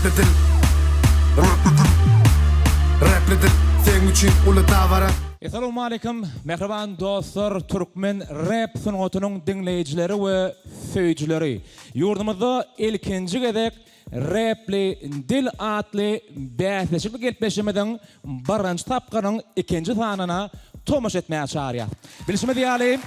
Rapli dil Rapli dil Rapli dil Seň üçin uly dabara. Essalawmaleýkim mähriban dostlar türkmen rep sungatynyň diňleýjileri we söýüjileri. Ýurdumyzda ilkinji gezek Repli dil atly bäsleşikli gepleşigimiziň birinji tapgyrynyň ikinji sanyna tomaşa etmäge çagyrýar. Bilşimiz ýaly,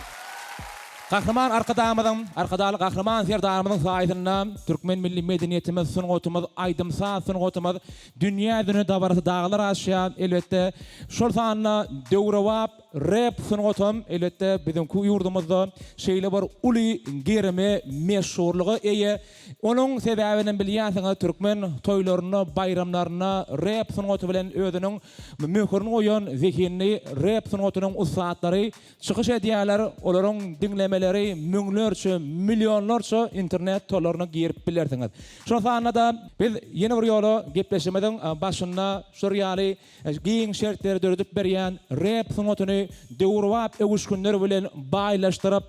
Gahryman Arkadagymyzyň, Arkadagly Gahryman Serdarymyzyň saýasynda türkmen milli medeniýetimiz, sungatymyz, aýdym-saz sungatymyz dünýä ýüzüne dabarasy daglar aşýar. Elbetde, şol sanda döwrebap rep sungatam, elbetde, biziňki ýurdumyzda şeýle bir uly gerime, meşhurlyga eýe. Onuň sebäbinem bilýänsiňiz, türkmen toýlarynda, baýramlarynda rep sungaty bilen özüniň möhürini goýan zehinli rep sungatynyň ussatlary çykyş edýärler, olaryň diňlemeleri müňlerçe, millionlarça internet torlaryna girip bilersiňiz. Şol sanda-da biz ýene bir ýola gepleşigimiziň başynda şular ýaly giň şertleri döredip berýän rep sungatyny döwrebap öwüşginler bilen baýlaşdyryp,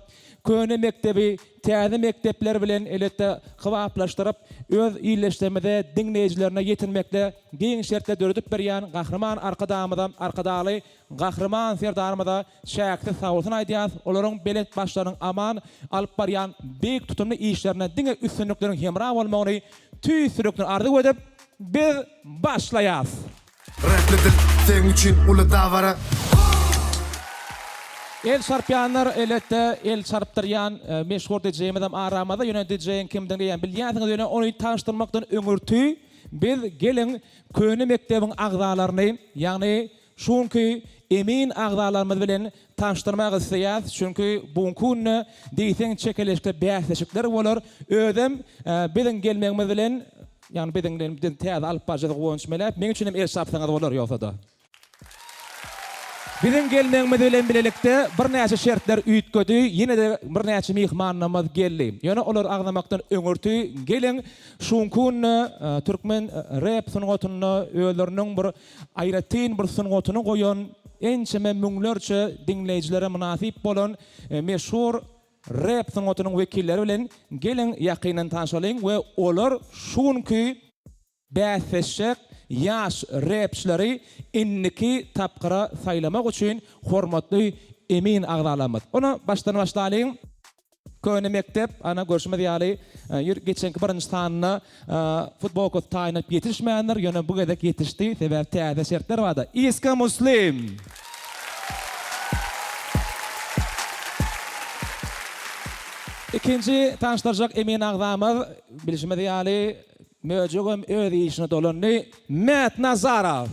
köne mekdebi täze mekdepler bilen elbetde kybaplaşdyryp, öz ildeşlerimize, diňleýjilerine ýetirmekde giň şertler döredip berýän Gahryman Arkadagymyza, Arkadagly Gahryman Serdarymyza çäksiz sagbolsun aýdýarys, olaryň belent başlarynyň aman alyp barýan beýik tutumly işlerine diňe üstünlikleriň hemra bolmagyny tüýs ýürekden arzuw edip, biz başlaýas! Rapli dil seň üçin uly dabara. El çarpýanlar elbetde el çarpdyrýan meşhur DJ-imizem aramyzda ýöne DJ-iň kimdigini eýýäm bilýänsiňiz ýöne ony tanyşdyrmakdan öňürti biz geliň köne mekdebiň agzalaryny ýagny şu günki emin agzalarymyz bilen tanyşdyrmak isleýäs çünki bu günki günde diýseň çekeleşikli bäsleşikler bolar özem biziň gelmegimiz bilen Ýagny biziň bilen biz täze alyp baryjydy Guwanç Meläýew. Meň üçin hem el çarpsaňyz bolar ýogsa-da. Biziň gelmegimiz bilen bilelikde birnäçe şertler üýtgedi, ýene-de birnäçe myhmanlarymyz geldi. Ýöne olary agzamakdan öňürti geliň şu günki günde türkmen rep sungatynda özleriniň bir aýratyn bir sungatyny goýan ençeme müňlerçe diňleýjilere mynasyp bolan meşhur Rep sungatynyň wekilleri bilen geliň ýakyndan tanşalyň we olar şu günki bäsleşjek ýaş repçileri indiki tapgyra saýlamak üçin hormatly emin agzalarymyz. Onda başdan başlalyň. Köne mekdep, ana görşümiz ýaly, geçenki birinji sanynda futbolkasy taýynlanyp ýetişmändir, ýöne bu gezek ýetişdi, sebäbi täze şertler barda. Iska Muslim! Ikinji tanyşdyrjak emin agzamyz, bilşimiz ýaly, möjegem öz işine dolandy, Mät Nazarow!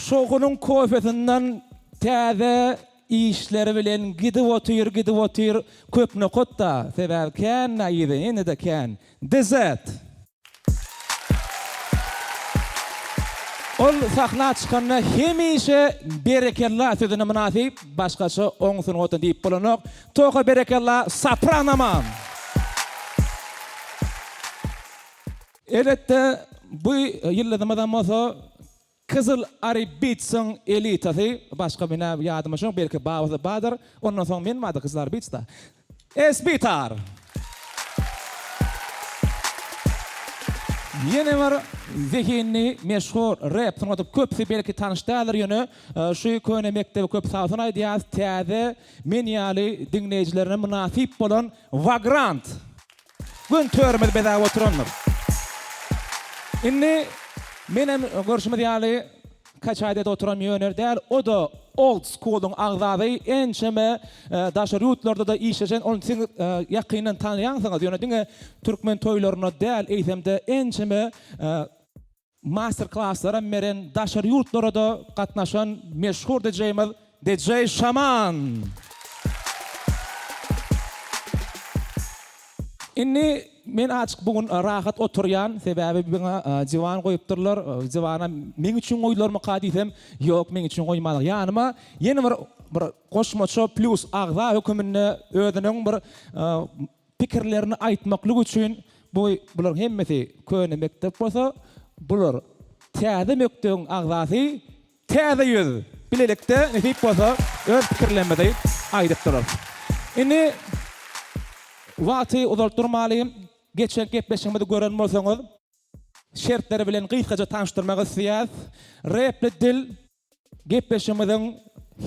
Şowhunyň kofesinden täze işleri bilen gidip otyr, gidip otyr, köp nokat-da, sebäbi kän-dä yzy, indi-de kän. DZ. Ol sahna çykanda hemişe berekella sözüne mynasyp, başgaça oň sungatyny diýip bolanok. Toka berekella Sopranoman! Elbetde bu ýyldyzymyzam bolsa Kyzyl Ary Beats-iň elitasy, başga menä ýadyma şoň belki babasy bardyr, ondan soň men bardy Kyzyl Ary Beats-da. Esbitar! Ýene bir zehinli meşhur rep sungaty köpüsi belki tanyş däldir ýöne şu köne mekdebe köp sagbolsun aýdýas täze men ýaly diňleýjilerine mynasyp bolan Wagrant! Gün törümizi bezäp oturandyr. Indi menem görşümiz ýaly kaçaýda edip oturan ýöne däl, o-da old school-yň agzazy, ençeme daşary ýurtlarda-da işleşen, ony siz ýakyndan tanaýansyňyz, ýöne diňe türkmen toýlarynda däl, eýsem-de ençeme Master klaslaram beren, daşary ýurtlara-da gatnaşan meşhur DJ-miz DJ Şaman! Indi men azjyk bu gün rahat oturýan, sebäbi maňa diwan goýupdyrlar. Diwana meň üçin goýdularmyka diýsem, ýok, meň üçin goýmandyr. Ýanyma ýene bir bir goşmaça plýus agza höküminde özüniň bir Pikirlerini aýtmaklyk üçin bu bularyň hemmesi köne mekdep bolsa, bular täze mekdebiň agzasy täze ýüz bilelikde nesip bolsa öz pikirlerimizi aýdyp durarys. Indi wagty uzaltdyrmalyň. Geçen gepleşigimizi gören bolsaňyz, şertleri bilen gysgaça tanyşdyrmak isleýäs. Repli dil gepleşigimiziň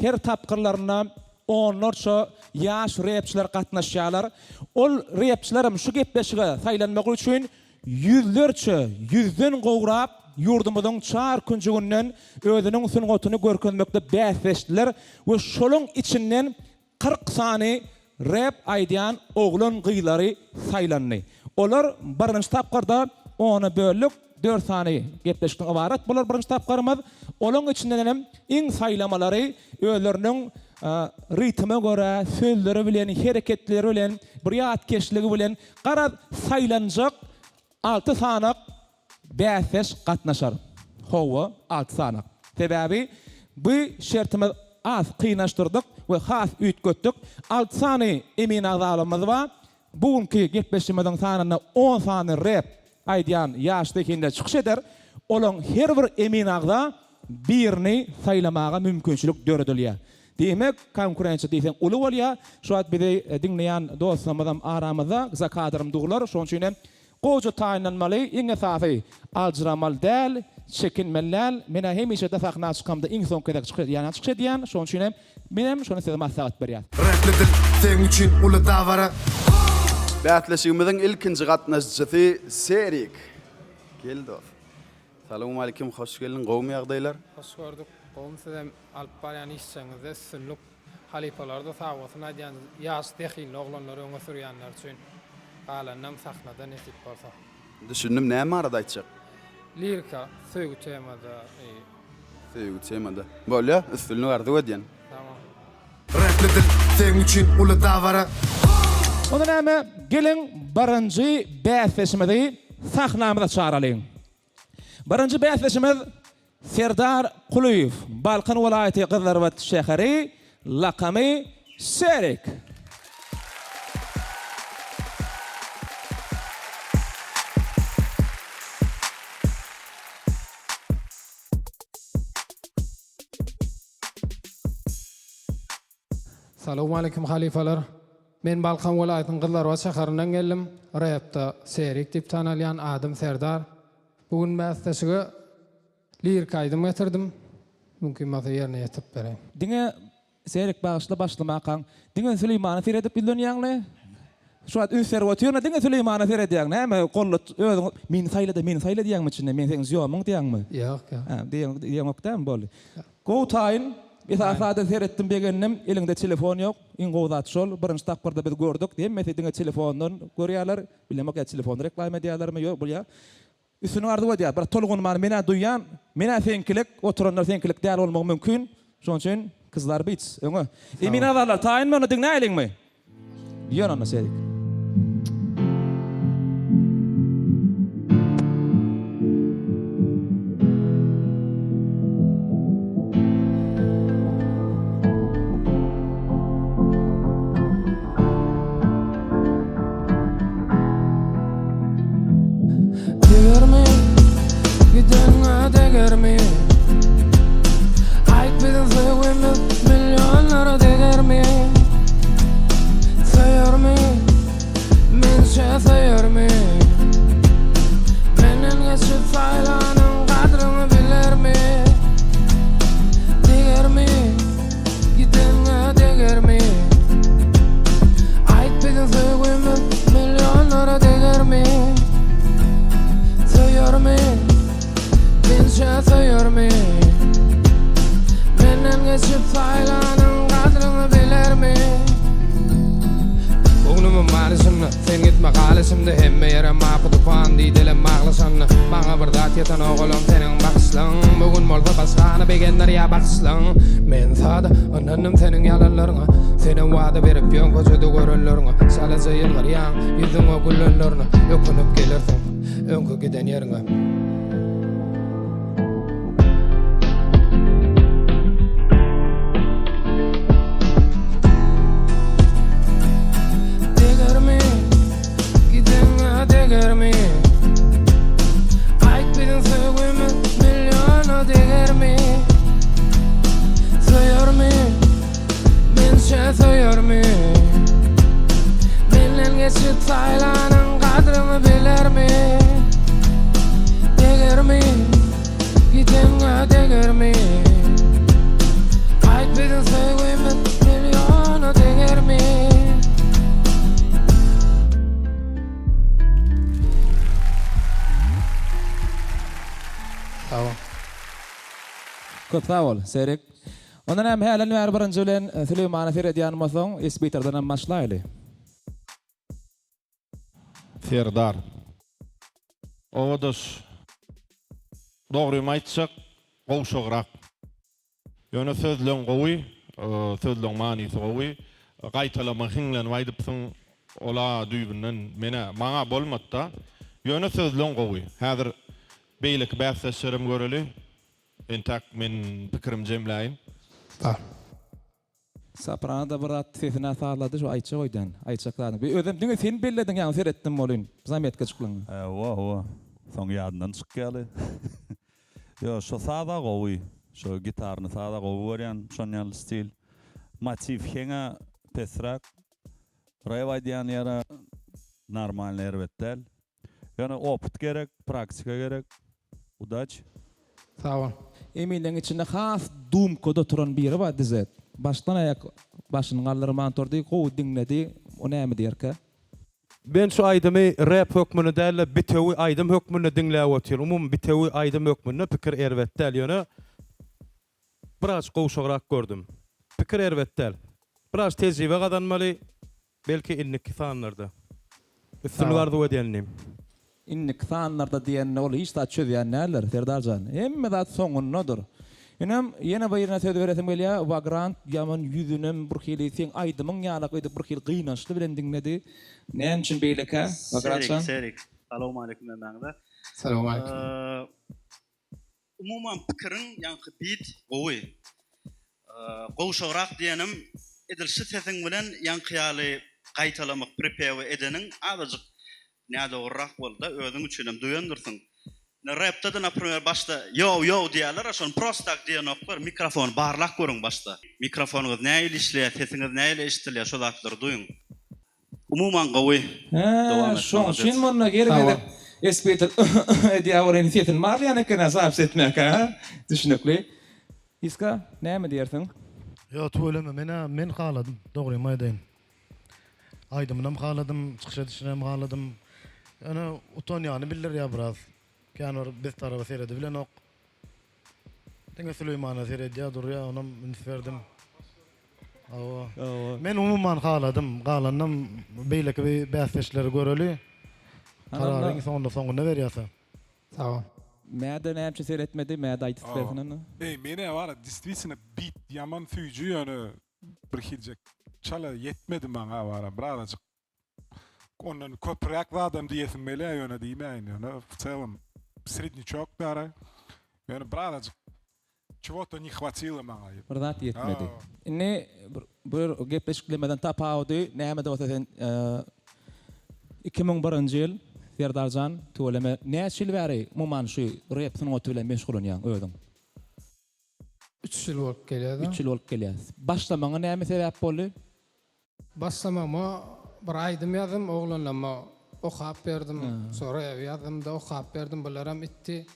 her tapgyrlarynda onlarça ýaş repçiler gatnaşýarlar. Ol repçilerem şu gepleşige saýlanmak üçin ýüzlerçe, ýüzden gowrak ýurdumyzyň çar künjüginden özüniň sungatyny görkezmekde bäsleşdiler we şolaň içinden 40 sany rep aýdýan oglan-gyzlary saýlandy. Olar birinji tapgyrda ona böldük, dört sany gepleşikden ybarat bolar birinji tapgyrymyz. Olaň içinden hem iň saýlamalary özleriniň ritme görä, sözleri bilen, hereketleri bilen, bir ýatkeşligi bilen, garaz, saýlanjak Alty sanak bäsdeş gatnaşar. Hawa, alty sanak. Sebäbi bu şertimiz az kynlaşdyrdyk we has üýtgetdik. Alty sany emin agzalarymyz bar. Bu günki gepleşigimiziň sanynda on sany rep aýdýan ýaş zehinler çykyş eder. Olaň her bir emin agza birini saýlamaga mümkinçilik döredilýär. Diýmek, konkurensiýa diýseň uly bolýar. Şu wagt bizi diňleýän dostlarymyzam aramyzda, za kadrym durlar. Şonuň üçin hem gowja taýynlanmaly, iň esasy aljyramaly däl, çekinmeli däl. Men-ä hemişe-de sahna çykamda iň soňky gezek çykyş edýän çykyş edýän. Şonuň üçin hem menem şony size maslahat berýän. Repli dil, seň üçin uly dabara. Bäsleşigimiziň ilkinji gatnaşyjysy Serik. Gel dos. Salowmalikim hoş geldiň gowmy ýagdaýlar. Hoş gördük gowmy sizem alyp barýan işjeňizde üstünlik halypalarda sagbolsun aýdýan ýaş zehinli oglanlary öňe sürýänleri üçin galanynam sahnada nesip bolsa. Düşündim näme barada aýtjak. Lirika söýgi temada. Söýgi temada. Bolýa üstünlik arzuw edýän. Sag bol. Repli dil seň üçin uly dabara. Onda näme geliň birinji bäsdeşimizi sahnamyza çagaralyň. Birinji bäsdeşimiz Serdar Kulyýew, Balkan welaýaty Gyzlarbat şäheri, lakamy Serik. Salowmaleýkim halypalar. Men Balkan welaýatynyň Gyzlarbat şäherinden geldim. Repde Serik diýip tanalýan adym Serdar. Bu gün bäsleşige liriki aýdym getirdim. Mümkin bolsa ýerine ýetirip bereýin. Diňe Serik bagyşla başlamakaň diňe Süleýmana seredip ýüzlenýäňle. Şu wagt üns berip otyryn diňe Süleýmana seredýäň. Näme gollat özüň meni saýlada meni saýla diýýäňmi içinde men seň zýomyň diýýäňmi? Ýok ýok. Hä diýeň diýeňok dämi boldy. Gowy taýyn. Esasy zada seretdim begendim eliňde telefon ýok. Iň gowy zat şol. Birinji tapgyrda biz gördük hemmesi diňe telefondan görýärler. Bilemok ýa telefony reklama edýärlermi ýok bolýa. Üstüni arzuw edýär. Bir tolgunmany men-ä duýýan. Men-ä seňkilik, oturanlar seňkilik däl bolmagy mümkin. Şonuň üçin kyzlar beats, öňe. Emin agzalar taýynmy onda diňläýeliňmi? Ýör onda Serik. Degermi, gidenňe degermi? Aýt biziň söýgimiz millionlara degermi? Söýermi, mençe söýermi? Menden geçip saýlanyň gadryňy bilermi? Degermi? Gidenňe degermi? Aýt biziň söýgimiz millionlara degermi? Söýermi? Mençe söýermi? Menden geçip saýlanyň gadryňy bilermi? Göwnümiň many şunda, sen gitme gal içimde Hemme ýerem apy-tupan diýdi elem baglaşanda Maňa bir zat ýetenok olam seniň bakyşlaň Bu gün bolsa başgany begendirýär bakyşlaň Men sada ynandym seniň ýalanlaryňa Senem wada berip ýöň köçede görenleriňe Çalaja ýylgyrýaň ýüzüňe gülenlerine Ökünip gelersiň öňki giden ýeriňe. Degermi gidenňe degermi Aýt biziň söýgimiz milliona degermi Söýermi mençe söýermi Menden geçip saýlanyň gadryňy. Milliona degermi? Aýt biziň söýgimiz milliona degermi? Sag bol. Köp sag bol, Serik. Ondan hem hälen bäri birinji bilen Süleýmana seredýän bolsaň, Esbitardan hem başlaýly. Serdar. Obadaş. Dogrymy aýtjak, gowşagrak. Ýöne sözleň gowy, sözleň manysy gowy. Gaýtalama hiňlenip aýdypsyň, ol-a düýbünden men-ä, maňa bolmady-da. Ýöne sözleň gowy. Häzir beýleki bäsdeşlerem göreli. Entäk men pikirimi jemläýin. Sag. Soprano-da bir zat sesine sazlady şu aýtjak öýdýän aýtjak zadyny. Bir özem diňe sen bellediň ýaňy seretdim welin zametkajyklaňa. Hawa hawa soň ýadyndan çykýaly. Ýo şo saza gowy. Şo gitarny saza gowy görýän şon ýaly stil. Motiw heňä pesräk. Rep aýdýan ýere normalny erbet däl. Ýöne opyt gerek, praktika gerek. Udaç. Sag bol. Eminleň içinde has dumkada oturan biri bar Dizet. Başdan aýak başyny galdyrman turdy, gowy diňledi, o näme diýerkä? Men şu aýdymy rep hökmünde dälde bitewi aýdym hökmünde diňläp otyryn. Umumy bitewi aýdym hökmünde pikir erbet däl ýöne biraz gowşagrak gördüm. Pikir erbet däl. Biraz tejribe gazanmaly Belki indiki sanlarda. Üstünlik arzuw edýän inim. Indiki sanlarda diýende ol hiç zat çözýän däldir Serdarjan. Hemme zat soňundadyr. Inem ýene birine söz beresim gelýär Wagrant ýaman ýüzünem birhili seň aýdymyň ýalak edip birhili gynançly bilen diňledi. Näme üçin beýlekä Wagrantjan? Serik Serik Salowmaleýkim hemmäňize. Salowmaleýkim. Umuman pikiriň ýaňky bit gowy. Gowşagrak diýenim edil şu sesiň bilen ýaňky ýaly gaýtalamak pripewi edeniň azajyk nädogryrak boldy-da özüň üçinem duýandyrsyň. Ine repde-de naprimer başda ýow ýow diýýärler-a şony prosto tak diýenoklar mikrofony barlap görüň başda. Mikrofonyňyz nähili işleýär sesiňiz nähili eşidilýär şo zatlary duýuň. Umuman gowy. Hä, şoň üçin munda her gezek espeýter yh yh edýär welin sesini barlaýan eken-ä zapis etmäkä hä? Düşnükli. Iska, näme diýersiň? Ýok tüweleme menä men haladym dogrymy aýdaýyn. Aýdymynam haladym, çykyş edişinem haladym. Ýöne utanýany bildirýär biraz. Kän bir biz taraba seredibilenok. Diňe Süleýmana seredýär durýar onam üns berdim. Hawa. Men umuman haladym. Galanynam beýleki bäsdeşleri göreli. Karary iň soňunda soňunda berýäs-ä. Sag bol. Mäde näme üçin seretmedi? Mäde aýdyp bersin onda. Eý menä bara distwisina bit ýaman süýji ýöne birhiljek çala ýetmedi maňa bara birazajyk Ondan köpräk zadam diýesim gelýär ýöne diýmäýin ýöne w celom sredniçok dara. Ýöne birazajyk çego-to ne hwatilo maňa. Bir zat ýetmedi. Indi bir gepleşiklemeden tapawudy nämede bolsa sen 2001-nji ýyl Serdarjan tüweleme näçe ýyl bäri umuman şu rep sungaty bilen meşgullanýaň özüň? Üç ýyl bolup gelýär. Üç ýyl bolup gelýär. Başlamagyňa näme sebäp boldy? Başlamagyma bir aýdym ýazdym, oglanlama okap berdim. Şo rebi ýazdym-da okap berdim, bularam itdi.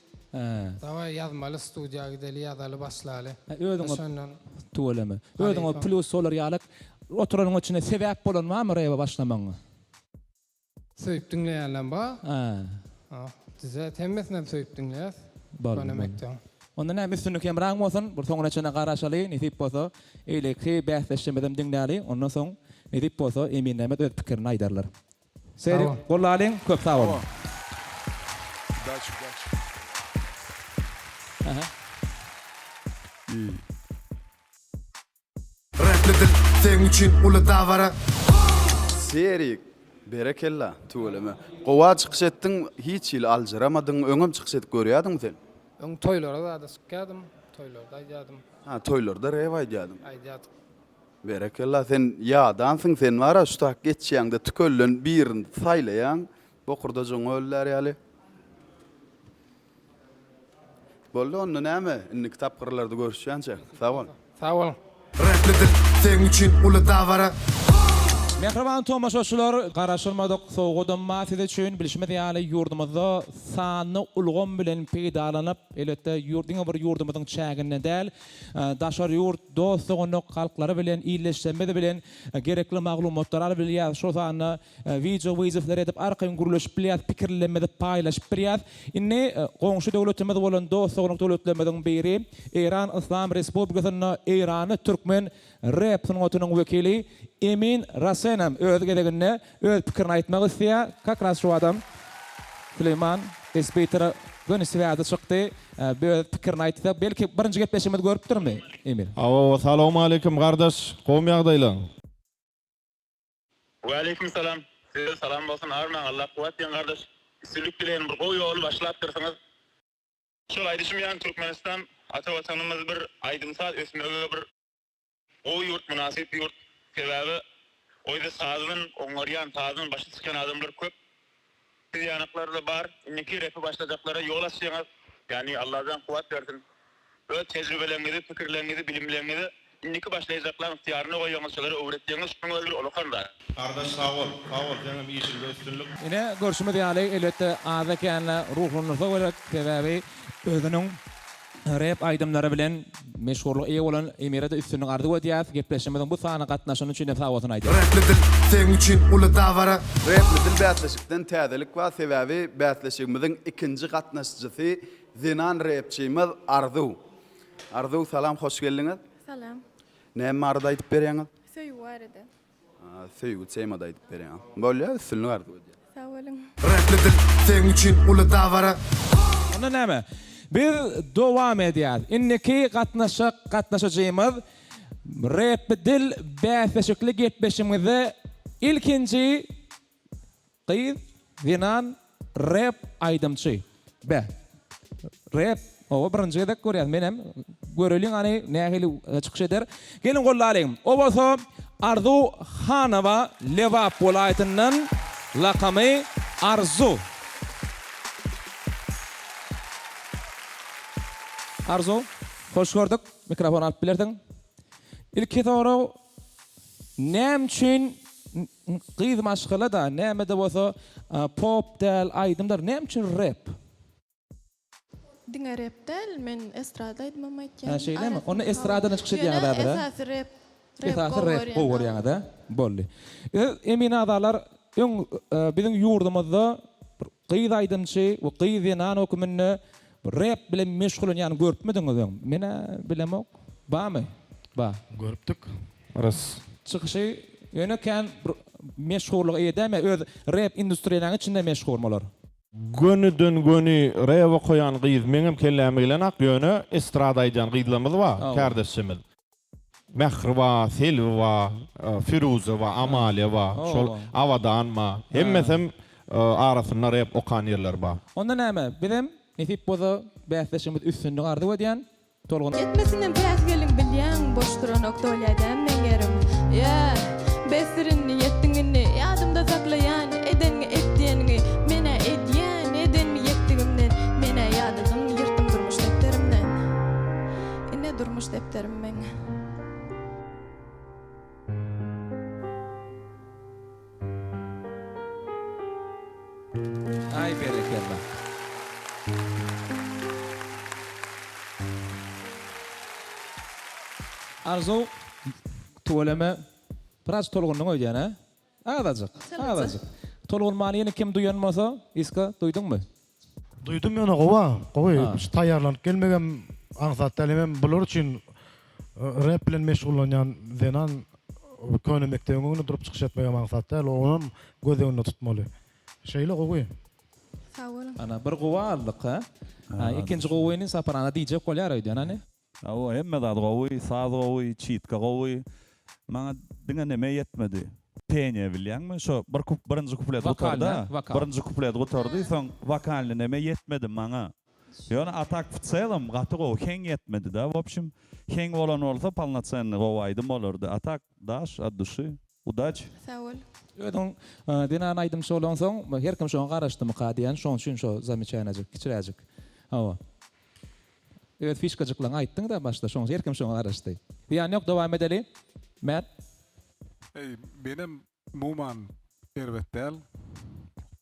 Dawaý ýazmaly studiýa gideli ýazaly başlaly. Özüňe tüweleme. Özüňe plýus bolar ýalyk oturanyň içinde sebäp bolan barmy rebe başlamagyňa? Söýüp diňleýänlem bar. Düzet hemmesinem söýüp diňleýäs. Köne mekdebiň. Onda näme üstünlik hemraň bolsun bir soňuna çenli garaşaly nesip bolsa eýleki bäsdeşlerimizem diňläli ondan soň nesip bolsa eminlerimiz öz pikirini aýdarlar. Serik gollalyň köp sag boluň. Udaçi udaçi. Aha. Rapli dil seň üçin uly dabara. Serik, berekella, tüweleme. Gowa çykyş etdiň, hiç hili aljyramadyň, öňem çykyş edip görýädiňmi sen? Öň toýlara zada çykýadym, toýlarda aýdýadym. Ha, toýlarda rep aýdýadyň. Aýdýadyk. Berekella, sen ýadansyň, sen bara şu tak geçýäňde tükelden birini saýlaýaň, bokurdajygyňy öllär ýaly. Boldy onda näme indiki tapgyrlarda görüşýänçä sag bol. Sag boluň. Rapli dil seň üçin uly dabara. Mähriban tomaşaçylar, garaşylmadyk sowgadam bar siz üçin. Bilşimiz ýaly, ýurdumyzda sanly ulgam bilen peýdalanyp, elbetde, diňe bir ýurdumyzyň çäginde däl, daşary ýurt dost-doganlyk halklary bilen, ildeşlerimiz bilen gerekli maglumatlary alyp bilýäris. Şol sanda wideo wyzowlar edip arkaýyn gürleşip bilýäris, pikirlerimizi paýlaşyp bilýäris. Indi goňşy döwletimiz bolan dost-doganlyk döwletlerimiziň biri Eýran Yslam Respublikasynda eýranly türkmen Rep sungatynyň wekili Emin Rasenem öz gezeginde öz pikirini aýtmak isleýär. Kak raz şu adam Süleýman Espeýtere göni swýaza çykdy. Bir öz pikirini aýtsa, belki birinji gepleşigimizi görüpdirmi Emir? Hawa salowmaleýkim gardaş gowmy ýagdaýlaň. Waleýkim salam Size salam bolsun armaň Allah kuwwat diýen gardaş üstünlik dileýän bir gowy ýoly başlapdyrsyňyz. Şol aýdyşym ýaly Türkmenistan ata watanymyz bir aýdym saz ösmege bir Gowy ýurt mynasyp ýurt sebäbi oýda sazyn oňarýan sazyn başy çykan adamlar köp siz ýanaklarda bar indiki repi başlajaklara ýol açýaňyz ýani Allajan kuwat bersin öz tejribeleňizi pikirleňizi bilimleňizi indiki başlaýjaklaň ygtyýaryna goýýaňyz şolara öwretýäňiz şunuň özi bir ulakan zat. Gardaş sag bol sag bol seňem işiňde üstünlik. Ine, görşümiz ýaly, elbetde, azda-kände ruhlandyrsa gerek, sebäbi özüniň Rep aýdymlary bilen meşhurlyga eýe bolan Emire-de üstünlik arzuw edýäs. Gepleşigimiziň bu sanyna gatnaşany üçin hem sagbolsun aýdýas. Repli dil seň üçin uly dabara. Repli dil bäsleşikden täzelik bar, sebäbi bäsleşigimiziň ikinji gatnaşyjysy zenan repçimiz Arzuw. Arzuw salam hoş geldiňiz. Salam. Näme barada aýdyp berýäňiz? Söýgi barada. Söýgi temada aýdyp berýäň. Bolýa üstünlik arzuw edýän. Sag boluň. Repli dil seň üçin uly dabara. Onda näme? Biz dowam edýäs. Indiki gatnaşjak gatnaşyjymyz Repli dil bäsleşikli gepleşigimizde ilkinji Gyz, zenan, rep aýdymçy. Be. Rep, oba birinji gezek görýäs menem. Göreliň hany nähili çykyş eder. Geliň gollalyň. O bolsa Arzuw Hanowa Lebap welaýatyndan lakamy Arzu. Arzuw, hoş gördük. Mikrofon alyp bilersiň. Ilki sorag näme üçin Gyz maşgala-da, näme-de bolsa, pop däl, aýdym däl, näme üçin rep? Diňe rep däl, men estrada aýdymam aýtýan. Hä, şeýlemi? Onda estradadan çykyş edýäňiz häzir, Ýöne esasy rep, rep Esasy gowy rep görýän. gowy görýäňiz, hä? Boldy. Siz, emin agzalar, öň biziň ýurdumyzda bir gyz aýdymçy we gyz zenan höküminde Rap bilen meşgullanýany görüpmidiňiz öň? Menä bilemok. Barmy? Bar. Görüpdik. Rys. Çykyşy ýöne kän bir meşhurlyga eýe dälmi? Öz rap industriýalaň içinde meşhurmy olar? Gönüden göni rap okaýan gyz meňem kelläme gelenak ýöne estrada aýdýan gyzlarymyz bar kärdeşçemiz. Mähri bar, Selbi bar, Firuze bar, Amalia bar, şol Abadan bar. Hemmesem arasynda rep okan ýerleri bar. Onda näme, bizem nesip bolsa bäsdeşimiz üstünlik arzuw edýän, Tolgun. Ýetmesinden päsgeliň bilýäň boş duranok dolýa däm meň ýerim Yeah besdir indi ýetdiň indi ýadymda saklaýan edenňi et diýeniňi menä edýän edenmi ýetdigimden menä ýadadym ýyrtdym durmuş depderimden Ine durmuş depderim meň. Aý berekella. Arzuw tüweleme biraz tolgundyň öýdýän hä? Azajyk, azajyk. Tolgunmany ýene kim duýan bolsa, Iska duýduňmy? Duýdum ýöne gowa, gowy. Şu taýýarlanyp gelmegem aňsat däl. Hemem bular üçin rep bilen meşgullanýan zenan köne mekdebiň öňünde durup çykyş etmegem aňsat däl. Onam göz öňünde tutmaly. Şeýle gowy. Sag boluň. Ana bir gowy aldyk ha. Ikinji gowyny Sapar ana diýjek bolýar öýdýän hany. Hawa hemme zat gowy, saz gowy, çitka gowy. Maňa diňe neme ýetmedi. Peniýe bilýäňmi? Şo bir kup birinji kuplet gutarda, birinji kuplet gutardy, soň wokalny neme ýetmedi maňa. Ýöne a tak w celom gaty gowy, heň ýetmedi-da w obşim. Heň bolan bolsa polnocennyý gowy aýdym bolardy. A tak daş od duşy. Udaç. Sag bol. Özüň zenan aýdymçy bolaňsoň her kim şoňa garaşdymyka diýän şoň üçin şo zamyçaýnajyk kiçiräjik. Hawa. Öz fişkajyklaňy aýtdyň-da başda, şoň her kim şoňa garaşdy. Zyýany ýok, dowam edeli. Mät. Eý, menem. Umuman erbet däl.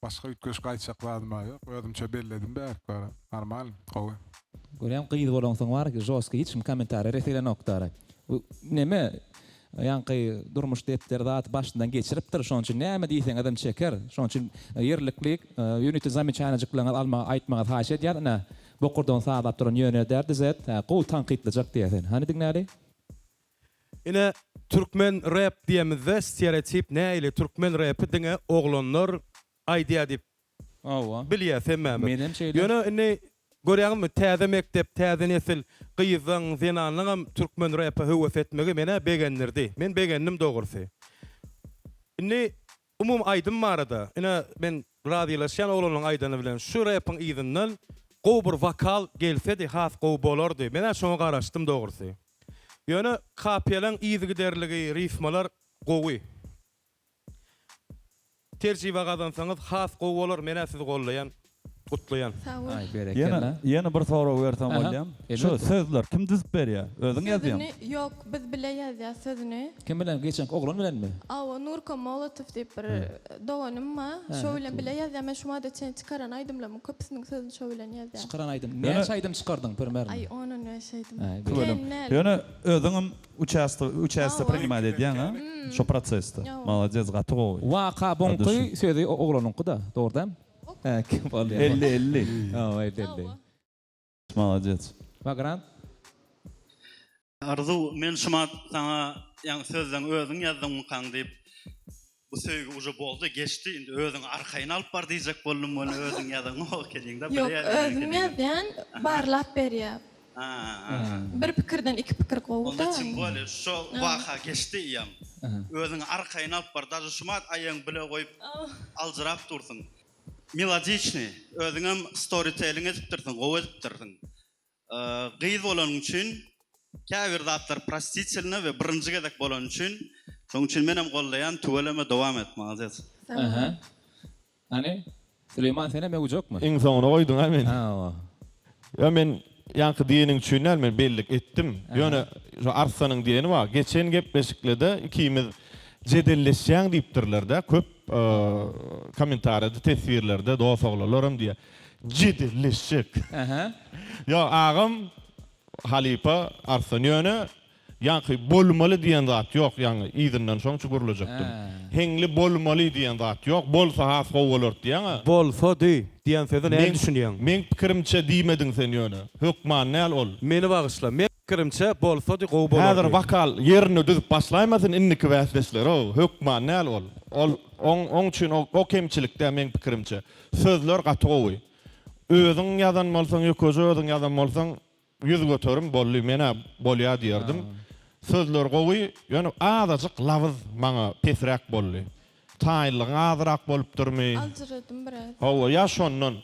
Başga üýtgeşik aýtjak zadym-a ýok. Özümçe belledim bärik bara. Normal, gowy. Görýäň gyz bolaňsoň bar žoski hiç kim kommentariýa ret edenokdara. Bu neme ýaňky durmuş depderi zat başyndan geçiripdir şoň üçin näme diýseňizem çeker. Şoň üçin ýerlikli ýörite zamечaniýajyklaryňyzy almagy aýtmagyňyzy haýyş edýän ine bokurdagyny sazlap duran ýöne däl DZ gowy tankytlajak diýýär sen. Hany diňläli. Ine türkmen rep diýemizde stereotip nähili türkmen repi diňe oglanlar aýdýa diýip Hawa. bilýäs hemmämiz. Menem şeýle. Ýöne indi görýäňizmi täze mekdep täze nesil gyzlaň zenanlaňam türkmen repe höwes etmegi menä begendirdi. Men begendim dogrusy. Indi Umumy aýdym barada, ine men razylaşýan oglanlaň aýdany bilen şu repiň yzyndan gowy bir wokal gelsedi has gowy bolardy. Menä şoňa garaşdym dogrusy. Ýöne kapiýalaň yzygiderligi, rifmalar gowy. Terjibe gazansaňyz has gowy bolar menä sizi gollaýan. Gutlaýan. Sag bol. Aý Ýene berekella. ýene bir sorag bersem Aha, bolýam. Şu elbetde. sözler kim düzüp berýär? Özüň ýazýaňmy? Sözüni ýok biz bile ýazýas sözüni. Kim bilen geçenki oglan bilenmi? Awa Nurka Molotow diýip bir doganym bar. Şo bilen bile ýazýan. Men şu mada çenli çykaran aýdymlarymyň köpüsiniň sözüni şo bilen ýazýan. Çykaran aýdym. Ýöne Näçe aýdym çykardyň primerno? Aý on-on bäş aýdym. Aý, Tüweleme. Kän däl. Ýöne özüňem uçasto uçasto Hawa. prinimat edýäň a şo prosesde. Malades gaty gowy. Waka boňky sözi oglanyňky-da, dogry dämi? Bolýar. 50 50. Hawa 50 50. Malades. Vagrant. Arzuw men şumat saňa ýaňy sözleň özüň ýazdyňmykaň diýip bu söýgi uje boldy geçdi indi özüňi arkaýyn alyp bar diýjek boldum ony özüň ýazaňok ekeniňdä Ýok özüm ýazýan barlap berýär. Bir pikirden iki pikir gowy-da. Onda tim bolýa şo waka geçdi eýýäm. Özüňi arkaýyn alyp bar daže şumat aýagyňy bile goýup aljyrap dursuň. Melodiçnyý özüňem storytelling edipdirsiň gowy edipdirsiň. Gyz bolanyň üçin käbir zatlar prostitelno we birinji gezek bolany üçin şoň üçin menem goldaýan tüweleme dowam et malades. Hany, Süleýman senem öwjekmi? Iň soňuna goýduň-a meni. Hawa. Ýa men ýaňky diýeniň üçin däl, men bellik etdim. Ýöne şu Arslanyň diýeni bar, geçen gepleşiklede ikimiz jedelleşýäň diýipdirler-dä, köp kommentariýada, teswirlerde dos oglanlaram diýýär. Jedelleşjek. Ýok, agam halypa Arslan ýöne Ýaňky bolmaly diýen zat ýok ýaňy yzyndan şoň üçin gürlejekdim. Heňli bolmaly diýen zat ýok, bolsa has gowy bolardy diýýäňä. Bolsady diýen söze näme düşünýäň? Meň pikirimçe diýmediň sen ýöne. Hökman däl ol. Meni bagyşla. Meň pikirimçe bolsady gowy bolardy. Häzir wokal ýerinde düzüp başlaýmasyn indiki bäsdeşler-ow. Hökman däl ol. Ol oň oň üçin o o kemçilik däl meň pikirimçe. Sözler gaty gowy. Özüň ýazan bolsaň ýökeje özüň ýazan bolsaň 100% boldy menä bolýa diýerdim. Sözler gowy, ýöne azajyk labyz maňa pesräk boldy. Taýynlygyň azyrak bolupdyrmy? Aljyradym biraz. Hawa, ýa şondan.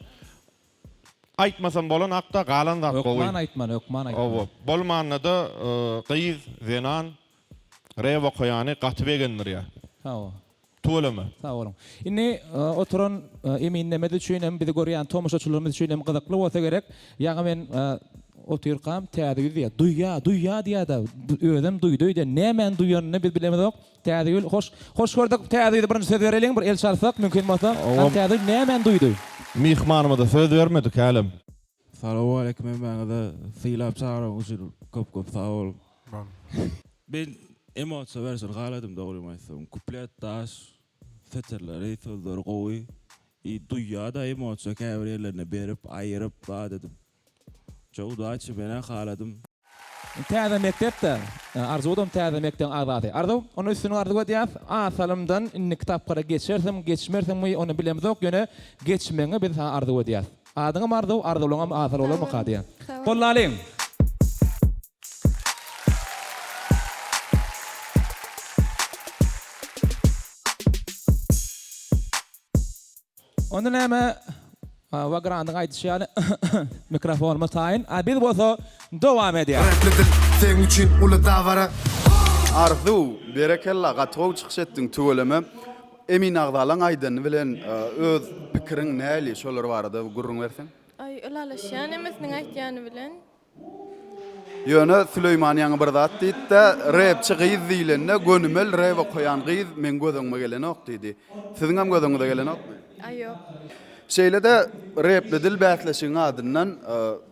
Aýtmasam bolanakda, galan zat gowy. Hökman aýtmaly, hökman aýtmaly. Hawa, bolmanda-da gyz, zenan rep okaýany gaty begendirýär. Hawa. Tüweleme. Sag boluň. Indi oturan eminlerimiz üçin hem, bizi görýän tomaşaçylarymyz üçin hem gyzykly bolsa gerek. Ýaňy men otyrkam Täzegül diýýär. Duýýa, duýýa diýýär-de, özem duýdy öýdýän. Nämäni duýanyny biz bilemizok. Täzegül, hoş, hoş gördük. Täzegüle birinji söz bereliň, bir el çalsak, mümkin bolsa. Hany Täzegül nämäni duýdy? Myhmanymyza söz bermedik hälem. Salowmaleýkim hemmäňize sylap çagyranyňyz üçin köp köp sag boluň. Men emosiýa berşini haladym dogrymy aýtsam. Kuplet daş, setirleri, sözleri gowy. I duýýada emosiýa käbir ýerlerinde berip, aýyryp, zat edip. Çok udaçi menä haladym. Täze mekdepde Arzuwdam täze mekdebiň agzasy. Arzuw, onda üstünlik arzuw edýäs. Az salymdan indiki tapgyra geçersiň, geçmersiňmi, ony bilemzok, ýöne geçmegiňi biz saňa arzuw edýäs. Adyňam Arzuw, arzuwlaňam asyl bolarmyka diýýän. Gollalyň! Onda näme, Wagrandyň aýdyşy ýaly, mikrofonymyz taýyn, a biz bolsa dowam edýäris. Repli dil seň üçin uly dabara. Arzuw, berekella, gaty gowy çykyş etdiň, tüweleme. Emin agzalaň aýdany bilen öz pikiriň näli, şolar barada gürrüň berseň? Aý, ylalaşýan hemmesiniň aýtýany bilen. Ýöne Süleýman ýaňy bir zat diýdi-de, repçi gyz diýlende gönümel rep okaýan gyz meň göz öňüme gelenok diýdi. Siziňem göz öňüňize gelenokmy? Aý ýok. Şeýle-de Repli dil bäsleşigiň adyndan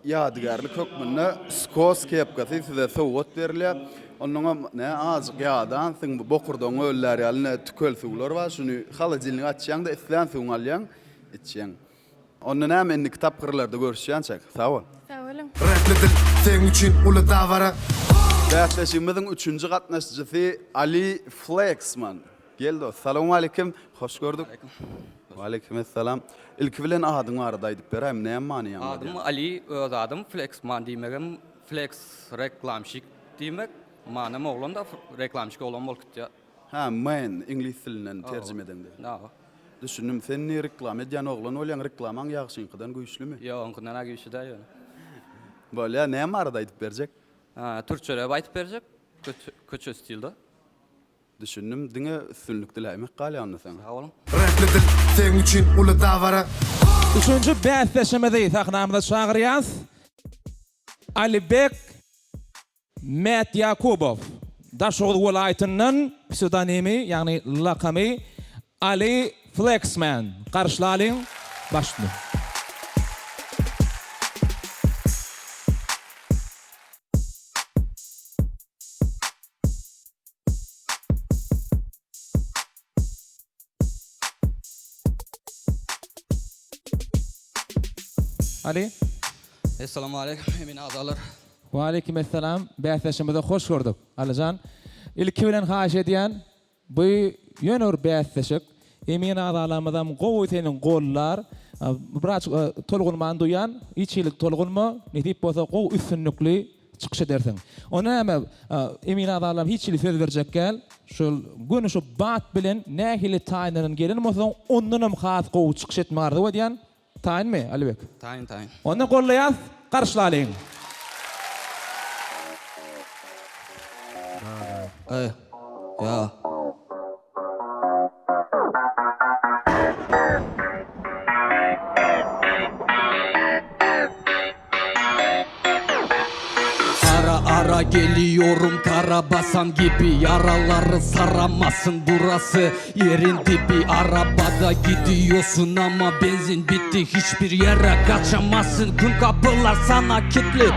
ýadygärlik hökmünde skos kepkasy size sowgat berilýär. Onnoňam nä azjyk ýadansyň bu bokurdagyňy öllär ýaly ne tükel suwlar bar şuny holodilnigi açýaň-da islän suwuňy alýaň içýäň. Onda näme indiki tapgyrlarda görüşýänçäk sag bol. Sag boluň. Repli dil seň üçin uly dabara. Bäsleşigimiziň üçünji gatnaşyjysy Ali Fleksman. Gel dost. Salowmaleýkim. Hoş gördük. Waleýkim essalam. Ilki bilen adyň barada aýdyp beräý, näme many aňladýar? Adym Ali, öz adym Fleksman diýmegem fleks reklamşik diýmek. Manem oglan-da reklamşik oglan bolup gitýär. Hä, man iňlis dilinden terjime edeňde. Hawa. Düşündim. Sen indi reklama edýän oglan bolýaň, reklamaň ýagşyňkydan güýçlümi? Ýok, oňkyndan-a güýçli däl ýöne. Bolýar, näme barada aýdyp berjek? Türkçe rap aýdyp berjek, köçe stilde. Düşündim, diňe üstünlik diläýmek galýar onda saňa. Sag boluň. Repli dil seň üçin uly dabara. Üçünji bäsdeşimizi sahnamyza çagyrýas. Alibek Mätýakubow, Daşoguz welaýatyndan, psewdonimi, ýagny lakamy Ali Flexman. Garşylalyň, baş üstüne. Ali. Essalamu aleýkum emin agzalar. Waleýkim essalam bäsdeşimizi hoş gördük Alyjan. Ilki bilen haýyş edýän bu ýöne bir bäsleşik emin agzalarymyzam gowy seni gollar biraz tolgunmany duýan hiç hili tolgunma nesip bolsa gowy üstünlikli çykyş edersiň. Onda näme, emin agzalarym hiç hili söz berjek däl. Şol göni şu bat bilen nähili taýynlanan gelen bolsaň, ondanam has gowy çykyş etmegi arzuw edýän. Taýynmy, Alibek? Taýyn, taýyn. Onda gollaýas, garşylalyň. Eý, ýa. Ara ara geliyorum karabasan gibi Yaraları saramazsın burası yerin dibi Arabada gidiyorsun ama benzin bitti Hiçbir yere kaçamazsın tüm kapılar sana kilitli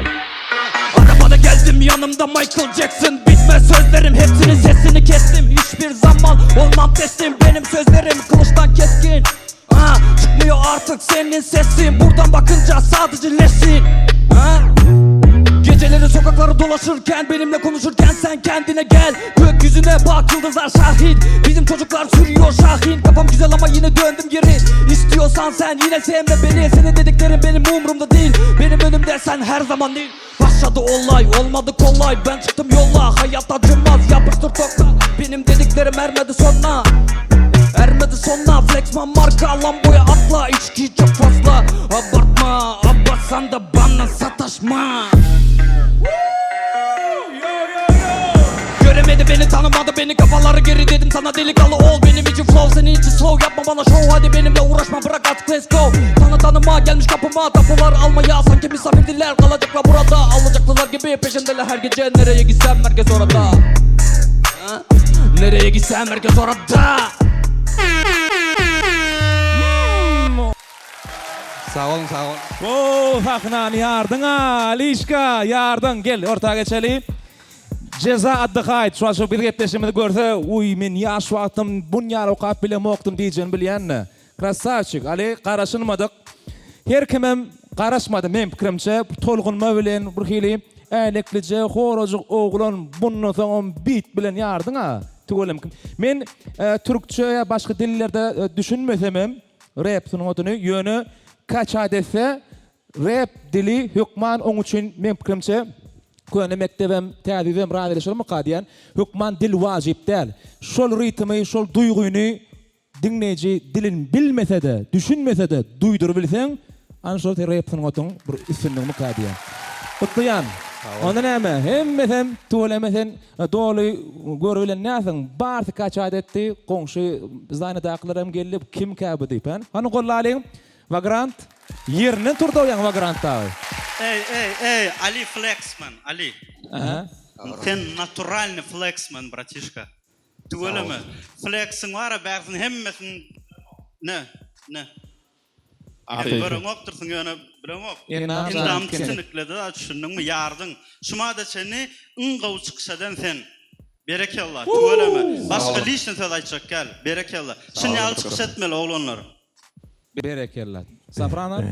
Arabada geldim yanımda Michael Jackson Bitmez sözlerim hepsinin sesini kestim Hiçbir zaman olmam teslim Benim sözlerim kılıçtan keskin Ha, çıkmıyor artık senin sesin Buradan bakınca sadece leşsin Ha? Geceleri sokakları dolaşırken Benimle konuşurken sen kendine gel Gökyüzüne bak yıldızlar şahit Bizim çocuklar sürüyor şahin Kafam güzel ama yine döndüm geri İstiyorsan sen yine sevme beni Senin dediklerin benim umurumda değil Benim önümde sen her zaman değil Başladı olay olmadı kolay Ben çıktım yola hayat acımaz Yapıştır tokla Benim dediklerim ermedi sonra Ermedi sonuna Flexman marka Lamboya atla içki çok fazla Abartma abartsan da bana sataşma Göremedi beni tanımadı beni kafaları geri dedim sana delikanlı ol Benim için flow senin için slow yapma bana show Hadi benimle uğraşma bırak artık let's go Tanı tanıma gelmiş kapıma tapular almaya Sanki misafirdiler kalacaklar burada Alacaklılar gibi peşimdeler her gece Nereye gitsem herkes orada Ha? Nereye gitsem herkes orada Sag boluň sag boluň. Wow sahnany ýardyň-a Alişka ýardyň gel orta geçeli. Jeza otdyhaýt şu wagt şu biz gepleşigimizi görse uý men ýaş wagtym bunýaly okap bilemokdym diýjegini bilýän-de. Krasawçik Aly garaşylmadyk her kimem garaşmady meň pikirimçe tolgunma bilen bir hili äýneklije horajyk oglan bundan soňam bit bilen ýardyň-a tüweleme men türkçe ýa başga dillerde düşünmesemem rep sungatyny ýöne kaçat etse rep dili hökman oň üçin meň pikirimçe köne mekdebem täze ýüzem razylaşarmyka diýän hökman dil wajyp däl şol ritmi şol duýgyny diňleýji dilini bilmese-de düşünmese-de duýdurybilseň ana şol rep sungatyň bir üstünligimika diýän gutlaýan onda näme hemmesem tüweleme sen Doly görübilen näsiň? Barsy kaçat etdi, goňşy zdaniýadakylaram geldi, kimkä bu diýip, hä? Hany gollalyň, Wagrant? Ýerinden turdy-ow ýaňy Wagrant dagy. Ey ey ey Ali Flexman Ali. Aha. Sen naturalny flexman bratişka. Tüweleme. Flexiň bara bärsini hemmesini ne ne. Sen göreňokdyrsyň ýöne bilemok. Endam titinikledi da düşündiňmi ýardyň. Şu mada çenli iň gowy çykyş eden sen. Berekella tüweleme. Başga lişni söz aýtjak gel. Berekella. Şun ýaly çykyş etmeli oglanlar. Berekella. Soprano.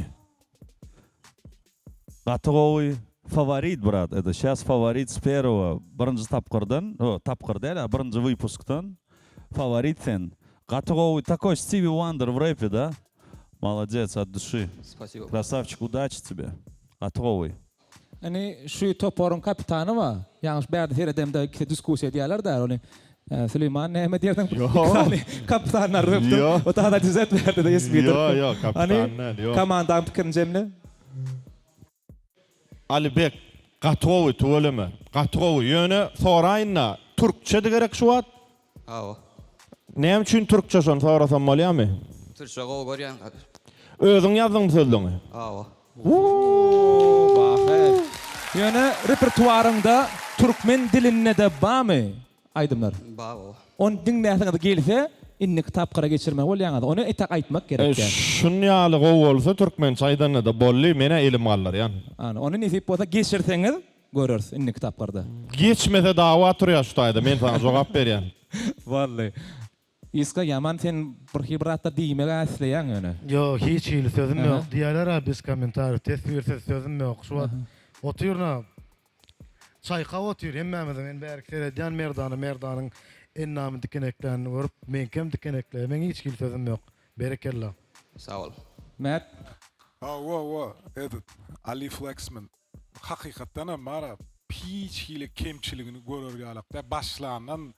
Gaty gowy faworit brat это şas faworit s perwogo birinji tapgyrdan o tapgyr däl a birinji wypuskdan faworit sen gaty gowy takoý Stiwi Wonder w repe da molodec от duşi Spasibo. krasawçik udaçi tebe gaty gowy. Indi şu toparyň kapitany bar. Ýalňyş bärde seredemde ikisi diskussiýa edýärler-dä ony. Süleýman näme diýersiň? Iki sany kapitanlary öpdüm. Ýok. O tada düzet berdi-de esmi Ýok, ýok, kapitan däl, ýok. Komandaň pikirini jemle. Alibek gaty gowy tüweleme. Gaty gowy. Ýöne soraýynda türkçedi gerek şu wagt? Hawa. Näme üçin türkçe şony sorasam bolýamy? Türkçe gowy görýän gaty. Özüň ýazdyňmy sözleňi? Hawa. Wuuu bahe. Ýöne repertuaryňda türkmen dilinde-de bamy aýdymlar? Bar hawa. Ony diňläsiňiz gelse indiki tapgyra geçirmeli bolýaňyz. Ony entek aýtmak gerek däl. Şun ýaly gowy bolsa türkmençe aýdanda-da boldy menä elim galdyrýan. Ana ony nesip bolsa geçirseňiz Göreris indiki tapgyrda. Geçmese dawa turýar şu taýda men saňa jogap berýän. Boldy. Iska ýaman sen birhili bir zatlar diýmeg-ä isleýäň ýöne. Ýok hiç hili sözüm ýok diýýäler-ä bez kommentariý teswirsiz sözüm ýok şu wagt otyryn-a çaýkap otyr hemmämiziň men bärik seredýän Merdana Merdanyň endamy dikeneklänini görüp meňkem dikenekleýär meň hiç hili sözüm ýok berekella. Sag bol. Mert. Hawa hawa edit Ali Flexman Hakykatdanam bara hiç hili kemçiligini görer ýalak däl. Başlandan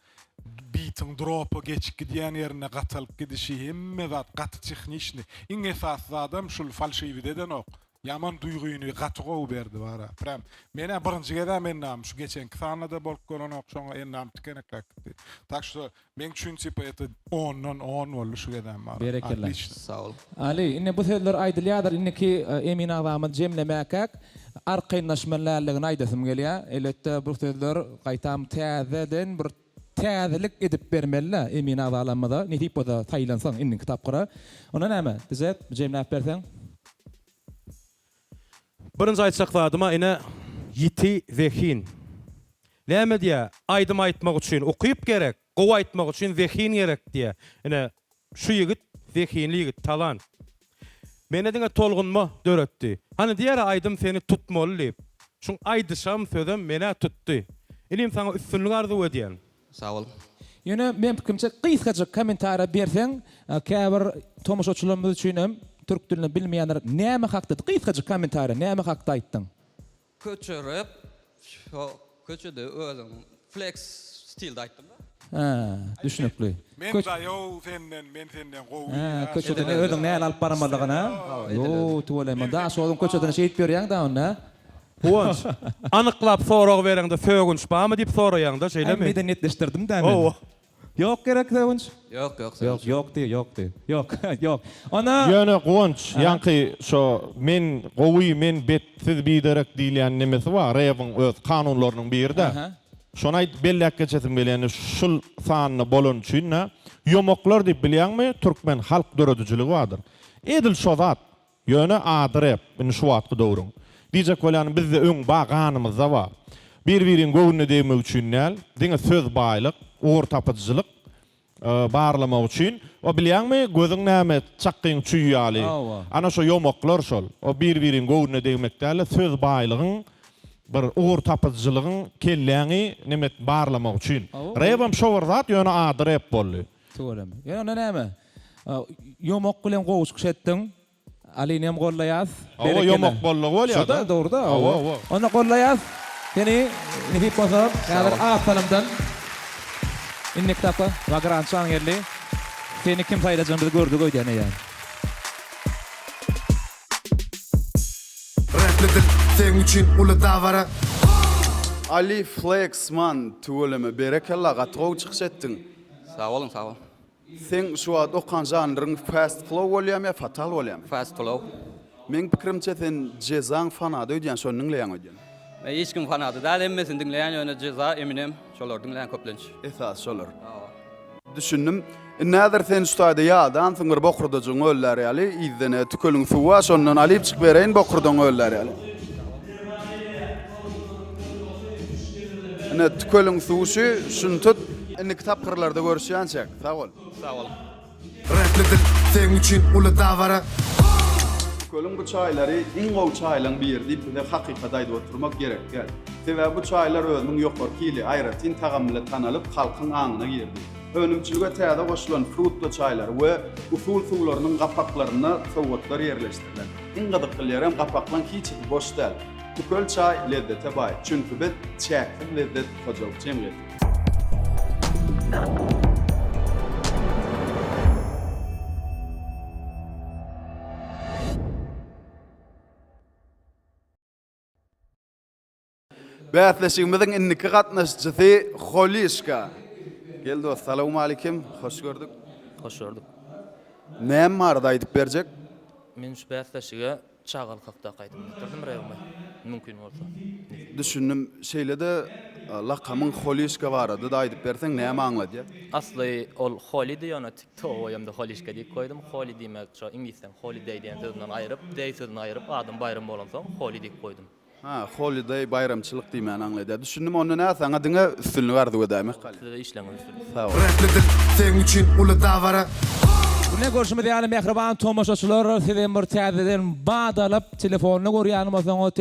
bitiň dropa geçip gidýän ýerinde gatalyp gidişi hemme zat gaty tehniçny. Iň esasy zadam şul falşiwit edenok. Ýaman duýgyny gaty gowy berdi bara. Prям menä birinji gezäm endamym şu geçenki sanda-da bolup görenok şoňa endam tikenekläp gitdi. Tak şto Meň üçin tipa eta ondan on boldy şu gezem bar. Berekella. Otliçno. Sag bol. Ali, indi bu sözler aýdylýadyr, indiki emin agzamyz jemlemäkäk arkaýynlaşmaly däldigini aýdasym gelýär. Elbetde bu sözler gaýtam täzeden bir täzelik edip bermeli-dä emin agzalarymyza, nesip bolsa saýlansaň indiki tapgyra. Onda näme, Dizet, jemläp berseň. Birinji aýtjak zadyma ine ýiti zehin. Näme diýýä, aýdym aýtmak üçin ukyp gerek, gowy aýtmak üçin zehin gerek diýýä. Ine şu ýigit zehinli ýigit, talant. Mende diňe tolgunma döretdi. Hany diýýär-ä aýdym seni tutmaly diýip. Şuň aýdyşam sözem menä tutdy. Inim saňa üstünlik arzuw edýän. Sag bol. Ýöne meň pikirimçe gysgajyk kommentariýa berseň käbir tomaşaçylarymyz üçin hem türk dilini bilmeýänler näme hakda gysgajyk kommentariýa näme hakda aýtdyň? Köçe rep şo köçede özüň flex stilde aýtdymda. Hä düşnükli. Men daýow senden men senden gowy Hä köçede özüň näle alyp barmalygyny Ýoo tüweleme daş ozuň köçeden şeýdip ýörýäň da onda. Guwanç, anyklap sorag bereňde sögünç barmy diýip soraýaňda, şeýlemi? Aý medeniýetleşdirdim-dä men. Hawa. Ýok gerek sögünç? Ýok, ýok sögünç. Ýok, ýok diý, ýok diý. Ýok, ýok. Onda. Ýöne Guwanç, ýaňky şo men gowy, men bet, siz biderek diýilýän nemesi bar, rebiň öz kanunlarynyň biri-dä. Şony aýdyp belläp geçesim gelýär, indi şul sanda bolany üçin-de, ýomaklar diýip bilýäňmi, türkmen halk döredijiligi bardyr. Edil şo zat. Ýöne ady rep indi şu wagtky döwrüň. Diýjek bolýanym bizde öň ba ganymyzda ba. Bir biriň göwnüne degmek üçin däl, diňe söz baýlyk, ugur tapyjylyk barlamak üçin. O bilýäňmi gözüň näme çakgyň çüý ýaly. Ana şo ýomaklar şol. O bir biriň göwnüne degmek dälde söz baýlygyň bir ugur tapyjylygyň kelläňi neme barlamak üçin. Repem şo bir zat ýöne ady rep boldy. Tüweleme. Ýöne onda näme? Ýomak bilen gowy çykyş etdiň. Alyny hem gollaýas. Hawa ýomak boldugy bolýada. Şoda dogruda. Hawa hawa. Onda gollaýas. Seni nesip bolsa häzir az salymdan indiki tapga Wagrançan geldi. Seni kim saýlajagyny biz gördük öýdýän eýýäm. Repli dil seň üçin uly dabara. Ali Flexman tüweleme berekella gaty gowy çykyş etdiň. Sag boluň sag boluň. Seň şu wagt okan žanryň fast flow bolýamy ýa fatal bolýamy? Fast flow. Meň pikirimçe sen Jezaň fanady öýdýän şony diňleýäň öýdýän. Men hiç kim fanady däl hemmesini diňleýän ýöne Jeza, Eminem şolary diňleýän köplenç. Esasy şolar. Düşündim. Indi häzir sen şu taýda ýadansyň bir bokurdajygyň öllär ýaly yzdan tükeliň suwy bar şondan alypjyk bereýin bokurdagyň öllär ýaly. Ine tükeliň suwy şu şuny tut. Indiki tapgyrlarda görüşýänçäk. Sag bol. Sag boluň. Repli dil seň üçin uly dabara. Tükeliň bu çaýlary iň gowy çaýlaň biri diýip bize hakykaty aýdyp oturmak gerek däl. Sebäbi bu çaýlar özüniň ýokary hili, aýratyn tagamy bilen tanalyp, halkyň aňyna girdi. Önümçilige täze goşulan frutly çaýlar we usul suwlarynyň gapaklarynda sowgatlar ýerleşdirilen. Iň gyzykly ýerem gapaklaň hiçisi boş däl. Tükel çaý lezzete baý, çünki biz çäksiz lezzet hojalyk jemgyýeti. Bäsleşigimiziň indiki gatnaşyjysy Holişka. Gel dost, salowmalikim, hoş gördük. Hoş gördük. Näme barada aýdyp berjek? Men şu bäsleşige çagalyk hakdaky aýdym getirdim rewme, mümkin bolsa. Düşündim. Şeýle-de lakamyň Holişka barada-da aýdyp berseň näme aňladýar? Asly ol Holidi ýöne TikToga goýamda Holişka diýip goýdum. Holi diýmek şo iňlisden holiday diýen sözünden aýryp, day sözüni aýryp adym baýram bolansoň Holi diýip goýdum. Ha, holiday baýramçylyk diýmäni aňladýar. Düşündim, onda nä saňa diňe üstünlik arzuw edäýmek galýar. Size-de işleriňizde üstünlik. Sag bol. Repli dil seň üçin uly dabara. Ine görşümiz ýaly mähriban tomaşaçylar sizem bir täzeden bat alyp telefonda görýän bolsaňyz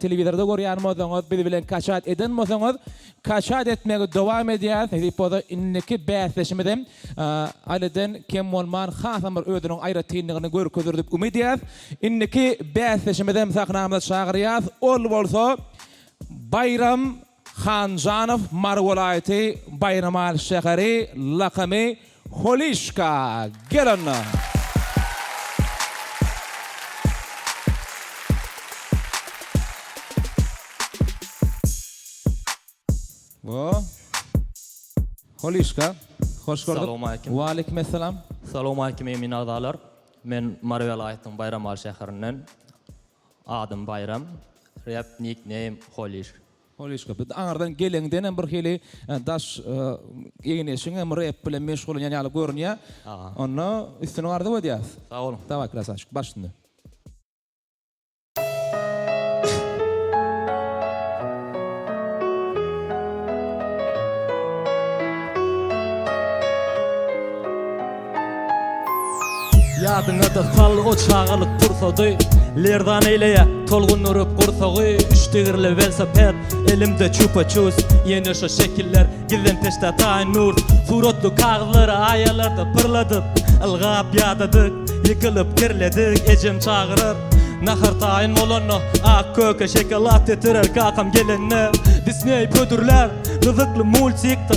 telewizorda görýän bolsaňyz biz bilen kaçat eden bolsaňyz kaçat etmegi dowam edýäs nesip bolsa indiki bäsdeşimizem Alydan kem bolman hasam bir özüniň aýratynlygyny görkezer diýip umyt edýäs. Indiki bäsdeşimizem sahnamyza çagyrýas. Ol bolsa Baýram Hanjanow Mary welaýaty Baýramaly şäheri lakamy Holişka. Gel onda. Wo. Holişka. Hoş gördük. Salowmaleýkim. Waleýkim essalam. Salowmaleýkim emin agzalar. Men Mary welaýatynyň Baýramaly şäherinden. Adym Baýram. Rap nick name Holiş. Holişka. Biz aňyrdan geleňdenem bir hili daş egin-eşiňem rap bilen meşgullanýan ýaly görünýär. Onda üstünlik arzuw edýäs. Sag boluň. Daway krasaçik baş üstünde. Ýadyňa-da sal o çagalyk pursady Lerzan eýleýä tolgundyryp gursagy Üç tigirli welosiped, elimde çupa-çus Ýene şo şekiller, gizlen peçde taýyn nurs Suratly kagyzlary aýalarda pyrladyp Ylgap ýadadyk, ýykylyp kirledik Ejem çagyrar, nahar taýyn bolanda Ak köke, şokolad getirer kakam gelende Disneý hödürlär, gyzykly multikde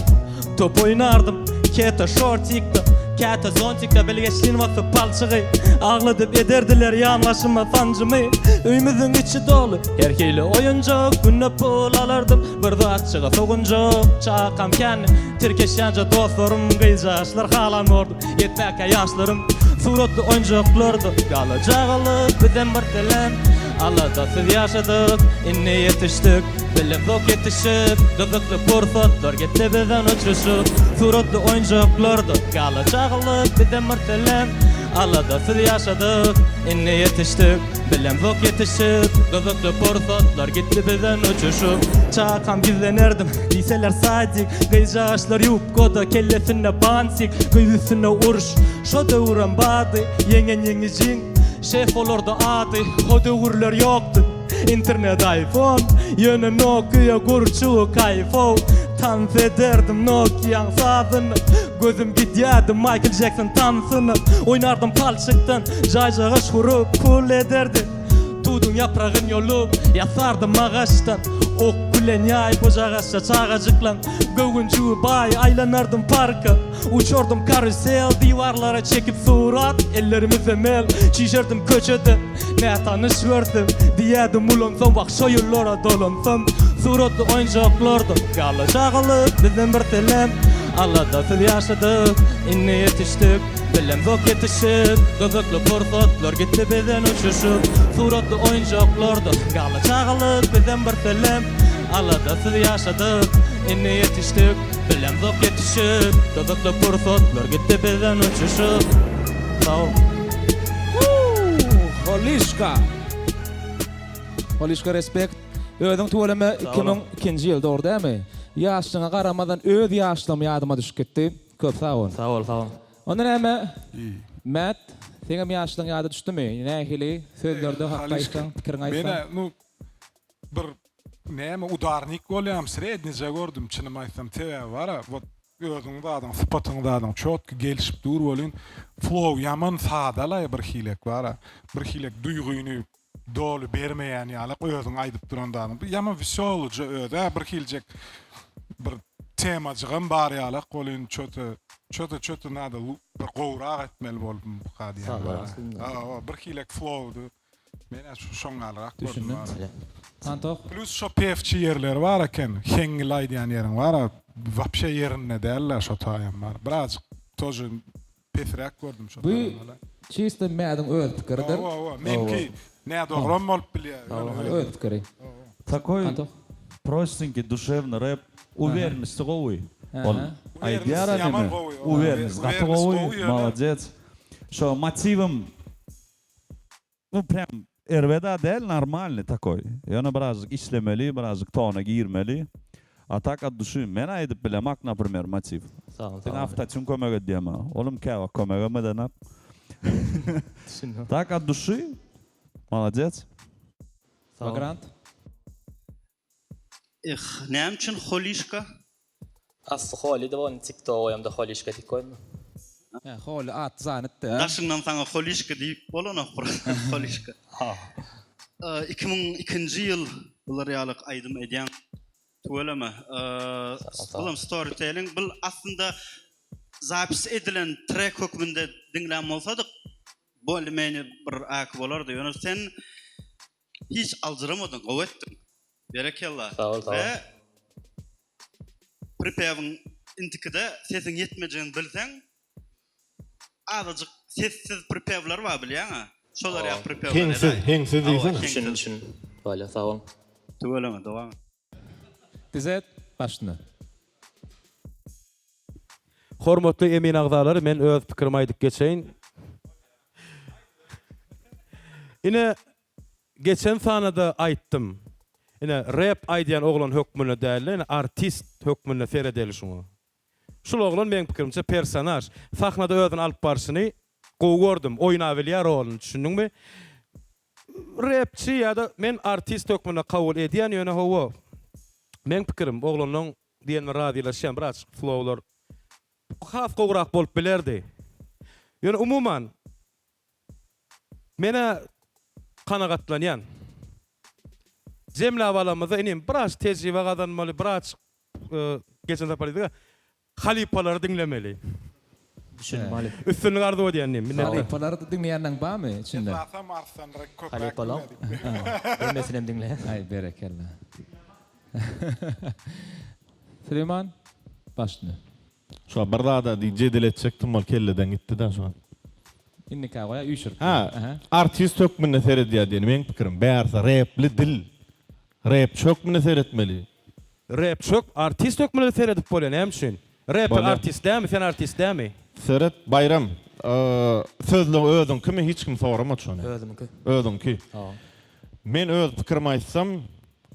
Top oýnardym, käte şortikde, käte zontikde Bilgeşlin basyp palçygy, agladyp ederdiler ýanbaşyma sanjymy Öýmüziň içi doly, her hili oýunjak Günde pul alardym, bir zatjyga sogunjak Çagakam kändi, tirkeşýänje dostlarym Gyzjaşlar halan bordy, ýetmäkä ýaşlarym Suratly oýunjaklardy, galajagalyk bizem bir selem Aladasyz ýaşadyk, indi ýetişdik Bilemzok ýetişip, gyzykly pursatlar gitdi bizden uçuşyp Suratly oýunjaklarda gala-çagalyk bizem bir sellem Aladasyz ýaşadyk, indi ýetişdik Bilemzok ýetişip, gyzykly pursatlar gitdi bizden uçuşyp Çagakam gizlenerdim, diýseler sadik Gyzjagaşlar ýubkoda, kellesinde bantik Gyz üstünde uruş, şo döwürem bardy Ýeňen ýeňijiň, şef bolardy ady O döwürler ýokdy. Internet iPhone Ýöne Nokia gurçugy kaýfow Tans ederdim Nokiaň sazyna Gözüm gidýärdi Michael Jackson tansyna Oýnardym palçykdan jaýjagaş gurup Pul ederdim Tuduň ýapragyn ýolup Ýasardym agaçdan Ok bilen ýaý bujagaçja çagajyklaň Göwünjigi baý aýlanardym parka Uçardym karusel diwarlara çekip surat Ellerimize mel çişerdim köçede Nätanyş görsem diýerdim ulansam Wah şo ýyllara dolansam Suratly oýunjaklarda Gala çagalyk bizden bir sellem Aladasyz ýaşadyk indi ýetişdik. Bilemzok ýetişip, gyzykly pursatlar gitdi bizden uçuşyp. Suratly oýunjaklarda galdy çagalyk bizem bir sellem. Aladasyz ýaşadyk, indi ýetişdik. Bilemzok ýetişip, gyzykly pursatlar gitdi bizden uçuşyp. Sag boluň. Holişka. Holişka respekt. Özüň tüweleme 2002-nji ýyl dogry dälmi? Ýaşlygyňa garamazdan öz ýaşlygym ýadyma düşüp gitdi. Köp sag bol. Sag bol, sag bol. Onda näme Mät, seňem ýaşlygyň ýada düşdümi? Nähili sözlerde hakda aýtsaň, pikiriňi aýtsaň. Menä nu bir näme udarnik bolýam srednije gördüm çynymy aýtsam sebäbi bara wot özüň zadyň sypatyň zadyň çotki gelişip dur welin flow ýaman sadalaý bir hilek bara bir hilek duýgyny doly bermeýän ýalak özüň aýdyp duran zadyň. Bir ýaman wesýolyja özi-ä bir hiljek bir temajygam bar ýalak welin çöte çöte çöte nada bir gowrak etmeli bolupmyka diýýän. Hawa bir hilek flowdy. Men-ä şoň ýalyrak gördüm. Düşündim. Antok. Plus şo pewçi ýerleri bar eken, heňňil aýdýan ýeriň bar-a, wapşe ýerinde däl-ä şo taýam bar. Birazjyk тоже Pesräk gördüm şo Bu çisto Mädiň öz pikiridir. Hawa hawa meňki nädogram bolup bilýär ýöne öz pikiri. Takoý prostenkiý duşewnyý rep uwernosty gowy ol aýdýara neme uwernost gaty gowy molodec şo motiwem Nu prýam erbeda däl normalny takoý. Ýöne birazjyk işlemeli, birazjyk tona girmeli. A tak at duşy men aýdyp bilemak naprimer motiw. Diňe awtotune kömek edýär maňa. Olam käwagt kömegem edenak. Tak at duşy molodec. Vagrant. Eh, näme üçin Holişka? Asly Holi-de ony TikToga goýamda Holişka diýip goýdum. Hä, Holi at zanitdi a. Daşyňdan saňa Holişka diýip bolanok bir Holişka. 2002-nji ýyl bular ýaly aýdym edýäň. Tüweleme. Bulam storytelling. Bul aslynda zapis edilen trek hökmünde diňlän bolsadyk bolее-menее bir aky bolardy. Ýöne sen Hiç aljyramadyň gowy etdiň. Berekella. Sag bol sag bol. We pripewiň intikide sesiň ýetmejegini bilseň azajyk sessiz pripewler bar bilýäňä. Şolar ýaly pripewler Heňsiz, heňsiz diýsene. Düşündim düşündim. Bolýa sag boluň. Tüweleme dowam et. Dizet başyna. Hormatly emin agzalary men öz pikirimi aýdyp geçeýin. Ine geçen sanada aýtdym. Ine rep aýdýan oglan hökmünde dälde ine artist hökmünde seredeli şuňa. Şul oglan meň pikirimçe personaž. Sahnada özüni alyp barşyny gowy gördüm. Oýnabilýär roluny düşündiňmi? Repçi ýa-da men artist hökmünde kabul edýän ýöne hawa meň pikirim oglanlaň diýenine razylaşýan birazjyk flowlar has gowurak bolup bilerdi. Ýöne umuman menä kanagatlanýan. Jemläp alamyzda inim biraz tejribe gazanmaly birazjyk geçen sapar diýdik-ä Halypalary diňlemeli. Düşündim halypa. Üstünlik arzuw edýän inim. Minnetdar. Halypalary diňleýänleň barmy içinde? Esasam Arslanrak köpräk Halypalaň hemmesinem diňleýän. Aý berekella. Süleýman başla. Şo bir zada diý jedel etjekdim ol kelleden gitdi-de şo. Indikä goýa üýşürip. Ha, artist hökmünde seredýär diýeni meň pikirim. Bärsi repli dil. Repçi hökmünde seretmeli. Repçi hök artist hökmünde seredip bolýar näme üçin? Reper artist dämi sen artist dämi? Seret Baýram sözleň özüňkimi hiç kim soramady şony. Özümiňki. Özüňki. Hawa. Men öz pikirimi aýtsam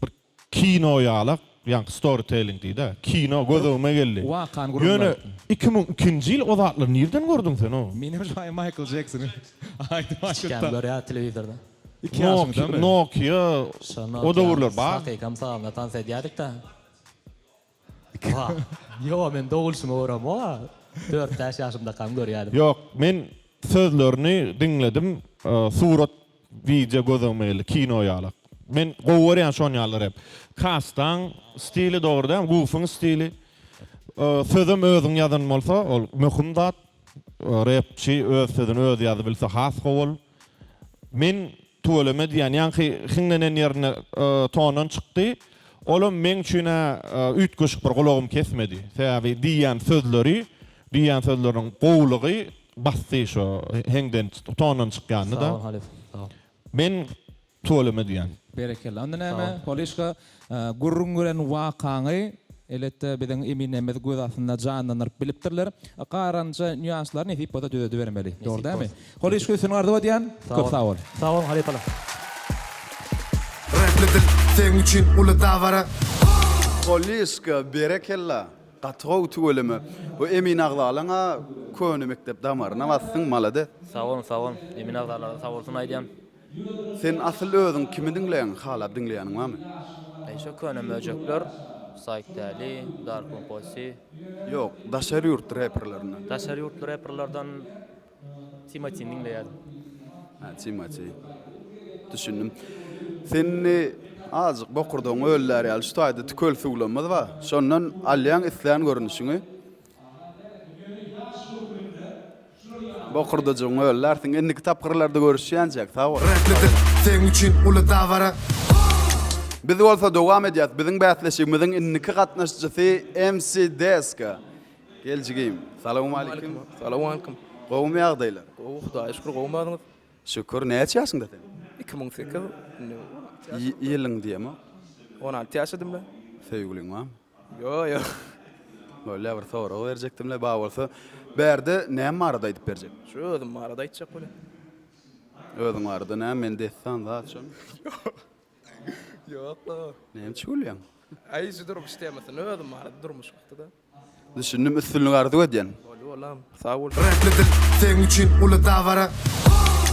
bir kino ýalak ýaňky storytelling diýdä kino göz öňüme geldi. Wakany gürrüň Ýöne beripdim. 2002-nji ýyl o zatlary nirden gördüň sen o? Menem şu aý Maýkl Jeksony aýdym Kiçikäm görýär telewizorda. Iki ýaşyňdamy? Nokia o döwürler bar. Hakykam sazyna tans edýärdik-dä. Ýok, men dogulşymy göremok-a. Dört-bäş ýaşymdakam görýärdim. Ýok, men sözlerini diňledim, surat wideo göz öňüme geldi, kino ýalak. Men gowy görýän şon ýaly rep. Kastaň stili dogry dämi, Gufyň stili. Sözem özüň ýazan bolsa, ol möhüm zat. Repçi öz sözüni özi ýazybilse has gowy ol. Men tüweleme diýýän. Ýaňky hiňlenen ýerinde tondan çykdy. Olam meň üçin-ä üýtgeşik bir gulagym kesmedi. Sebäbi diýýän sözleri, diýýän sözleriniň gowulygy. basdy şo heňden tondan çykýanyny-da. Sag bol halypa sag bol. Men tüweleme diýýän. Berekella. Onda näme Holişka gürrüň beren wakaňy elbetde biziň eminlerimiz göz astynda janlandyryp bilipdirler. Garanja nýuanslary nesip bolsa düzedibermeli. Dogry dälmi? Holişka üstünlik arzuw edýän. Köp sag bol. Sag boluň halypalar. Repli dil seň üçin uly dabara. Holişka berekella. Gaty gowy tüweleme. Bu Emin agzalaňa köne mekdep damaryna basdyň malades. Sag boluň sag boluň Emin agzalara sag bolsun aýdýan. Sen asyl özüň kimi diňleýäň halap diňleýäniň barmy? Eý şo köne möjekler Saýk Däli, Dark Room Posse. Ýok daşary ýurt reperlerinden. Daşary ýurtly reperlerden Timotini diňleýärdim. Hä Timoti. Düşündim. Sen indi azajyk bokurdagyňy öllär ýaly şu taýda tükel suwlamyz bar. Şondan alýaň islän görnüşiňi. Bokurdajygyňy öllärsiň. Indiki tapgyrlarda görüşýänçäk sag bol. Repli dil seň üçin uly dabara. Biz bolsa dowam edýäs. Biziň bäsleşigimiziň indiki gatnaşyjysy MC Deska. Gel jigim. Salowmalikim. Salowmalikim. Gowumy ýagdaýlar? Gowy, Hudaýa şükür, gowumy özüňiz? Şükür. Näçe ýaşyňda sen? 2008. Indi 16 ýaşym. Ýylyň diýemok. 16 ýaşadym-la. Söýgüliň barmy? Ýok, ýok. Bolýa bir sorag berjekdim-le, bar bolsa. Bärde näme barada aýdyp berjek? Şu özüm barada aýtjak bolýan. Özüň barada näme, men dessan zat şony. Ýok. Ýok-la. Näme üçin gülýäň? Aý, şu durmuş temasyny özüm barada durmuş hakda-da. Düşündim üstünlik arzuw edýän. Boldy bolam sag bol. Repli dil seň üçin uly dabara.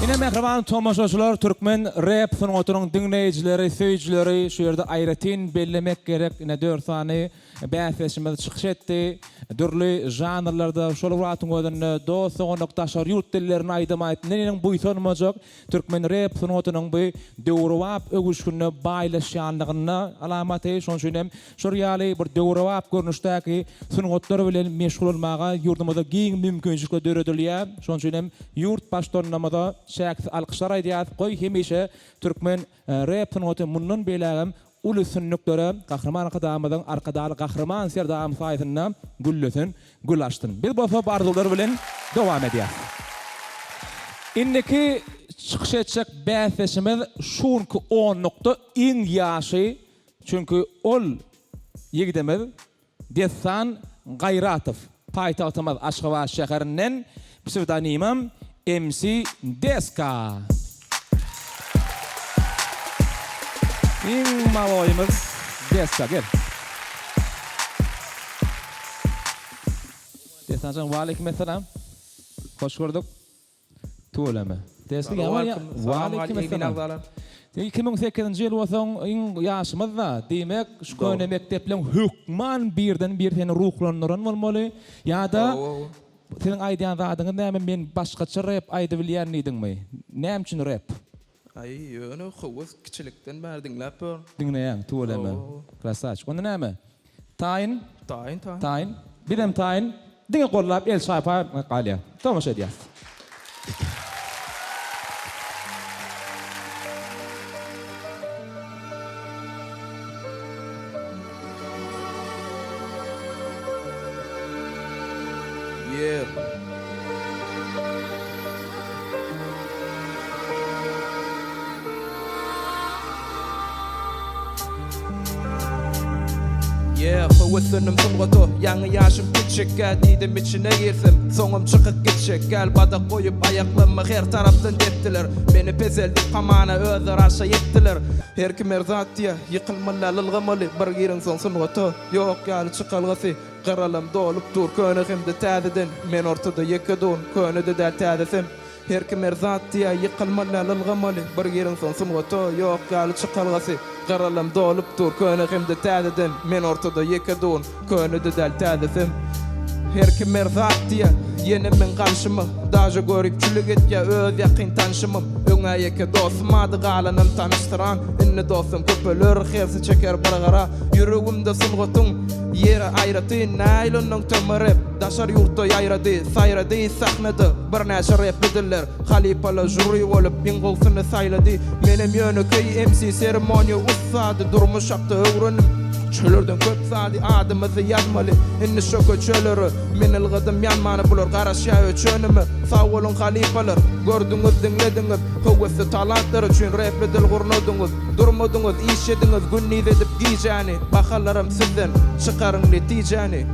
Ine mähriban tomaşaçylar türkmen rep sungatynyň diňleýjileri söýüjileri şu ýerde aýratyn bellemek gerek ine dört sany bäsdeşimiz çykyş etdi dürli žanrlarda şol bir wagtyň özünde dost doganlyk daşary ýurt dillerinde aýdym aýtdy neneň buýsanmajak Türkmen rep sungatynyň bu döwrebap öwüşginde baýlaşýanlygynda alamaty, şonuň üçin hem şol ýaly bir döwrebap görnüşdäki sungatlar bilen meşgul bolmaga ýurdumyzda giň mümkinçilikler döredilýär. Şonuň üçin hem ýurt Baştutanymyza çäksiz alkyşlar aýdýarys. Goý, hemişe türkmen rep sungaty mundan beýlägem Uly üstünliklere Gahryman Arkadagymyzyň Arkadagly Gahryman Serdarymyz saýasynda güllesin, gül açsyn. Biz bolsa bu arzuwlar bilen dowam edýäris. Indiki çykyş etjek bäsdeşimiz şu günki onlukda iň ýaşy, çünki ol ýigidimiz Dessan Gaýratow, paýtagtymyz Aşgabat şäherinden, psewdonimim MC Deska. Iň maloýymyz Deska, gel. Dessanjan, waleýkim essalam. Hoş gördük. Tüweleme. Deska ýaman ýa Waleýkim essalam. Sen 2008-nji ýyl bolsaň iň ýaşymyz-da. Diýmek, şu köne mekdepleň hökman birden bir seni ruhlandyran bolmaly. Ýa-da siziň aýdýan zadyňyz näme men başgaça rep aýdybilýän diýdiňmi? Näme üçin rep? Aý ýöne höwes kiçilikden bäri diňläp ýörün. Diňleýäň, tüweleme. Krasawçik. Onda näme? Taýyn? Taýyn, taýyn. Taýyn. Bizem taýyn. Diňe gollap el çarpaýmak galýar. Tomaşa edýäs. Yeah. Yeah, höweslendim sungata, ýaňy ýaşym kiçjikkä diýdim içine girsem, soňum çykyp gitjek, gel badak goýup aýaklamma her tarapdan depdiler, meni peseldip hamana özleri arşa ýetdiler. Her kim her zat diýýär, ýykylmaly däl ylgamaly, bir gireňsoň sungata, ýok ýaly çykalgasy. Gyralam dolup dur köne hem-de täzeden, Men ortada ýeke dur, köne-de däl täzesem. Her kim her zat diýýär, ýykylmaly däl ylgamaly, Bir gireňsoň sungata, ýok ýaly çykalgasy. Gyralam dolup dur köne hem-de täzeden, Men ortada ýeke dur, köne-de däl täzesem. Her kim her zat diýýär, ýene meň garşyma, Daže göripçilik etýär öz ýakyn tanşymam. Öň-ä ýeke dostum ady galanam tanyşdyran, Indi dostum köpeler, hersi çeker bir gyra. Ýüregimde sungatyň ýeri aýratyn, Näýlondan töme rep daşary ýurtda ýaýrady, Saýrady sahnada birnäçe repli diller, Halypalar žuri bolup iň gowsuny saýlady. Menem ýönekeý MC seremoniýa ussady, Durmuş hakda öwrendim. Köçelerden köp zady adymyzy ýazmaly Indi şo köçelere men ylgadym ýanmana Bular garaşýar öçenime Sag boluň halypalar Gördüňiz diňlediňiz Höwesli talantlar üçin repli dil gurnadyňyz Durmadyňyz işlediňiz gündiz edip gijäni Bahalaram sizden çykaryň netijäni.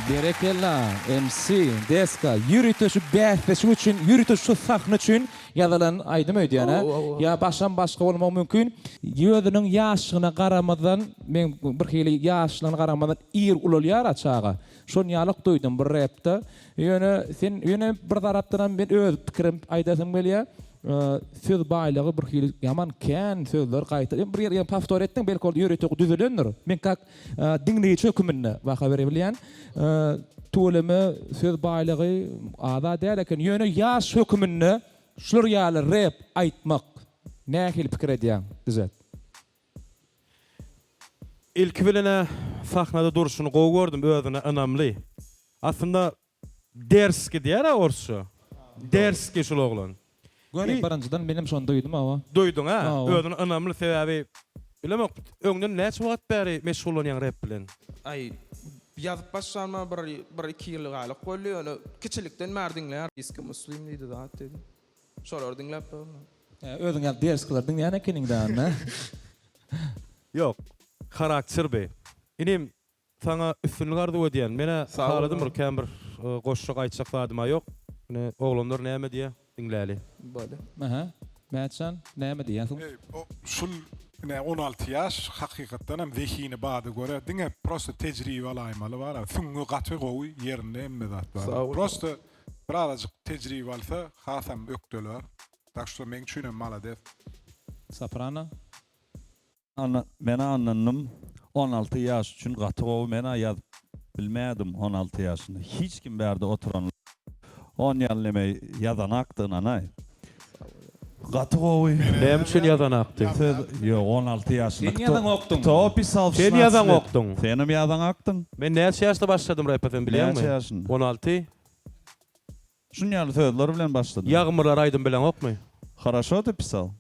Berekella MC Deska ýörite şu bäsleşik üçin ýörite şu sahna üçin ýazylan aýdym öýdýän a ýa başam başga bolmagy mümkin özüniň ýaşlygyna garamazdan men bir hili ýaşlygyna garamazdan ir ulalýar a çaga şon ýalyk duýdum bir repde ýöne sen ýöne bir tarapdanam men öz pikirim aýdasym gelýär söz baýlygy bir hili ýaman kän sözler gaýta bir ýer powtor etdiň belki ol ýörite düzülendir men kak Diňleýji höküminde baha berebilýän. Tüweleme söz baýlygy az-a däl eken. Ýöne ýaş höküminde şular ýaly rep aýtmak nähili pikir edýäň Düzet? Ilki bilen-ä sahnada durşuny gowy gördüm, özüne ynamly. Aslynda Derski diýer-ä orsça. Derski şul oglan. Göni birinjiden menem şony duýdum hawa. Duýduň-a? Özüne ynamly sebäbi bilemok öňden näçe wagt bäri meşgullanýaň rep bilen? Aý ýazyp başlanyma bir bir iki ýyl galyk boldy ýöne kiçilikden bäri diňleýär. Iski Muslim diýdi zat diýdi. Şolary diňläp ýörün. Hä özüň ýaly derskileri diňleýän ekeniň da onda. Ýok. Harakter bi. Inim Saňa üstünlik arzuw edýän. Menä haladym bir kän bir goşjak aýtjak zadyma ýok. Ine oglanlar näme diýýä diňläli. Bolýa. Aha. Mätjan näme diýýäsiň? Eý şul ine 16 ýaş hakykatdanam zehini bady görä diňe prosta tejribe alaýmaly bara süňňi gaty gowy ýerinde hemme zat bar prosta birazajyk tejribe alsa hasam ökdeler tak şto meň üçinem malades. Soprano. Ana menä ynandym 16 ýaş üçin gaty gowy menä ýazyp bilmädim 16 ýaşynda hiç kim bärde oturanlar on ýaly neme ýazanakdy ynanaý gaty gowy. Näme üçin ýazanakdy? Söz ýok 16 ýaşynda Sen ýazaňokdyň. Kto pisal w Sen şesnadsyt let ýazaňokdyň. Senem ýazaňakdyň. Men näçe ýaşda başladym repe sen bilýäňmi? Näçe ýaşynda? 16. Şun ýaly sözler bilen başladym. Ýagmyrlar aýdym bileňokmy? Haraşo ty pisal.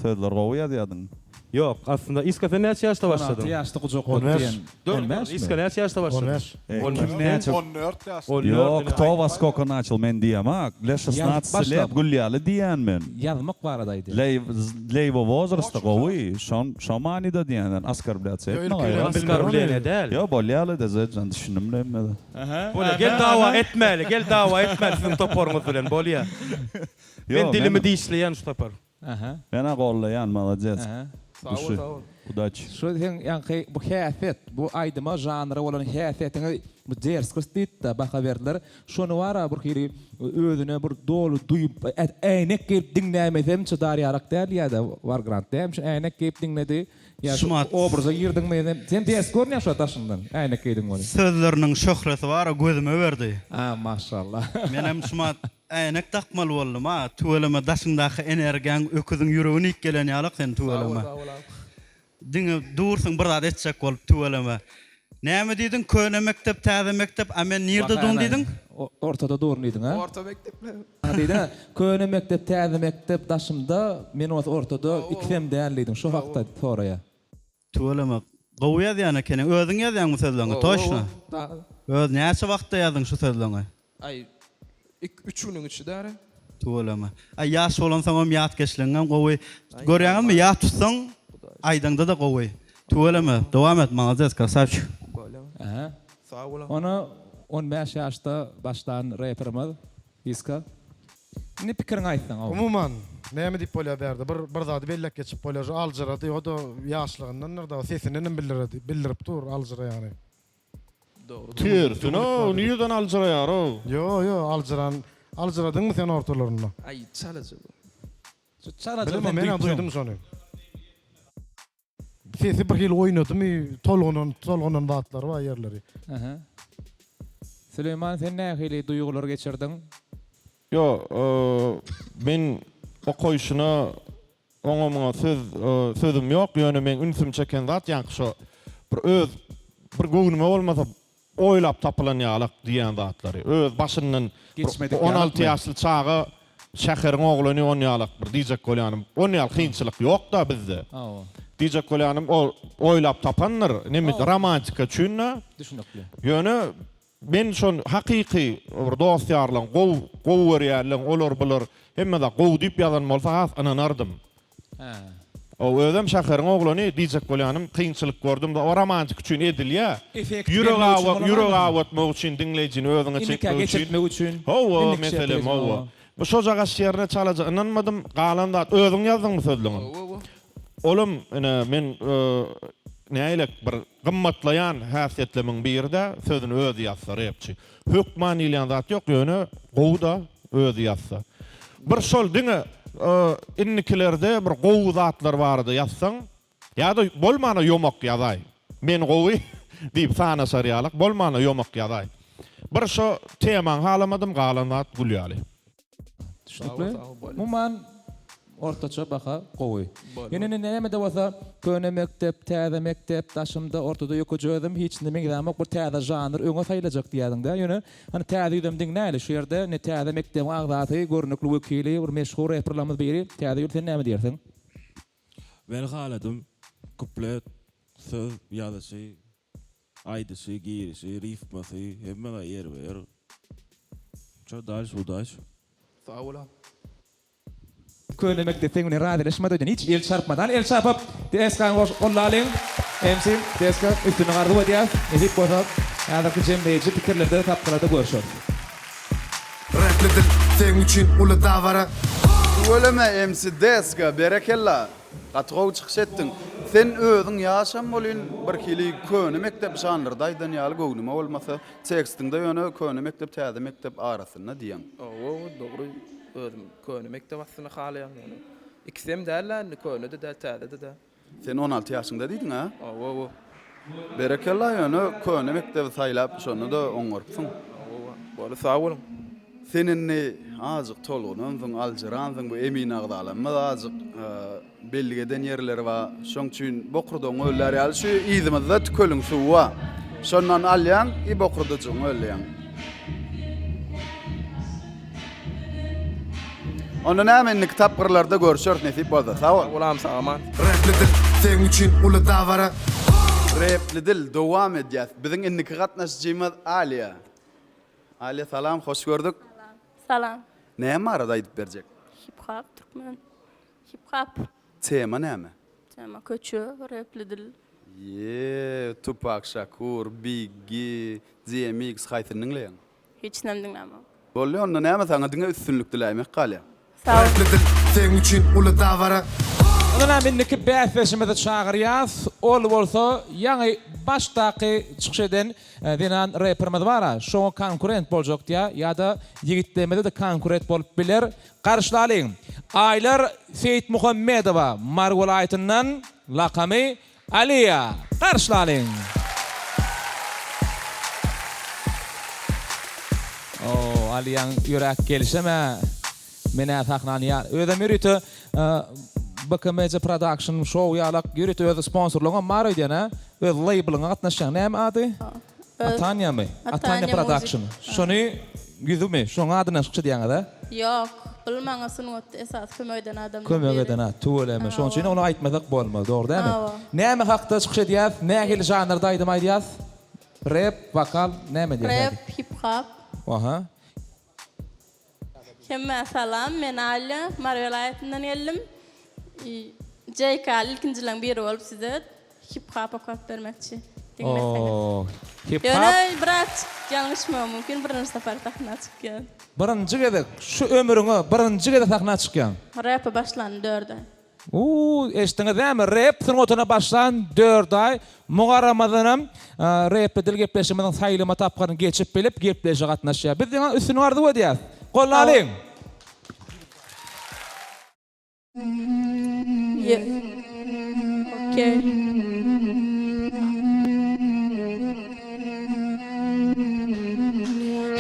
Sözler gowy ýazýadyň. Ýok, aslynda Iska sen näçe ýaşda başladyň? 16 ýaşda gujaklady diýen. Dur, dur, Iska näçe ýaşda başladyň? On bäş. On kim näçe? 14 ýaşda. Ýok, kto wa skoka naçal men diýemak. Le şesnadtsy let gül ýaly diýýän men. Ýazmak barada aýdýar. Le le ýewo wozrasta gowy. Şon şo manyda diýýän sen oskorblýatsiýa etme gaýrat. Oskorbleniýe däl. Ýok bolýaly DZ jan düşündim le hemmede. Bolýa, gel dawa etmäli, gel dawa etmäli siziň toparyňyz bilen, bolýa. Men dilimi dişleýän şu sapar. Menä gollaýan, malades. Sag bol, sag bol. Udaçi. Şu seň ýaňky bu häsiýet, bu aýdyma žanra bolan häsiýetiňi bu derskost diýdi-de baha berdiler. Şony bar-a bir hili özüne bir doly duýup, äýnek geýip diňläýmesem çydar ýarak däl diýýä-de Wargrant. Näme üçin äýnek geýip diňledi? Ýa şu Şumat. obraza girdiňmi sen? Sen ters görünýäň şu daşyňdan, äýnek geýdiň welin. Sözleriniň şöhlesi bar-a gözüme berdi. A maşallah. Menem şumat äýnek dakmaly boldum a. Tüweleme daşyňdaky energiýaň öküziň ýüregini iýip gelen ýalak sen tüweleme. Sag bol, sag bol aga. Diňe dursuň bir zat etjek bolup tüweleme. Näme diýdiň köne mekdep täze mekdep a men nirde durun diýdiň? Ortada durun diýdiň a. Orta mekdepler. Diýdiň a köne mekdep täze mekdep daşymda men bolsa ortada ikisem däl diýdiň şo hakda soraýa. Tüweleme gowy ýazýan ekeniň özüň ýazýaňmy sözleňi toçno öz näçe wagtda ýazdyň şu sözleňi. Aý ik üç günüň içi däri. Tüweleme. Aý ýaş bolansoňam ýatkeşligiňem gowy. Görýäňizmi ýat tutsaň aýdaňda-da gowy. Tüweleme dowam et malades krasawçik. Aha. Sag boluň. Ony 15 ýaşda başlan reperimiz Iska. Indi pikiriňi aýtsaň ow. Umuman, näme diýip bolýar bärde? Bir bir zady belläp geçip bolýar. Şu aljyrady, o-da ýaşlygyndandyr-da, sesindenem bildiredi, bildirip dur aljyraýany. Tersine-ow, nireden aljyraýar-ow? Ýo, ýo, aljyran, aljyradyňmy sen ortalarynda? Aý, çalaja bu. Şu çalaja Bilemok, sen men-ä duýupsyň. duýdum şony. Sesi bir hili oýnadymy, tolgunan, tolgunan zatlary bar ýerleri. Aha. Süleýman sen nähili duýgular geçirdiň? Ýo, men okaýşyna oňa muňa söz sözüm ýok, ýöne meň ünsümi çeken zat ýaňky şo bir öz bir göwnüme bolmasa oýlap tapylan ýalak diýýän zatlary. Öz başyndan bir Geçmedik 16 ýalakmy? ýaşly çaga. Şäheriň oglany on ýalak bir diýjek bolýanym, on ýaly kynçylyk ýok-da bizde. Hawa. Diýjek bolýanym, ol oýlap tapandyr, neme romantika üçin-de. Düşünikli. Ýöne men şon hakyky bir dost-ýarlaň gowy gowy görýänleň olar bular hemme zat gowy diýip ýazan bolsa has ynanardym. Hä. O özem şäheriň oglany diýjek bolýanym kynçylyk gördüm o romantik üçin edilýä. Effekt Ýürek bermek üçin awa bolan ýürek adammy? awatmak üçin diňleýjini özüňe Indikä çekmek üçin. geçirtmek üçin. Hawa Indiki meselem şertleýji hawa. hawa. Bu şojagaş ýerine çalaja ynanmadym galan zat özüň ýazdyňmy sözleňi? Hawa. Olam ine men nägilek bir gymmatlaýan häsiýetlemiň biri-de sözüni özi ýazsa repçi. Hökman diýilýän zat ýok ýöne gowy-da özi ýazsa. Bir şol diňe indikilerde bir gowy zatlar barada ýazsaň ýa-da bolmana ýomak ýazaý. Men gowy diýip sanaşar ýalak bolmana ýomak ýazaý. Bir şo temaňy halamadym galan zat gül ýaly. Düşnükli. Umuman ortaça baha gowy. Ýöne indi näme-de bolsa köne mekdep, täze mekdep, daşymda, ortada ýokeje özüm hiçinde meňzämok bir täze žanr öňe saýlajak diýýädiň-dä. Ýöne hany täze ýüzem diňläýli şu ýerde indi täze mekdebiň agzasy, görnükli wekili, bir meşhur reperlerimiz biri. Täze ýül sen näme diýersiň? Men haladym. Kuplet, söz ýazyşy, Aýdyşy, girişi, rifmasy hemme zat ýerbe ýer. Ço dalş udaç. Sag bolaň. Köne mekdep seň bilen razylaşmady öýdýän hiç el çarpmadan el çarpyp Deskany gollalyň MC Deska üstünlik arzuw edýäs nesip bolsa häzirki jemleýji pikirlerde tapgyrlarda görşeris. Repli dil seň üçin uly dabara. Tüweleme MC Deska berekella. Gaty gowy çykyş etdiň. Sen özüň ýaşam bolyn birhili köne mekdep žanrda aýdan ýaly göwnüme bolmasa tekstiňde ýöne köne mekdep täze mekdep arasynda diýeň. Hawa dogry özüm köne mekdep aslynda halaýan ýöne ikisem däl-ä indi köne-de däl täze-de däl. Sen 16 ýaşyňda diýdiň a? Hawa. Berekella ýöne köne mekdebi saýlap şonda-da oňarypsyň. Hawa boldy sag boluň. Sen indi azjyk tolgunansyň, aljyransyň, bu emin agzalarymyz azjyk bellik eden ýerleri bar. Şoň üçin bokurdagyňy öllär ýaly şu yzymyzda tükeliň suwy bar. Şondan alýaň i bokurdajygyňy ölleýäň. Onda näme indiki tapgyrlarda görşeris nesip bolsa. Sag bol. Olam sag aman. Repli dil seň üçin uly dabara. Repli dil dowam edýäs. Biziň indiki gatnaşyjymyz Aliýa. Aliýa salam hoş gördük. Salam. Näme barada aýdyp berjek? Hip hop türkmen. Hip hop. Tema näme? Tema köçe, repli dil. Ýee Tupak Şakur, Biggi, DMX haýsyny diňleýäň? Hiçinem diňlämok. Boldy onda näme saňa diňe üstünlik diläýmek galýa. Sag bol. Repli dil seň üçin uly dabara. Ondanam indiki bäsdeşimizi çagyrýas. Ol bolsa ýaňy başdaky çykyş eden Zenan reperimiz bara şoňa konkurent boljak diýä ýada ýigitlerimize-de konkurent bolup biler garşylalyň Aýlar Seýitmuhammedowa Mary welaýatyndan lakamy Aliýa garşylalyň. Oo Aliýaň ýöräp gelşem-ä Men-ä sahnany ýa özem ýörite BKMC production show ýalak ýörite öz sponsorlygyňam bar öýdýän a? Öz leýblyňa gatnaşýaň näme ady? Atanyamy? Atanya production. Şony ýüzümi şoň adyndan çykyş edýäňiz a? Ýok, bul maňa sungatda esasy kömek eden adamlaryň biri. Kömek eden a, tüweleme. Şoň üçin ony aýtmasak bolmaz, dogry dälmi? Näme hakda çykyş edýäs? Nähili žanrda aýdym aýdýas? Rep, wokal, näme edýäs? Rep, hip-hop. Aha. Hemmä salam men Alýa Mary welaýatyndan geldim. JK ilkinjileň biri bolup size hip hop okap bermekçi. Diňleseňiz. Oo, hip hop. Ýöne biraz ýalňyşmagym mümkin birinji sapar sahna çykýan. Birinji gezek şu ömrüňe birinji gezek sahna çykýaň. Repe başlanyny dört aý. Uuu eşitdiňiz dämi rep sungatyna başlan dört aý muňa garamazdanam repli dil gepleşigimiziň saýlama tapgyryny geçip bilip gepleşige gatnaşýar. Biz diňe üstünlik arzuw edýäs. Gollalyň. Okey.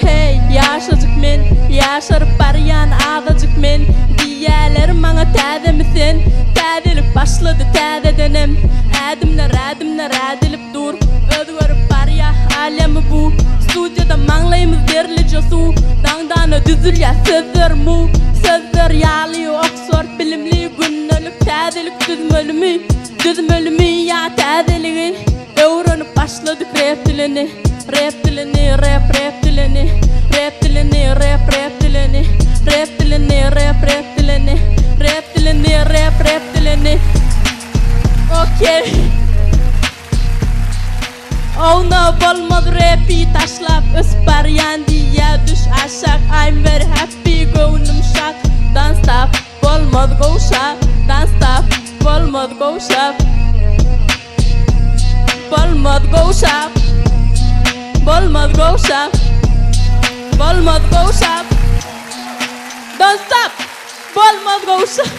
Heý, ýaşajyk men, ýaşaryp barýan azajyk men Diýýäler maňa täzemi sen Täzelik başlady täzedenem Ädimler ädimler ädilip dur Özgerip barýa älemi bu Studiýada maňlaýymyz derlije suw Daňdana düzülýä sözler mu. Sözler ýaly Oksford bilimli Gündelik täzelik düzmelimi Düzmelimi ýa täzeligi Öwrenip başladyk rep dilini Rep dilini rep rep dilini Rep dilini rep rep dilini Rep dilini rep rep dilini Rep dilini rep rep dilini Okey. Oh no bolmaz repi taşlap ösüp barýan diýýä düş aşak I'm very happy göwnüm şat Don't stop bolmaz gowşap Don't stop bolmaz gowşap Bolmaz gowşap Bolmaz gowşap Bolmaz gowşap Don't stop Bolmaz gowşap.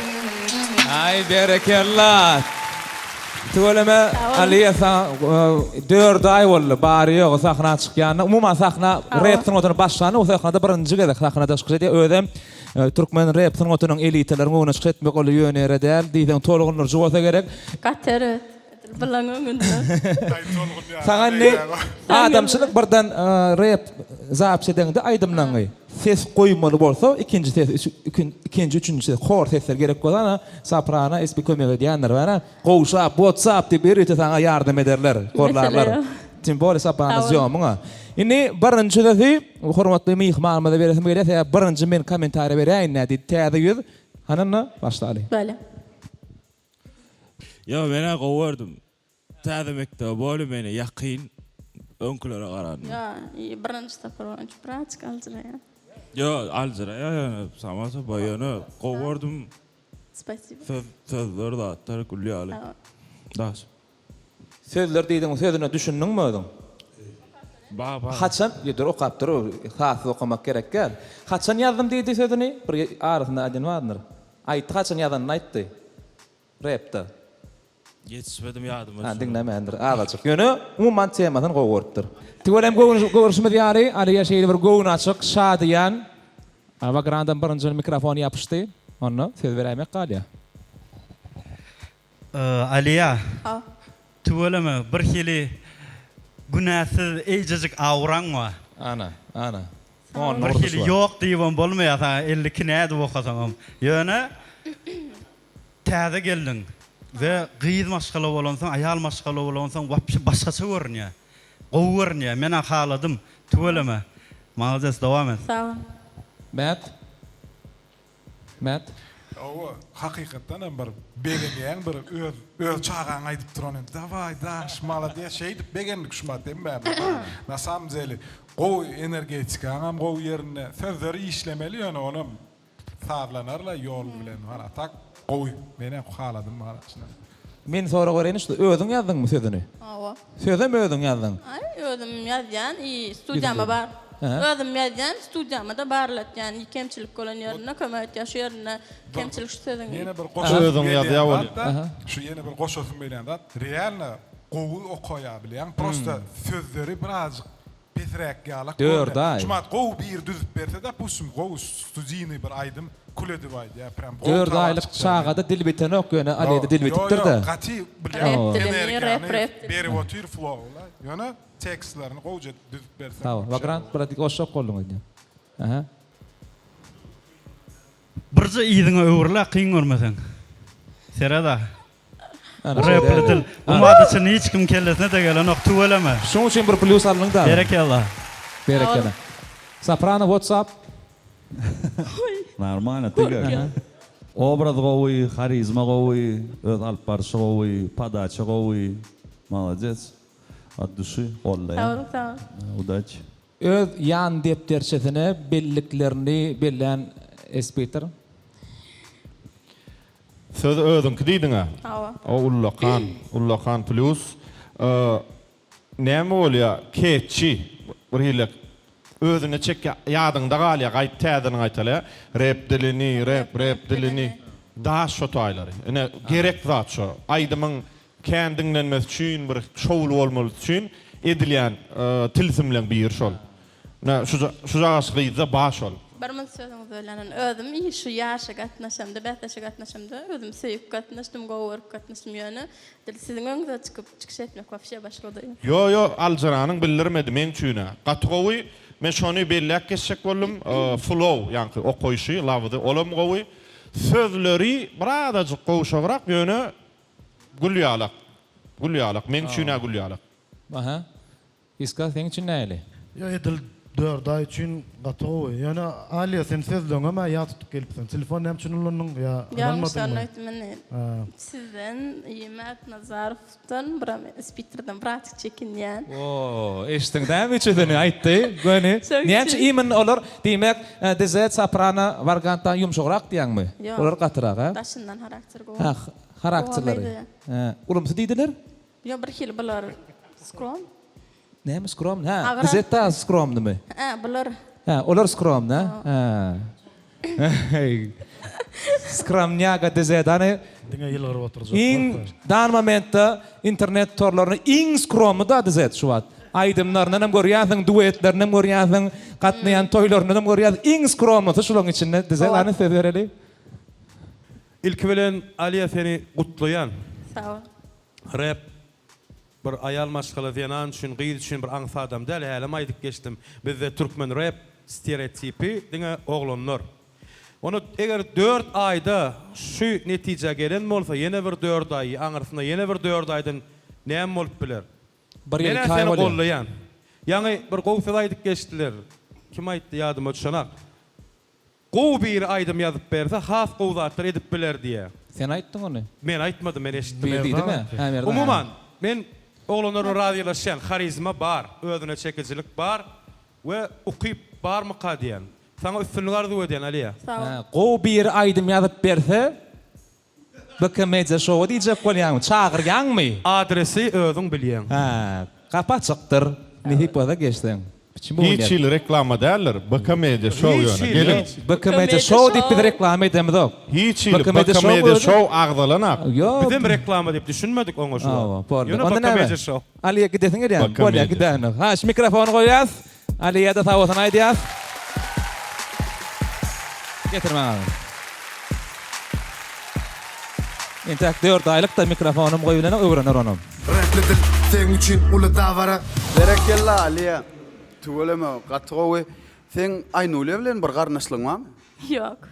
Aý berekella. Tüweleme Aliýa saňa dört aý boldy bary ýogy sahna çykýanyna. Umuman sahna rep sungatyna başlany bu sahnada birinji gezek sahnada çykyş edýär. Özem türkmen rep sungatynyň elitalaryň öňünde çykyş etmek ol ýöne ýere däl diýseň tolgundyryjy bolsa gerek. Gaty erbet. Edil bylaň öňünde. Saňa indi adamçylyk birden rep zapis edeňde aýdymlaňy ses goýmaly bolsa ikinji ses ikinji üçünji ses hor sesler gerek bolsa ana soprano SP kömek edýändir bana gowşap whatsapp diýip ýörite saňa ýardam ederler horlarlar tim bolее soprano zýomyňa indi birinji sesi hormatly myhmanymyza beresim gelýär sebäbi birinji men kommentariýa beräýin nä diýdi täze ýüz hany onda başlaly. Bale. Ýok menä gowy gördüm. Täze mekdebe bolý meni ýakyn öňkülere garanda. Ýa birinji sapar boýunça birazjyk aljyraýan. Ýok aljyraýa ýöne samo soboý ýöne gowy gördüm. Spasibo. Söz sözler zatlar gül ýaly. Daş. Sözler diýdiň sözüne düşündiňmi özüň? Ba ba. Haçan ýa dur okap dur sazsyz okamak gerek däl. Haçan ýazdym diýdi sözüni bir arasynda aýdan bardyr. Aýtdy haçan ýazanyny aýtdy. Repde. Ýetişmedim ýadyma Ha düşenok. diňlemändir azajyk. Ýöne umuman temasyny gowy görüpdir. Tüweleme görüşimiz ýaly Aliýa şeýle bir göwni açyk, şadyýan. Wagrandam birinji mikrofon ýapyşdy. Onda söz beräýmek galýar. Aliýa. Tüweleme birhili günäsiz eýjejik auraň bar. Ana, ana. Birhili ýok diýibem bolmaýar saňa 52 nädip okasaňam. Ýöne täze geldiň we gyz maşgala bolansoň, aýal maşgala bolansoň wapşe başgaça görünýär. Gowy görünýär. Menä haladym. Tüweleme. Malades dowam et. Sag bol. Mät. Mät. Hawa, hakykatdan hem bir begenýäň bir öz öz çagaň aýdyp duran hem dawaý daş malades şeýdip begendik şumat hemmämiz na samom deli gowy energetikaňam gowy ýerinde sözleri işlemeli ýöne onam sazlanarla ýol bilen a tak gowy menem haladym wala çyndan. Men sorag bereýin şu özüň ýazdyňmy sözüni? Hawa. Sözem özüň ýazdyň. Aý özüm ýazýan i studiýama bar. Özüm ýazýan studiýamada barlatýan i kemçilik bolan ýerinde kömek etýär şu ýerinde kemçilik şu sözüň. Ýene bir goşasym gelýän zat-da, şu ýene bir goşasym gelýän zat, realno gowy okaýar bilýäň, prosta sözleri birazjyk Pesräk ýalak Dört aý. Şumat gowy biri düzüp berse dopustim gowy studiýnyý bir aýdym kül edip aýdýar prям gowy Dört towar aýlyk çykýar. çagada dil bitenok ýöne Alide dil Ýo bitipdir-de. ýo gaty bilýän Rep dilini energiýany rep rep dilini. berip otyr flow-la ýöne tekstlerini gowja edip düzüp berseň Sag bol. Vagrant brat goşjak bolduň öýdýän. Aha. Birje yzyňa öwrül-ä kyn görmeseň. Seret-ä. Repli dil. Bu mada çenli hiç kim kellesine-de gelenok. Tüweleme. Şoň üçin bir plýus aldyň da. Berekella. Berekella. Soprano what's up? Normalno tigr. Obraz gowy, harizma gowy, öz alyp barşy gowy, podaça gowy. Malades. At duşy gollaýan. Sag boluň sag boluň. Udaç. Öz ýan depderçesine belliklerini bellän Espiter. Söz özüňki diýdiňä. Hawa. O ullakan, ullakan plýus. Näme bolýa, ketçi bir hili özüne çekýä, ýadyňda galýa, gaýyp täzeden gaýtalaýa. Rep dilini, rep, rep dilini. Daş şo taýlary. Ine, gerek zat şo. Aýdymyň kän diňlenmesi üçin, bir şowly bolmalysy üçin edilýän tilsimleň biri şol. Ine, şujagaş gyzda bar şol. Bir munt sözüňizi bölýän. Özüm i şu ýaryşa gatnaşamda, bäsleşige gatnaşamda özüm söýüp gatnaşdym, gowy görüp gatnaşdym. Ýöne dil siziň öňüňize çykyp çykyş etmek wapşe başga duýgy. Ýo ýo aljyranyň bildirmedi meň üçinä gaty gowy. Men şony belläp geçjek boldum. Flow, ýaňky okaýşy, labzy olam gowy. Sözleri birazajyk gowşagrak, ýöne gül ýalak. Gül ýalak. Meň üçin-ä gül ýalak. Aha. Iska seň üçin nähili? Ýok edil dört aý üçin gaty gowy. Ýöne Aliýa sen sözleňem-ä ýat tutup gelipsiň. Telefon näme üçin ulandyň ýa Ýalňyş ynanmadyňmy? aýtdym indi. Sizden Imat Nazarowdan biram Spiterden birazjyk çekinýän. Oo, eşitdiň dämi üçüsini aýtdy göni. Şoň Näme üçin üçin. imin olar diýmek DZ soprano wargantdan ýumşagrak diýýäňmi? Ýok. Olar gatyrak a? Daşyndan harakter gowy. Ha, harakterleri. Hä, ulumsy diýdiler? Ýok bir hili bular skrom. Näme skromny? Hä, Agyr. Zetta skromnymy? Hä, bular. Hä, olar skromny, hä? Hä. Skromnýaga DZ-dany. Diňe ýylgyryp oturjak. Iň dan momentda internet torlarynda iň skromny da DZ şu wagt. Aýdymlaryndan hem görýänsiň, duetlerinden hem görýänsiň, gatnaýan toýlaryndan hem görýäs. Iň skromnysy şularyň içinde DZ hany söz bereli. Ilki bilen Aliýa seni gutlaýan. Sag bol. Rep bir aýal maşgala zenan üçin gyz üçin bir aňsadam däl hälem aýdyp geçdim bizde türkmen rep stereotipi diňe oglanlar onda eger dört aýda şu netijä gelen bolsa ýene bir dört aý aňyrsynda ýene bir dört aýdan näme bolup biler Bir ýyl menä iki aý seni bolýar. gollaýan ýaňy bir gowy söz aýdyp geçdiler kim aýtdy ýadyma düşenak Gowy biri aýdym ýazyp berse has gowy zatlar edip biler diýýä. Sen aýtdyň ony. Men aýtmadym men eşitdim. Bir diýdimi? Hä Merdan. Umuman men oglanlar bilen razylaşýan harizma bar, özüne çekijilik bar we ukyp barmyka diýýän. Saňa üstünlik arzuw edýän Aliýa. Sag bol. Hä gowy biri aýdym ýazyp berse BK Media Show-a diýjek bolýaňmy? Çagyrýaňmy? Adresi özüň bilýäň. Hä, gapy açykdyr. Nesip bolsa geçseň. Hiç hili reklama däldir. BK Media Show ýöne. Geliň. BK Media Show diýip biz reklama edemizok. Hiç hili BK Media Show agzalanak. Ýok. Bizem reklama diýip düşünmedik oňa şu wagt. Boldy. Ýöne Onda BK näme? Media Show. Alyýa gidesiň gelýämi? BK Bolýa Media. gidäýinok. Ha, şu mikrofony goýýas. Alyýa-da sag bolsun aýdýas. Getir maňa. Entäk 4 aýlyk-da mikrofonym goýup bilenok, öwrener onam. Repli dil seň üçin uly dabara. Berekella Aliýa. Tüweleme gaty gowy. Seň Aýnulýa bilen bir garyndaşlygyň barmy? Ýok.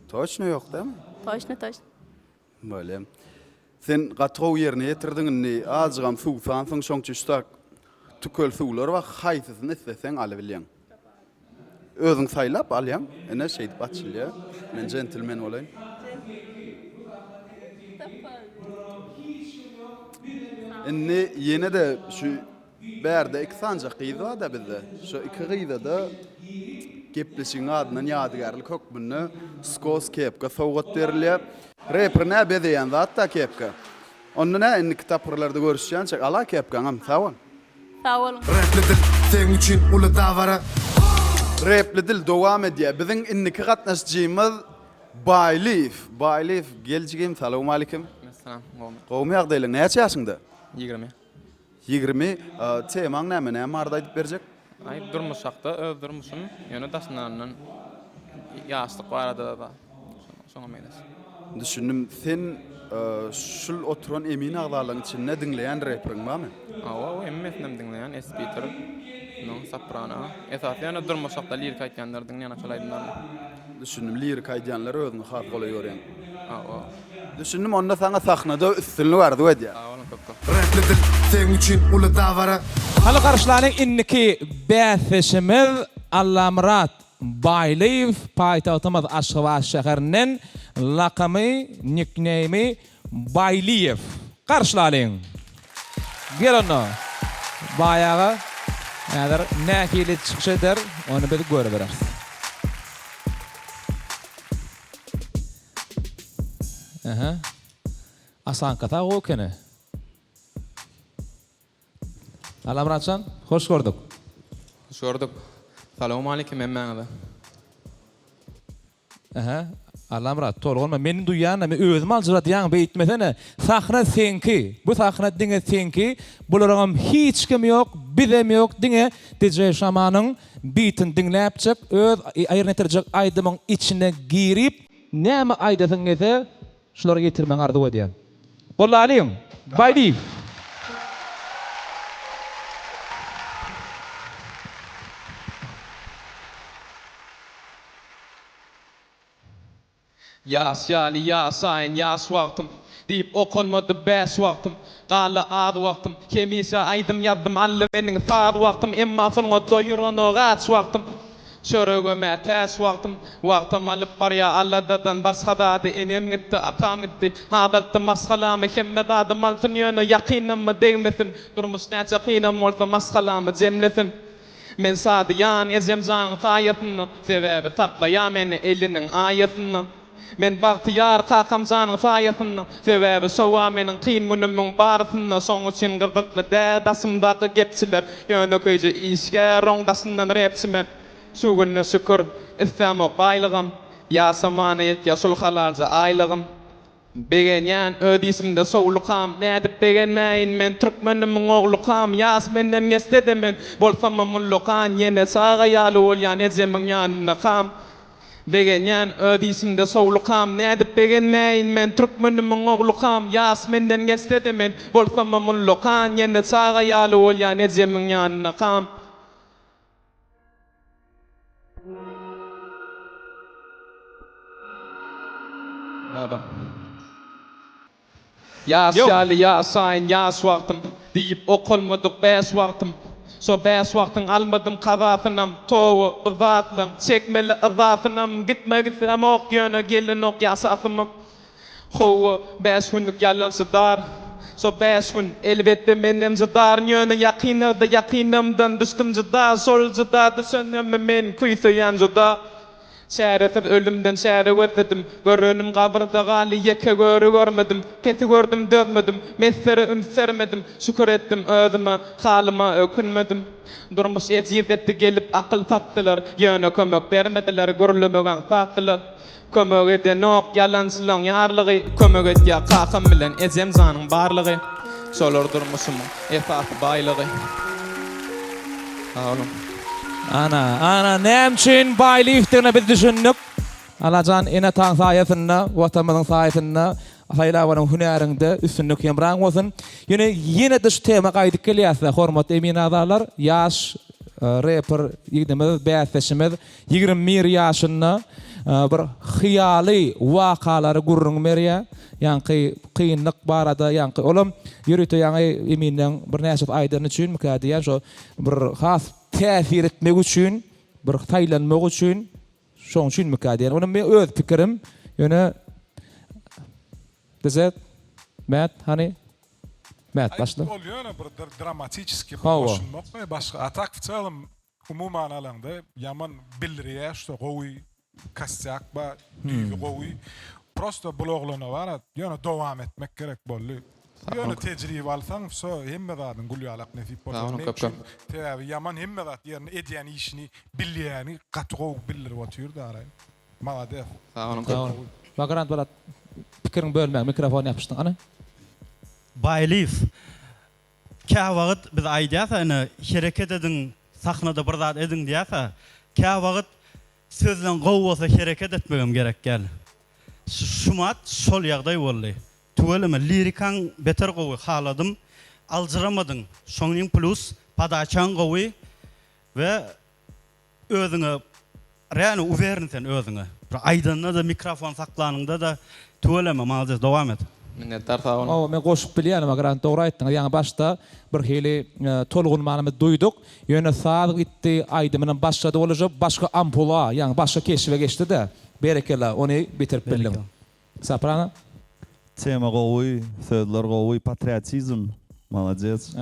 Toçno ýok dämi? Toçno toçno. Bolýa. Sen gaty gowy ýerine ýetirdiň indi azjygam suwsansyň şoň üçin şutak tükel suwlar bar haýsysyny isleseň alybilýäň. Özüň saýlap alýaň ine şeýdip açylýar. Men jentlmen bolaýyn. Indi ýene-de şu Bärde iki sanyjak gyz barda bizde. Şo iki gyzada gepleşigiň adyndan ýadygärlik hökmünde skos kepka sowgat berilýär. Reper nä bezeýän zatda kepka. Onda nä indiki tapgyrlarda görüşýänçäk ala kepkaňam sag bol. Sag boluň. Repli dil seň üçin uly dabara. Repli dil dowam edýär. Biziň indiki gatnaşyjymyz Baýlyýew. Baýlyýew gel jigim salowmalikim. Salam gowmy. Gowmy ýagdaýlaň näçe ýaşyňda? 20. 20 temaň näme näme barada aýdyp berjek? Aý durmuş hakda öz durmuşym ýöne daşyndan ýaşlyk barada da şoňa meňzeş. Düşündim sen şul oturan emin agzalaryň içinde diňleýän reperiň barmy? Hawa hemmesinem diňleýän Espiter, no Soprano. Esasy ýöne durmuş hakda lirika aýtýanlary diňleýän şol aýdymlaryny. Düşündim lirika aýdýanlary özüňe has golaý görýäň. Hawa. Düşündim onda saňa sahnada üstünlik arzuw edýän. Sag boluň köp köp. Repli dil seň üçin uly dabara. Hany garşylalyň indiki bäsdeşimiz Allamyrat Baýlyýew paýtagtymyz Aşgabat şäherinden lakamy, nikneými, Baýlyýew. Garşylalyň. Gel onda Baý aga häzir nähili çykyş eder ony biz görübereris. Aha. Asanka sag gowy ekeni. Allamyratjan, hoş gördük. Hoş gördük. Salowmalikim hemmäňize. Aha. Allamyrat, tolgunma. Meni duýýan-da, men özümi aljyradýaň, beýtmesene. Sahna seňki. Bu sahna diňe seňki. Bularyňam hiç kimi ýok, bizem ýok, diňe DJ Şamanyň bitini diňläpjik, öz ýerine ýetirjek aýdymyň içine girip, näme aýdasyň gelse, şulary ýetirmegiňi arzuw edýän. Gollalyň! Baýlyýew! Ýaş ýaly ýaşaýyn ýaş wagtym. Diýip okalmady bäş wagtym. Galdy az wagtym. Hemişe aýdym ýazdym aldy meniň saz wagtym. Emma sungat doýuranok aç wagtym. Çörege mätäç wagtym. Wagtam alyp barýa aladadan başga zady. Enem gitdi, atam gitdi. Azaltdy maşgalamy hemme zadym alsyn ýöne ýakynlygyma degmesin. Durmuş näçe kynam bolsa maşgalamy jemlesin. Men şadyýan ejem janyň saýasynda, Sebäbi saklaýar meni eliniň aýasynda. Men bagtyýar kakam janyň saýasynda, Sebäbi şowa meniň kyn günümiň barysynda. Şoň üçin gyzykly däl daşymdaky gepçiler, Ýönekeýje işgär oň daşyndan repçi men. Şu günde şükür, islämok baýlygam, Ýaşamana ýetýär şul halalja aýlygym. Begenýän öz işimde şowlukam, Nädip begenmäýin men türkmenimiň oglukam, Ýaş menden geçsede men bolsamam ullakan, Ýene çaga ýaly bolýan ejemiň ýanyndakam. Begenýän öz işimde şowlukam, Nädip begenmäýin men türkmenimiň oglukam, Ýaş menden geçsede men bolsamam ullakan, Ýene çaga ýaly bolýan ejemiň ýanyndakam. Baba. Ýaş ýaly ýaşaýyn ýaş wagtym, Diýip okalmadyk bäş wagtym. Şo bäş wagtyň almadym kazasynam, Toba, bu zatlaň çekmeli yzasynam, Gitmek islämok, ýöne gelenok ýaşasymam. Hawa, bäş günlük ýalançy dar. Şo bäş gün, elbetde, menem jydaryn, ýöne ýakynlarda ýakynlarymdan düşdüm jyda, şol jyda düşenimi men küýseýän juda. Çäresiz ölümden çäre gözledim, görenim gabyrda galdy, ýeke göri görmedim, pesi gördüm, dözmedim, meslere üns bermedim, şükür etdim özüme, halyma ökünmedim. Durmuş ejiz etdi, gelip akyl satdylar, ýöne kömek bermediler, gürlemek aňsatdylar. Kömek edenok ýalançylaň ýarlygy. Kömek edýär kakam bilen ejem janyň barlygy. Şolar durmuşymyň esasy baýlygy. Sag boluň. Ana, ana, näme üçin Baýlyýewdigine biz düşündik. Allajan ene-ataň saýasynda, Watanymyzyň saýasynda saýlap alan hünäriňde üstünlik hemraň bolsun. Ýöne ýene-de şu tema gaýdyp gelýäs-de, hormatly emin agzalar, ýaş reper ýigdimiz, bäsdeşimiz 21 ýaşynda bir hyýaly wakalary gürrüň berýär. Ýaňky kynlyk barada, ýaňky olam ýörite ýaňy eminleň birnäçesi aýdany üçinmikä diýýän, şo bir has täsir etmek üçin, bir saýlanmak üçin, şoň üçinmikä diýýän. Ony men öz pikirim. Ýöne Bize Mät hany Mät başla. Ol ýöne bir dramatiçeskiý bir goşulmak başga. A tak w celom Umuman alaňda ýaman bildirýär şo gowy kostýak bar düýbi gowy prosto bul oglana bara ýöne dowam etmek gerek boldy ýöne tejribe alsaň wso hemme zadyň gül ýalak nesip bolsa meň üçin sebäbi ýaman hemme zat ýerine edýän işini bilýäni gaty gowy bildirip otyr daraý malades. Sag boluň köp köp. Vagrant bolat pikiriňi bölmäň mikrofon ýapyşdyň hany. Baýlyýew Käwagt biz aýdýas-a ine hereket ediň, sahnada bir zat ediň diýýäs-a. Käwagt sözleň gowy bolsa hereket etmegem gerek däl. Şumat şol ýagdaý boldy. Tüweleme lirikaň beter gowy haladym. Aljyramadyň. Şoňyň plus podaçaň gowy we Özüňe real uwerin sen özüňe. Bir aýdanda-da mikrofon saklanyňda-da tüweleme malades dowam et. Minnetdar sag boluň. Hawa men goşup bilýänim Agrant dogry aýtdyňyz ýaňy başda bir hili tolgunmanymyzy duýduk ýöne saz gitdi aýdymynam başlady ol uje başga ampula ýaňy başga keşbe geçdide berekella ony bitirip bildiň Soprano. Tema gowy, sözler gowy, patriotizm, malades.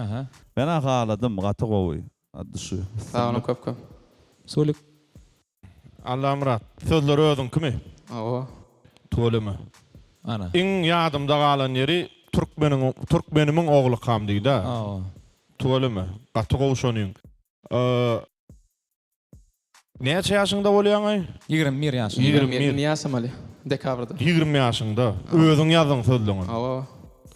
Menä haladym, gaty gowy. At duşy. Sag boluň köp köp. Sulik. Allamyrat, sözler özüňkimi? Hawa. Tüweleme. Ana. Iň ýadymda galan ýeri türkmeniň türkmenimiň oglukam diýdä. Hawa. Tüweleme. Gaty gowy şonyň. Näçe ýaşyňda bolýaňaý? 21 ýaşynda. 21. Indi ýaşamaly. Dekabrda. 20 ýaşyňda. Özüň ýazdyň sözleňi. Hawa.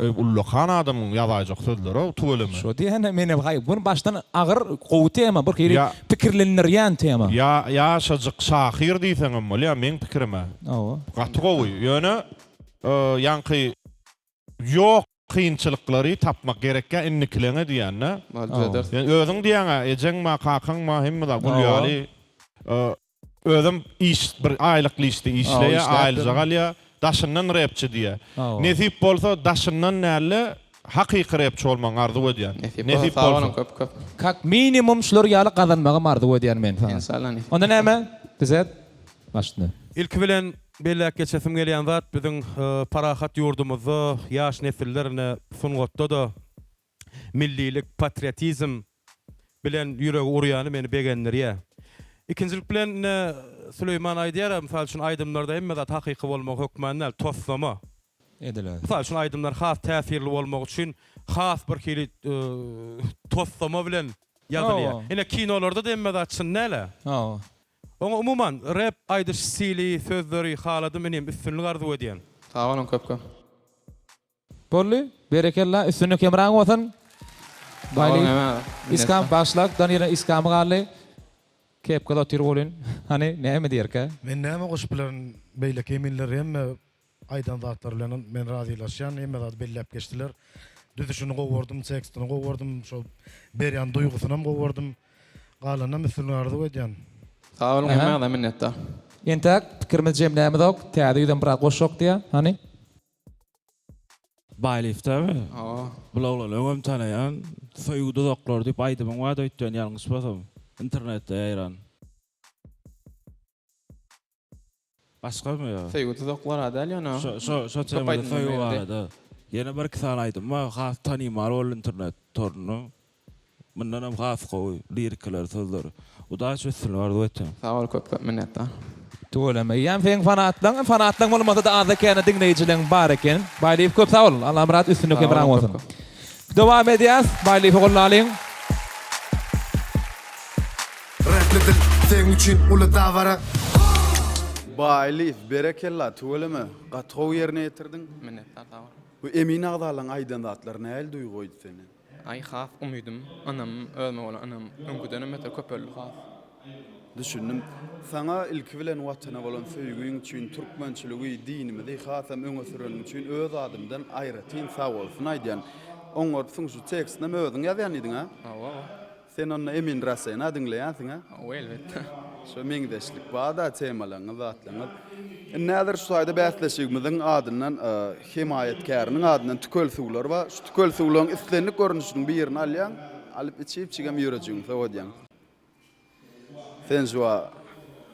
Eý ullakan adamyň ýazaýjak sözleri-ow tüweleme. Şo diýende menem haý bu başdan agyr gowy tema bir hili pikirlendirýän tema. Ýa ýaşajyk şahyr diýseňem bolýa meň pikirimä. Hawa. Gaty gowy. Ýöne ýaňky Ýok kynçylyklary tapmak gerekýä indikileňe diýýände. Boldy ederis. Sen özüň diýýäňä ejeň ba kakaň ba hemme zat gül ýaly. Özem iş bir aýlykly işde işleýär, aýlyjak alýar. Daşyndan repçi diýýär. Nesip bolsa daşyndan dälde hakyky repçi bolmagyňy arzuw edýän. Nesip bolsa. Sag boluň köp köp. Kak minimum şular ýaly gazanmagam arzuw edýän men saňa. Enşalla nesip Onda näme? Düzet. Başyny. Ilki bilen belläp geçesim gelýän zat biziň parahat ýurdumyzda ýaş nesiller ine sungatda-da millilik, patriotizm bilen ýüregi urýany meni begendirýär. Ikinjilik bilen ine Süleýman aýdýar-a, mysal üçin aýdymlarda hemme zat hakyky bolmagy hökman däl, toslama. Ediler. Mysal üçin aýdymlar has täsirli bolmagy üçin has bir hili toslama bilen ýazylýar. Ine kinolarda-da hemme zat çyn däl-ä. Hawa. Oňa umuman rep aýdyş stili, sözleri haladym inim üstünlik arzuw edýän. Sag boluň köp köp. Boldy. Berekella. Üstünlik hemraň bolsun. Baýly. Iskam başlak. Dan ýene iskamy galdy. Kepkada otyr welin. Hany näme diýerkä? Men näme goşup bilerin beýleki eminler hemme aýdan zatlary bilen men razylaşýan hemme zady belläp geçdiler. Düzüşini gowy gördüm tekstini gowy gördüm şol berýän duýgusynam gowy gördüm. Galanynam üstünlik arzuw edýän. Sag boluň hemmäňize minnetdar. Entäk pikirimizi jemlämizok. Täze ýüzem biraz goşjak diýýär. Hany. Baýlyýewdämi? Hawa. Bul oglany öňem tanaýan. Söýgi duzaklary diýip aýdymyň bardy öýtýän ýalňyşmasam. Internetde ýaýran. Başgamy ýa? Söýgi duzaklary-a däl ýöne. Şo şo şo temada söýgi barada. Ýene bir iki sany aýdym bar has tanymal boldy internet torunda. Mundanam has gowy lirikalary sözleri. Udaç üstünlik arzuw etýän. Sag bol köp köp minnetdar. Tüweleme. Eýýäm seň fanatlaň, fanatlaň bolmasa-da azda kände diňleýjileň bar eken. Baýlyýew köp sag bol. Allamyrat üstünlik hemraň bolsun. Dowam edýäs. Baýlyýewi gollalyň. Repli dil seň üçin uly dabara. Baýlyýew berekella tüweleme gaty gowy ýerine ýetirdiň. Minnetdar sag bol. Bu emin agzalaň aýdan zatlary nähili duýgy goýdy sende? Aý has umydym, ynamym, özüme bolan ynamym öňküdenem beter köpeldi has. Düşündim. Saňa ilki bilen Watana bolan söýgüň üçin, türkmençiligi, dinimizi hasam öňe süreniň üçin öz adymdan aýratyn sagbolsun aýdýan. Oňarypsyň şu tekstinem özüň ýazýan diýdiň-ä? Hawa. Sen onda Emin Rasena diňleýänsiň-ä? Hawa elbetde. Şo meňzeşlik bar-da temalaryňyz, zatlaryňyz. Indi häzir şu taýda bäsleşigimiziň adyndan hemaýatkäriniň adyndan tükel suwlar bar. Şu tükel suwlaryň islendik görnüşiniň birini alýaň, alyp içip-içigem ýürejigiňi sowadýaň. Sen şu wagt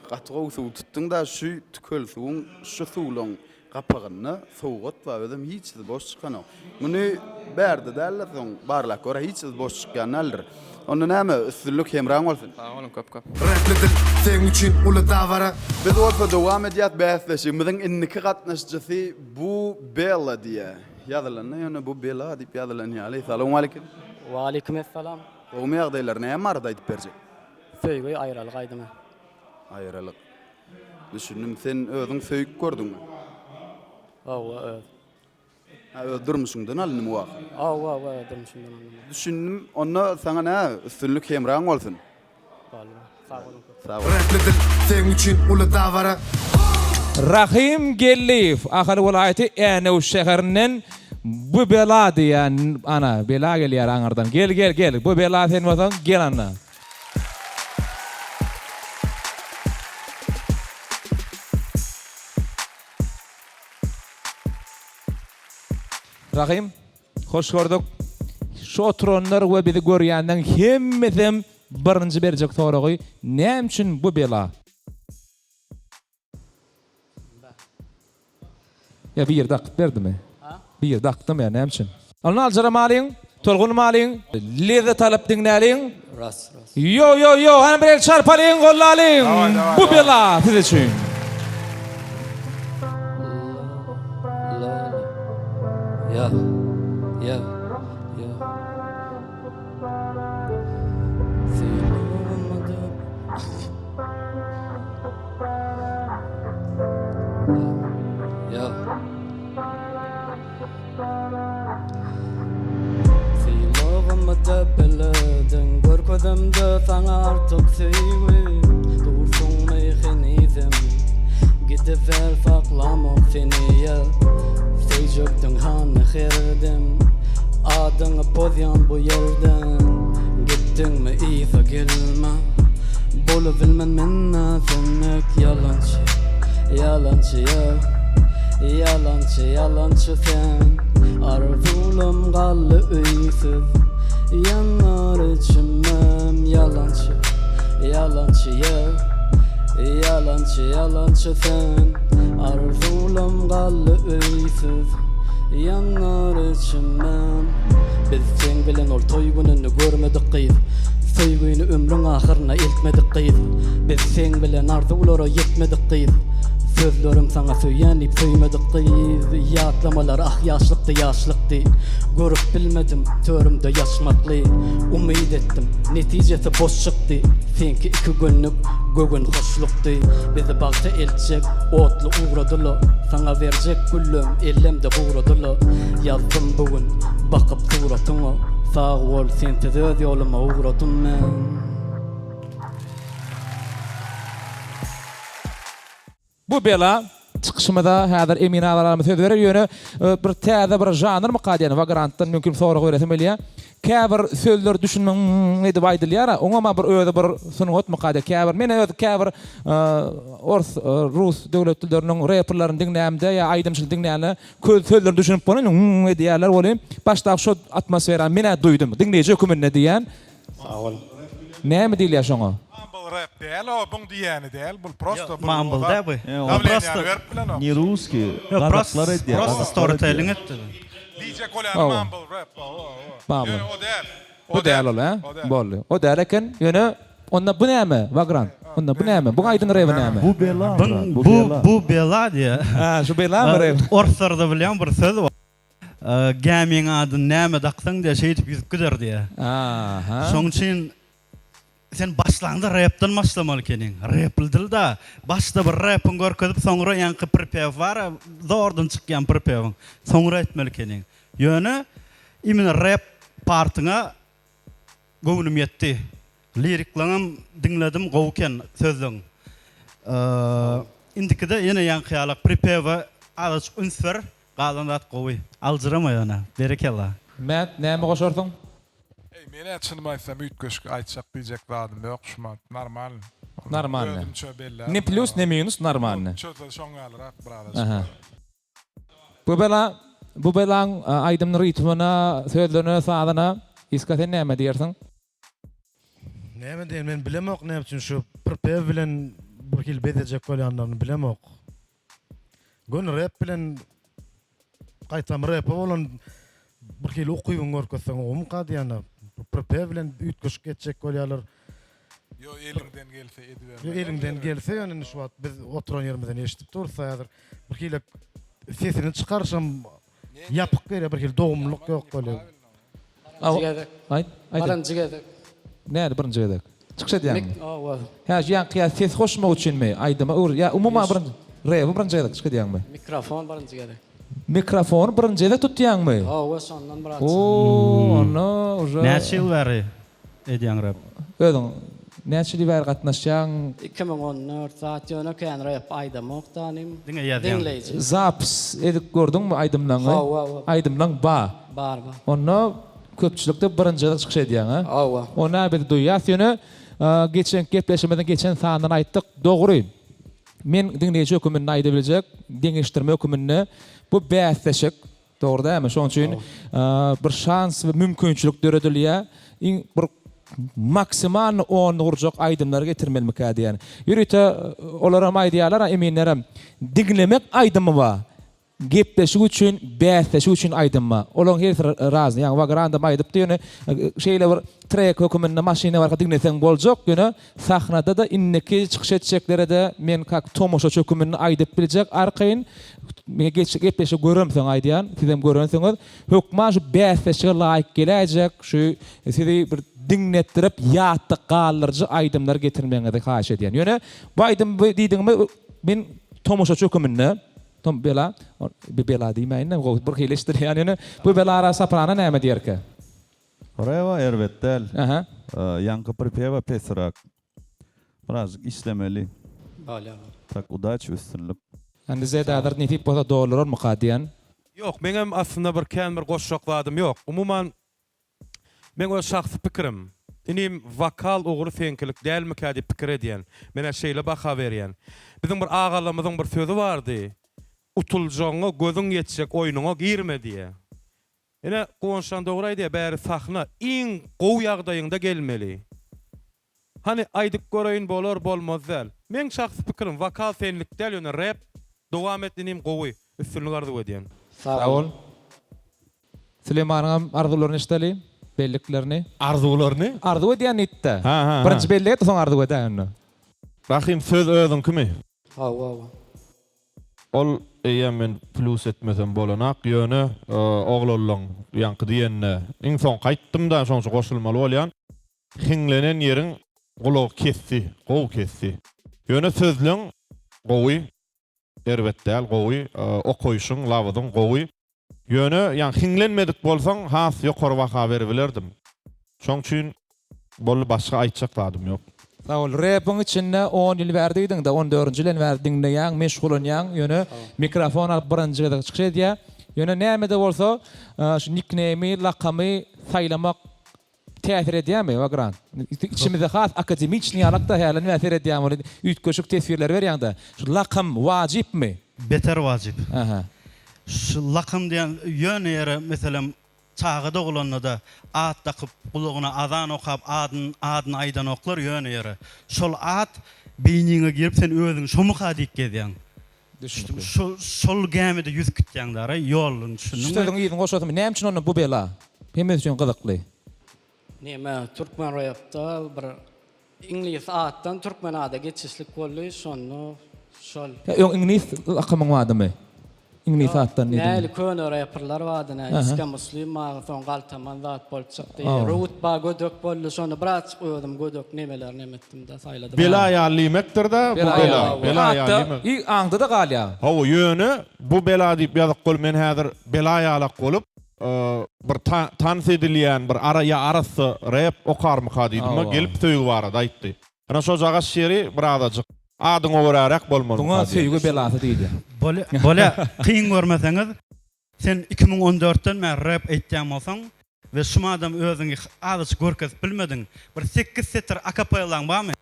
gaty gowy suw tutduň-da, şu tükel suwuň, şu suwlaryň Gapagynda sowgat bar, özem hiç ýeri boş çykanok. Muny bärde däl-de soň barlap gör, hiç ýeri boş çykýan däldir. Onda näme, üstünlik hemraň bolsun. Sag boluň köp köp. Repli dil seň üçin uly dabara. Biz bolsa dowam edýäs bäsleşigimiziň indiki gatnaşyjysy Bu Bella diýä ýazylanda ýöne Bu Bela diýip ýazylan ýaly. Salowmalikim. Waleýkim essalam. Gowumy ýagdaýlar näme barada aýdyp berjek? Söýgi aýralyk aýdymy. Aýralyk. Düşündim. Sen özüň söýüp gördüňmi? Hawa, öz. Ha, öz durmuşyňdan alyndymy waka? Hawa, hawa, öz durmuşymdan alyndy. Düşündim. Onda saňa nä, üstünlik hemraň bolsun. Boldy. Sag boluň köp. Sag bol. Repli dil seň üçin uly dabara. Rahym Geldiýew, Ahal welaýaty Änew şäherinden Bu bela diýýän, ana, bela gelýär aňyrdan. Gel, gel, gel. Bu bela sen bolsaň, gel anda. Rahym, hoş gördük. Şu oturanlar we bizi görýänleň hemmesem birinji berjek soragy, näme üçin bu bela? Ýa bir ýerde akyp berdimi? Bir ýerde akdymy ýa näme üçin? Onda aljyramalyň, tolgunmalyň, lezzet alyp diňläliň. Ras, ras. Ýo, ýo, ýo, hany bir el çarpalyň, gollalyň. Bu bela siz üçin. Ýa, ýa, ýa. Sylagymy-da bilediň, görkezemde saňa artyk söýgi Dursuňmy henizem, gidiber saklamok seni ýa Söýjekdiň hany her dem, adyňy pozýan bu ýerden Gitdiňmi yza gelme. Bolubilmen men-ä sen dek ýalançy Ýalançy ýa Ýalançy ýalançy sen Arzuwlam galdy öýsüz Ýanar içimem ýalançy Ýalançy ýa Ýalançy ýalançy sen Arzuwlam galdy öýsüz Ýanar içimem Biz seň bilen ol toý gününi görmedik gyz Söýgüni ömrüň ahyryna eltmedik gyz Biz seň bilen arzuwlara ýetmedik gyz Sözlerim saňa söýýän diýip söýmedik gyz Ýatlamalar ah ýaşlykdy ýaşlykdy Görüp bilmedim törümde ýaşmakly Umyt etdim netijesi boş çykdy Seňki iki günlük göwün hoşlukdy Bizi bagta eltjek otly ugradyla Saňa berjek güllem ellemde guradyla Ýazdym bu gün bakyp suratyňa Sag bol sensiz öz ýoluma ugradym men. Bu bela çykyşymyza häzir Emin agalarymyz söz berer ýöne bir täze bir žanrmyka diýen Wagrantdan mümkin sorag beresim gelýär. Käbir sözler düşünmeň edip aýdylýara oňama bir özi bir sungatmyka diýen käbir men öz käbir ors rus döwlet dilleriniň reperlerini diňlämde ýa aýdymçyny diňlände köz sözlerine düşünip bolany hüň edýärler welin başdaky şo atmosferany men-ä duýdum diňleýji höküminde diýýän. Sag bol. Näme diýilýär şoňa? Mumble rap däl o buň diýýäni däl bul prosto bir Mumble däl bu. Dawleniýany berip bilenok. Ne ruski gazaklar edýär. Prosto storytelling etdi. Diýjek bolýany mumble rap hawa hawa. Ýöne o däl. Bu däl ol hä? Boldy. O däl eken. Ýöne onda bu näme Wagrant? Onda bu näme? Buň aýdyn rebi näme? Bu bela brat, bu bela. Bu bela diýýär. Hä, şu belamy rep? Orslarda bilýän bir söz bar. Gämiň adyny näme daksaň diýýär, şeýdip ýüzüp gider diýýär. Aha. Şoň üçin sen başlaňda repden başlamaly ekeniň. Repli dil-da. Başda bir repiň görkezip, soňra ýaňky pripew bar-a, zordan çykýan pripewiň. Soňra etmeli ekeniň. Ýöne imенно rep partyňa göwnüm ýetdi. Liriklaňam diňledim gowy eken sözleň. Indikide ýene ýaňky ýalak pripewe azajyk üns ber, galan zat gowy. Aljyrama ýöne. Berekella. Mät, näme goşarsyň? Eý menä çynymy aýtsam üýtgeşik aýtjak diýjek zadym ýok şumat normalny. Normalny. Özümçe belläp. Ne plýus ne minus normalny. Çözse şoň ýalyrak birazajyk. Bu bela bu belaň aýdymyň ritmine, sözlerine, sazyna Iska sen näme diýersiň? Näme diýen men bilemok näme üçin şu pripew bilen bir hili bezejek bolýanlaryny bilemok. Göni rep bilen gaýtam repe bolan bir hili ukybyňy görkezseň gowumyka diýýän. Pripew bilen üýtgeşik etjek bolýarlar. Ýo eliňden gelse edibermeli. Ýo eliňden gelse ýöne indi şu wagt biz oturan ýerimizden eşidip durus häzir bir hili sesini çykaryşam ýapyk berýär bir hili dogumlylyk ýok bolýar. Birinji gezek. Aýt, aýt. Birinji gezek. Näde birinji gezek? Çykyş edýäňmi? Hawa. Hä, şu ýaňky ýa ses goşmak üçinmi aýdyma öwür ýa umuman birinji rebi birinji gezek çykyş edýäňmi? Mikrofon birinji gezek. Mikrofony birinji gezek tutýaňmy? Hawa, şondan biraz. Oo, onda uje. Näçe ýyl bäri Edýäň rap. Özüň näçe ýyl bäri gatnaşýaň? 2014 zat ýöne kän rap aýdamok danym. Diňe ýazýaň. Diňleýji. Zapis edip gördüňmi aýdymlaňy? Hawa hawa. Aýdymlaň ba. Bar bar. Onda köpçülikde birinji gezek çykyş edýäň a? Hawa. Onda biz duýýas ýöne geçen gepleşigimiziň geçen sanyndan aýtdyk dogry. Men diňleýji höküminde aýdabiljek deňeşdirme höküminde bu bäsleşik Dogry dälmi? Şonuň üçin bir şans we mümkinçilik döredilýär. Iň bir maksimalny only gurjak aýdymlary getirmelimikä diýýän. Ýörite olaram aýdýarlar, eminlerem, diňlemek aýdymy bar. Gepleşik üçin, bäsleşik üçin aýdym bar. Olaryň hersi razy. Ýagny Wagrandam aýdypdy, ýöne şeýle bir trek höküminde maşynda barka diňleseň boljak, ýöne Sahnada-da indiki çykyş etjeklere-de men kak tomaşaçy höküminde aýdyp biljek arkaýyn men geç gepleşigi göremsoň aýdýan sizem görensiňiz hökman şu bäsleşige laýyk geläýjek şu sizi bir diňletdirip ýatda galdyryjy aýdymlary getirmegiňizi haýyş edýän ýöne bu aýdym bu diýdigiňmi men tomaşaçy höküminde tom bela bi bela diýmäýin-de gowy bir hili eşidilýän ýöne bu belara soprano näme diýerkä. Rewa erbet däl. Ýaňky pripewa pesräk. Birazjyk işlemeli. Bolýar. Tak udaçi üstünlik. Indi Zedadr nesip bolsa doldurarmyka diýen. Ýok, meňem aslynda bir kän bir goşjak zadym ýok. Umuman, meň öz şahsy pikirim. Inim wokal ugry seňkilik dälmikä diýip pikir edýän. Menä şeýle baha berýän. Biziň bir agalarymyzyň bir sözi bardy. Utuljagyňa gözüň ýetjek oýnuňa girme diýýä. Ine Guwançjan dogry aýdýar bäri sahna iň gowy ýagdaýyňda gelmeli. Hany aýdyp göreýin bolar bolmaz däl. Meň şahsy pikirim wokal senlik däl ýöne rep dowam et inim gowy üstünlik arzuw edýän. Sag bol. Süleýmanyňam arzuwlaryny eşideli, belliklerini. Arzuwlaryny? Arzuw edýän diýdi-dä. Ha ha ha. Birinji bellik et, soň arzuw edäý onda. Rahym söz özüňkimi? Hawa hawa. Ol eýýäm men plýus etmesem bolanak, ýöne oglanlaň ýaňky diýenine iň soňky aýtdym-da, şoň üçin goşulmaly bolýan. Hiňlenen ýeriň gulagy kesdi, gowy kesdi. Ýöne sözleň gowy, erbet däl, gowy, okaýşyň, labyzyň gowy. Ýöne ýaňy hiňlenmedik bolsaň has ýokary baha beribilerdim. Şoň üçin boldy başga aýtjak zadym ýok. Sag bol. Repiň içinde on ýyl bäri diýdiňdä, on dördünji ýyldan bäri diňleýäň, meşgulanýaň, ýöne mikrofon alyp birinji gezek çykyş edýär. Ýöne näme-de bolsa şu nikneými, lakamy saýlamak Täsir edýärmi, Vagrant? Içimizde has akademiçnyý ýalak-da häli näme seredýäň ony üýtgeşik teswirleri berýäň-de. Şu lakam wajypmy? Beter wajyp. Aha. Şu lakam diýen ýöne ýere meselem çaga dogulanda-da at dakyp gulagyna azan okap adyn adyny aýdanoklar ýöne ýere. Şol at beýniňe girip sen özüňi şomyka diýip gezýäň. Düşnükli. Şol şol gämide ýüzüp gitýäň dara ýoldan düşündiňmi? Şu sözüň yzyny goşasymy? Näme üçin onda bu bela? Hemmesi üçin gyzykly. Neme türkmen repda bir iňlis atdan türkmen ada geçişlik boldy şonda şol. Ýa öň iňlis lakamyň bardymy? Iňlis atdan diýdiň. Näli köne reperler bardy nä Iska Muslim magy soň galtaman zat bolup çykdy. Rut ba gödek boldy şonda birazjyk özüm gödek nemeler neme etdimde saýladym. Bela ýaly diýmekdir-dä bu bela. Bela ýaly diýmek. I aňda-da galýar. Hawa ýöne bu bela diýip ýazyp goý men häzir bela ýalak bolup bir tans edilýän bir ara ýa arassa rep okarmyka diýdim gelip söýgi barada aýtdy. Ana şojagaş ýeri birazajyk adyňa göräräk bolmalyka Buňa diýýän. söýgi belasy diýilýär. Bolýa bolýa kyn görmeseňiz sen 2014 den bäri rep aýtýan bolsaň we şumadam özüňi azajyk görkezip bilmediň bir sekiz setir akapellaň barmy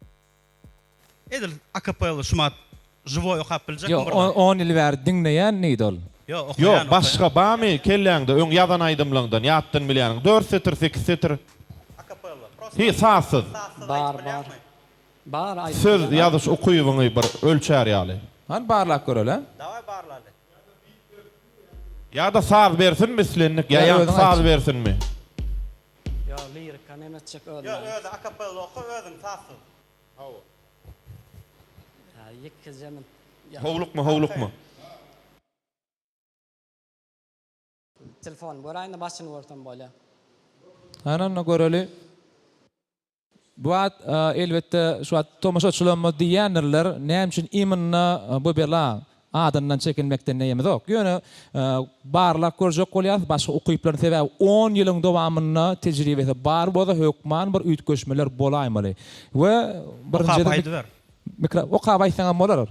edil akapella şumat živoý okap biljekmi Ýok bir zat. on ýyl bäri diňleýän diýdi ol. Ýok okaýan Ýok okaýan. başga barmy kelläňde öň ýazan aýdymlaňdan ýatdan bilýäniň dört setir sekiz setir. Hi sazsyz. Bar bar. Bar aýdyp Söz bilemok. ýazyş ukybyňy bir ölçär ýaly. Hany barlap göreli. Daway barlaly. Ýa-da saz bersinmi islendik ýa Ýa ýaňky özüň saz aýt. bersinmi. Ýo lirika neme etjek özüň Ýo aýt. özi akapella oka özüň sazsyz. Hawa. Ýa ýekeje min. Howlukma howlukma. Telefony göräýinde başyny görsem bolýa. Hany onda göreli. Bu wagt elbetde şu wagt tomaşaçylarymyz diýýändirler, näme üçin imенно bu bela adyndan çekinmekden neýemizok. Ýöne barlap görjek bolýarys başga ukyplaryny sebäbi on ýylyň dowamynda tejribesi bar bolsa hökman bir üýtgeşmeler bolaýmaly. We birinji Okap aýdyber. Mikro okap aýtsaňam bolar.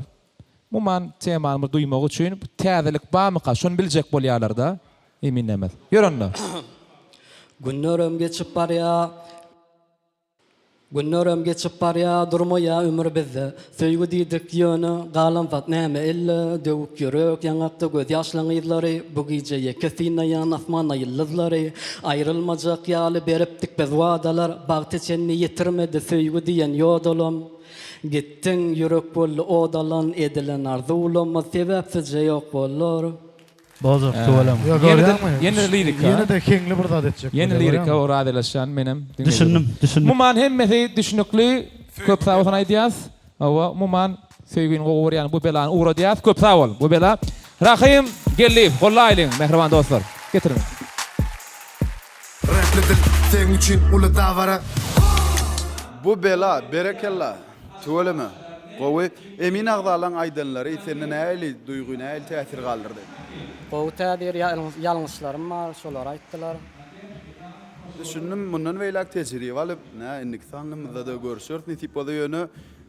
Umuman temany bir duýmak üçin täzelik barmyka şony biljek bolýarlarda eminlemez. Ýör onda. Günlerem geçip barýa Günlerem geçip barýa durmaýa ömür bizde Söýgi diýdik ýöne galan zat näme elde Döwük ýürek ýaňakda göz ýaşlaň yzlary Bu gije ýeke synlaýan asmanda ýyldyzlary Aýrylmajak ýaly beripdik biz wadalar Bagta çenli ýetirmedi söýgi diýen ýodalam Gitdiň, ýürek boldy ot alan, edilen arzuwlamyz sebäpsizje ýok bolar. Bozok tüweleme. Ýa Ýene-de görýäňmi? ýene-de lirika. Ýene-de heňli bir zat etjek Ýene bolýar, lirika görýäňmi? o razylaşýan menem diňleýjim. Düşündim, düşündim. Umuman hemmesi düşnükli. Köp sag bolsun aýdýas. Hawa umuman söýgini gowy görýän bu belany ugradýas. Köp sag bol bu bela. Rahym Geldiýew gollaýlyň mähriban dostlar. Getiriň. Repli dil seň üçin uly dabara. Bu bela, berekella. Tüweleme. Gowy. Emin agzalaň aýdanlary sende nähili duýgy, nähili täsir galdyrdy? Gowy täsir, ýalňyşlarym bar, şolary aýtdylar. Düşündim, mundan beýläk tejribe alyp, nä indiki sanlymyzda-da görüşeris nesip bolsa, ýöne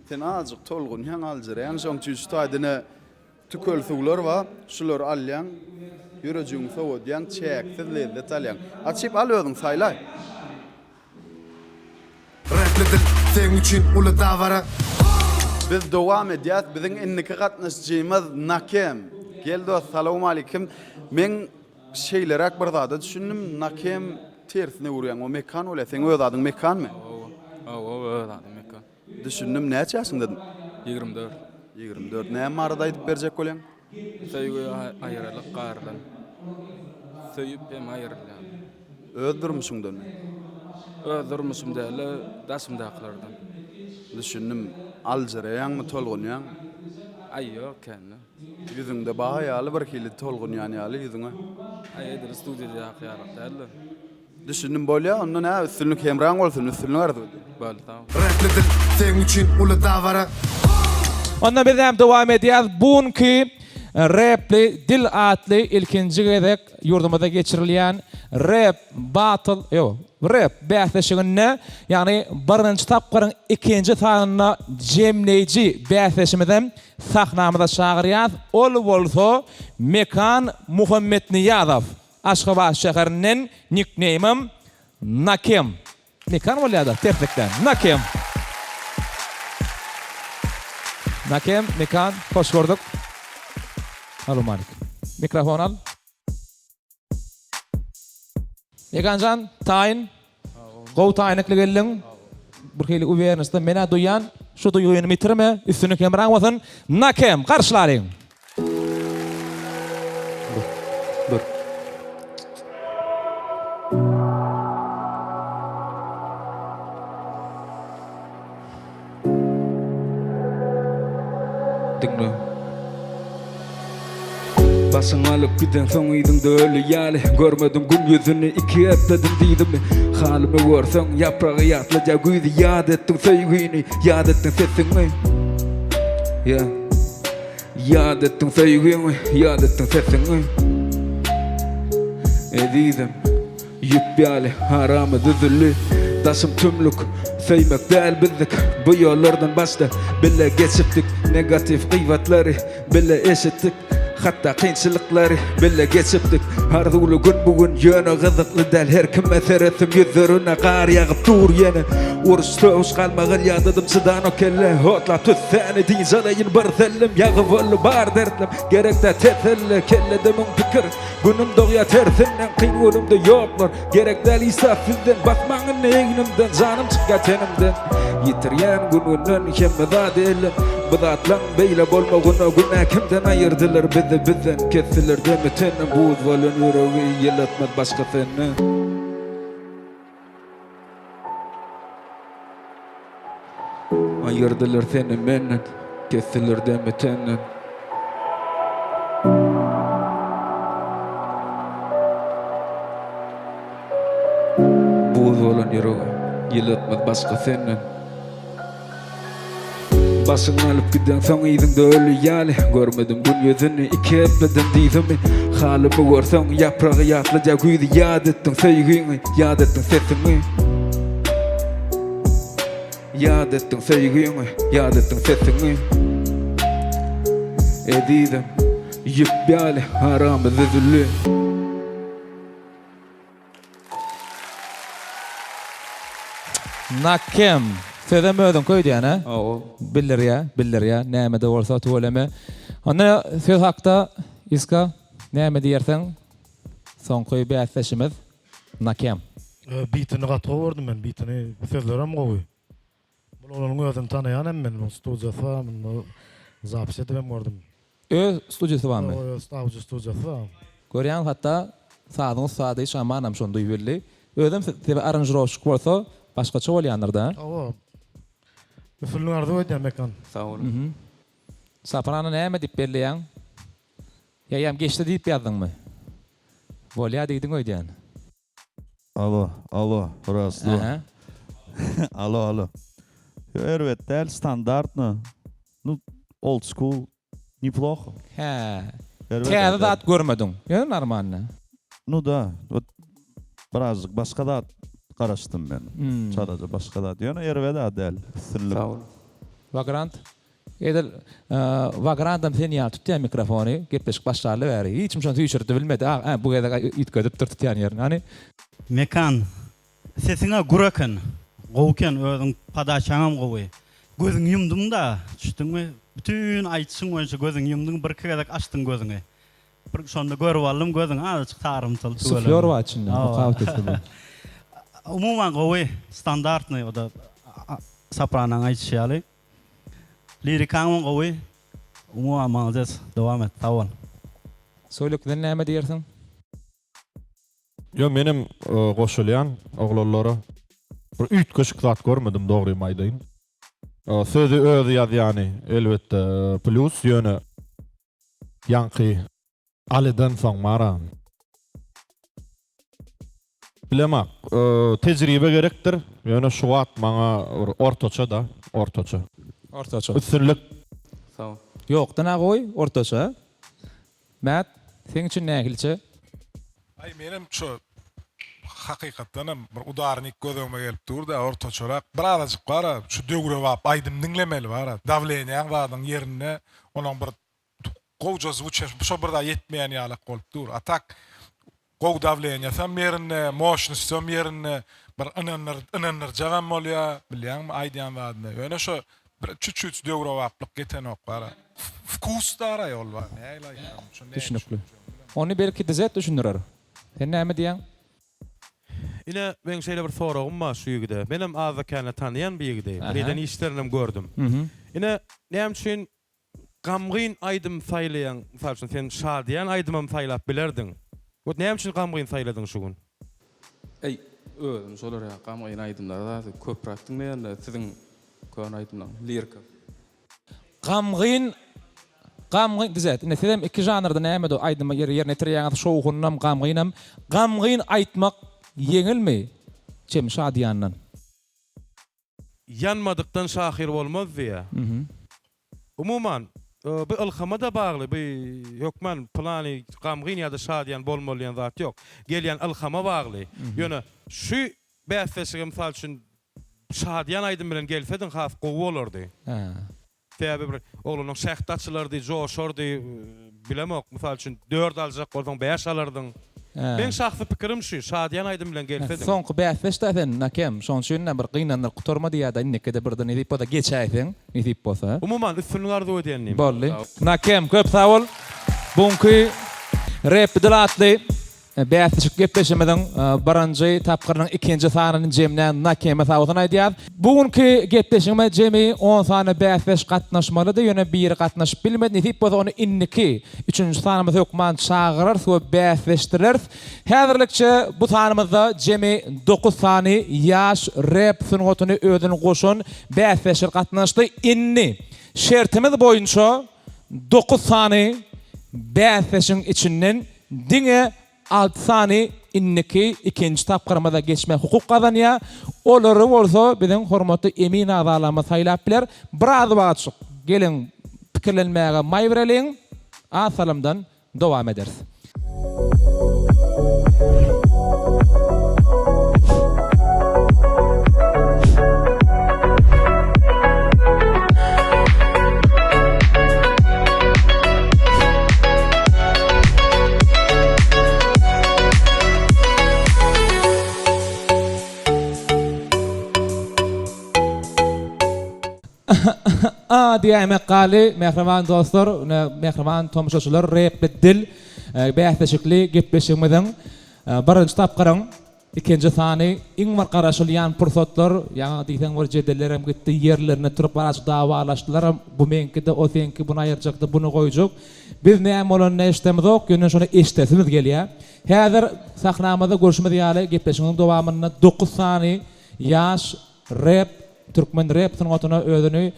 sen azajyk tolgunýaň, aljyraýaň, şoň üçin şu taýda ine Tükel suwlar bar, şulary alýaň, ýürejigiňi sowadýaň, çäksiz lezzet alýaň. Açyp al özüň, saýlaý. Repli dil seň üçin uly dabara. Biz dowam edýäs biziň indiki gatnaşyjymyz Nakem. Gel dost salowmalikim. Men şeýleräk bir zada düşündim Nakem tersine öwürýäň o Mekan bolýa seň öz adyň Mekanmy? Hawa hawa öz adym Mekan. Düşündim näçe ýaşyňdadyn? 24. 24 näme barada aýdyp berjek bolýaň? Söýgi aýralyk gardan. Söýüp hem aýrylýan. Öz durmuşyňdanmy? Öz durmuşym däl-de, daşymdakylardan. Düşündim. Aljyraýaňmy, tolgunýaňmy? Aý, ýok, kände. Ýüzüňde bar ýaly birhili tolgunýan ýaly ýüzüňe. Aý, edil studiýadaky ýalak däl-de. Düşündim bolýa onda nä üstünlik hemraň bolsun üstünlik arzuw edýän. Boldy sag bol. Repli dil seň üçin uly dabara. Onda biz hem dowam edýäs. Bu günki Repli dil atly ilkinji gezek ýurdumyzda geçirilýän rep battle, ýok, rep bäsleşiginde, ýagny birinji tapgyryň ikinji sanynda jemleýji bäsleşimizem sahnamyza çagyrýas. Ol bolsa Mekan Muhammetnyýazow. Aşgabat şäherinden nikneýmim Nakem. Mekan bolýada terslikden. Nakem. Nakem, Mekan, hoş gördük. Salowmalikim. Mikrofon al. Mekanjan, taýyn. Gowy taýynlykly geldiň. Bir hili uwernosda men-ä duýýan. Şu duýgyny ýitirme. Üstünlik hemraň bolsun. Nakem, garşylalyň. Bir. Diňle. Başyň alyp gidensoň yzyňda öli ýaly Görmedim gün ýüzüni iki epledim diýdimi Halymy görseň ýapragy ýatladýar güýzi Ýat etdiň söýgini, ýat etdiň sesiňi Yeah. Ýat etdiň söýgiňi, ýat etdiň sesiňi Ezizim Ýüp ýaly aramyz üzüldi Daşym tümlük, söýmek däl bizdik Bu ýollardan başda bile geçipdik Negatiw gybatlary bile eşitdik Hatda kynçylyklary bile geçipdik Arzuwly gün bu gün ýöne gyzykly däl Her kime seretsem ýüzlerine gar ýagyp dur ýene Uruş sögüş galmagal ýadadym çydanok kelle Otlap tüssäni dynç alaýyn bir sellem Ýagy boldy bar dertlem gerekdä teselli Kellede müň pikir Günüm dogýar tersinden kyn günümde ýoklar Gerek däl isa sizden basmaň indi egnimden Janym çykýar tenimden Ýitirýän gün-günden hemme zady elden Bu zatlaň beýle bolmagyna günä kimden Aýyrdylar bizi bizden kesdiler demi tenden Buz bolan ýüregi ýylatmaz başga senden. Aýyrdylar seni menden, kesdiler demi tenden. Buz bolan ýüregi ýylatmaz başga senden. Başyň alyp gidensoň yzyňda öli ýaly Görmedim gün ýüzüni iki epledim dyzymy Halymy görseň ýapragy ýatladýar güýzi Ýat etdiň söýgiňi, ýat etdiň sesiňi Ýat etdiň söýgiňi, ýat etdiň sesiňi Ezizim, ýüp ýaly aramyz üzüldi. Nakem. Sözem özüňki öýdýän-ä? Hawa. Bildirýä, bildirýä. Näme-de bolsa tüweleme. Onda söz hakda Iska näme diýersiň? Soňky bäsdeşimiz Nakem. Bitini gaty gowy gördüm men bitini sözlerem gowy. Bul oglanyň özüni tanaýan hem men muň studiýasy bar munda zapis edip hem gördüm. Öz studiýasy barmy? Hawa öz audio studiýasy bar. Görýäňiz hatda sazyň ussady Şamanam şony duýup bildi. Özem sebe aranžirowşik bolsa başgaça bolýandyrda. Hawa. Üstünlik arzuw edýän Mekan. Sag boluň. Soprano näme diýip belleýäň? Ýa ýam geçdi diýip ýazdyňmy? Bolýa diýdiň öýdýän. Alo, alo, raz, dva. Alo, alo. Ýo, erbet däl, standartno. Nu, old school, neploho. Hä. Täze zat görmediň. Ýöne normalny. Nu da, wot birazjyk başga zat garaşdym men. Çalaja başga zat. Ýöne erbet-ä däl, üstünlik. Sag bol. Vagrant Edil Wagrandam sen ýaly tutýar mikrofony, gepleşik başlaly bäri. Hiç kim şony süýşürdi bilmedi. A, a, bu gezek üýtgedipdir tutýan ýerini. Hany. Mekan, sesiňä gür eken. Gowy eken özüň podaçaňam gowy. Gözüňi ýumduň-da, düşdüňmi? Bütin aýdyşyň boýunça gözüňi ýumduň, birki gezek açdyň gözüňi. Bir şonda görüp aldym gözüň azajyk sarymtyl tüweleme. Suflýor bar içinde, okap otursa bu. Umuman gowy, standartnyý o-da sopranaň aýdyşy ýaly. Lirikaňam gowy. Umuman malades, dowam et, sag bol. Soýluk sen näme diýersiň? Ýo menem goşulýan oglanlara. Bir üýtgeşik zat görmedim dogrymy aýdaýyn. Sözi özi ýazýany elbetde plýus ýöne ýaňky Alydan soň bara. Bilemok tejribe gerekdir ýöne şu wagt maňa bir ortaça da ortaça. Ortaça. Üstünlik. Sag bol. Ýokdan-a gowy ortaça. Mät, seň üçin nähiliçe? Aý menem şo hakykatdanam bir udarnik göz öňüme gelip dur-da ortaçarak birazajyk bar-a şu döwrebap aýdym diňlemeli bar-a dawleniýaň zadyň ýerinde onuň bir gowja zwuçe şo bir zat ýetmeýän ýalak bolup dur a tak gowy dawleniýasam ýerinde moşnusam ýerinde bir ynandyr ynandyrjagam bolýa bilýäňmi aýdýan zadyna ýöne şo bir çüçüç döwrebaplyk ýetenok bar-a wkus daraý ol bar nähili aýtsam şo näme Düşnükli. Ony belki Dizet düşündirer. Sen näme diýýäň? Ine, meň şeýle bir soragym bar şu ýigide. Menem azda-kände tanaýan bu ýigidi. Bir eden işlerinem gördüm. Ine, näme üçin Gamgyn aýdym saýlaýaň, mysal üçin sen şadyýan aýdymam saýlap bilerdiň. Wot näme üçin gamgyn saýladyň şu gün? Eý özüm şolar ýaly gamgyn aýdymlary zady köpräk diňleýände siziň köne aýdymlaryň lirikasy. Gamgyn gamgyn düzet indi sizem iki žanrda nämede aýdymy ýerine ýetirýäňiz şowhunam gamgynam gamgyn aýtmak ýeňilmi çem şadyýandan. Ýanmadykdan şahyr bolmaz diýýär. Umuman, bu ylhama-da bagly, bu hökman pylany gamgyn ýa-da şadyýan bolmaly diýen zat ýok. Gelýän ylhama bagly. Ýöne şu bäsleşige mysal üçin şadyýan aýdym bilen gelsediň has gowy bolardy. Sebäbi bir oglanyň şähdi açylardy, joşardy, bilemok, mysal üçin, dört aljak bolsaň, bäş alardyň. Meň şahsy pikirim şu, şadyýan aýdym bilen gelsediň. Soňky bäsdeş-dä sen, Nakem, şonuň üçin-de bir gynandyryp gutarma diýýär-dä, indikide birde nesip bolsa geçäýseň, nesip bolsa. Umuman, üstünlik arzuw edýän inim. Boldy. Nakem, köp sag bol. Bu günki Rap dil atly Bäsleşik gepleşigimiziň birinji tapgyrynyň ikinji sanyny jemlän Nakeme sagbolsun aýdýas. Bu günki gepleşigime jemi on sany bäsdeş gatnaşmalydy, ýöne biri gatnaşyp bilmedi. Nesip bolsa ony indiki üçünji sanymyza hökman çagyrarys we bäsleşdireris. Häzirlikçe bu sanymyzda jemi dokuz sany ýaş rep sungatyny özüne goşan bäsdeşler gatnaşdy. Indi şertimiz boýunça dokuz sany bäsdeşiň içinden diňe alty sany indiki ikinji tapgyrymyza geçme hukuk gazanýar. Olary bolsa biziň hormatly emin agzalarymyz saýlap biler. Biraz wagtjyk geliň pikirlenmäge maý bereliň. Az salymdan dowam ederis. A diýäýmek galdy, mähriban dostlar, mähriban tomaşaçylar, Repli dil bäsleşikli gepleşigimiziň birinji tapgyryň ikinji sany iň bir garaşylýan pursatlar, ýaňy diýseň bir jedellerem gitdi, ýerlerinde turup azajyk dawalaşdylaram, bu meňki-de, o seňki, buny aýyrjak-da, buny goýjak. Biz näme bolanyny eşidemizok, ýöne şony eşidesimiz gelýär. Häzir sahnamyzda görşümiz ýaly gepleşigimiziň dowamynda dokuz sany ýaş Rep, türkmen rep sungatyna özüni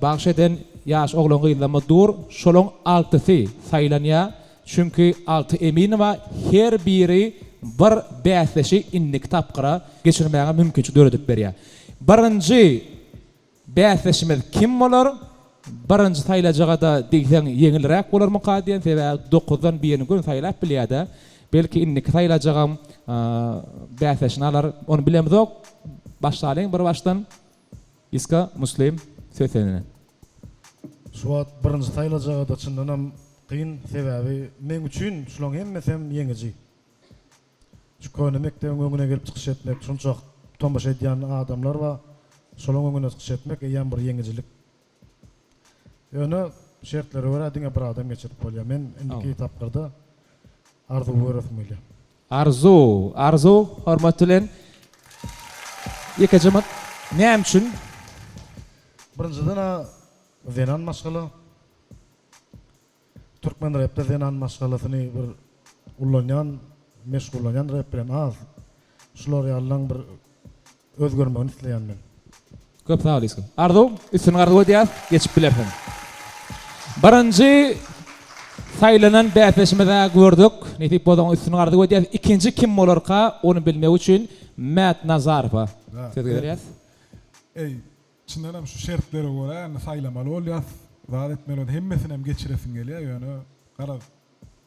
bagyş eden ýaş oglan-gyzlarymyz dur. Şolaň altysy saýlanýar. Çünki alty Eminowa her biri bir bäsdeşi indiki tapgyra geçirmäge mümkinçilik döredip berýär. Birinji bäsdeşimiz kim bolar? Birinji saýlajaga-da diýseň ýeňilräk bolarmyka diýen, sebäbi dokuzdan birini göni saýlap bilýär-dä. Belki indiki saýlajagam bäsdeşini alar, ony bilemzok. Başlalyň bir başdan. Iska, Muslim, söz sende. Şu wagt birinji saýlajaga-da çyndanam kyn, sebäbi meň üçin şulaň hemmesem ýeňiji. Şu köne mekdebiň öňüne gelip çykyş etmek, şunça. tomaşa edýän adamlar bar. Şolaň öňünde çykyş etmek eýýäm bir ýeňijilik. Ýöne şertlere görä diňe bir adam geçirip bolýar. Men indiki tapgyrda Arzuwy göresim gelýär. Arzuw, Arzuw, hormat bilen. Ýekeje minut. Näme üçin? Birinjiden-ä zenan maşgala. Türkmen repde zenan maşgalasyny bir ullanýan, meşgullanýan rep bilen az. Şular ýalylaň bir özgermegini isleýän men. Köp sag bol Isgin. Arzuw, üstünlik arzuw edýäs, geçip bilersiň. Birinji saýlanan bäsdeşimiz-ä gördük. Nesip bolsa oňa üstünlik arzuw edýäs. Ikinji kim bolarka, ony bilmek üçin Mät Nazarowa söz berýäs. Eý, Çyndanam şu şertlere görä indi saýlamaly bolýas, zat etmeli bolýas, hemmesinem geçiresiň gelýär, ýöne garaz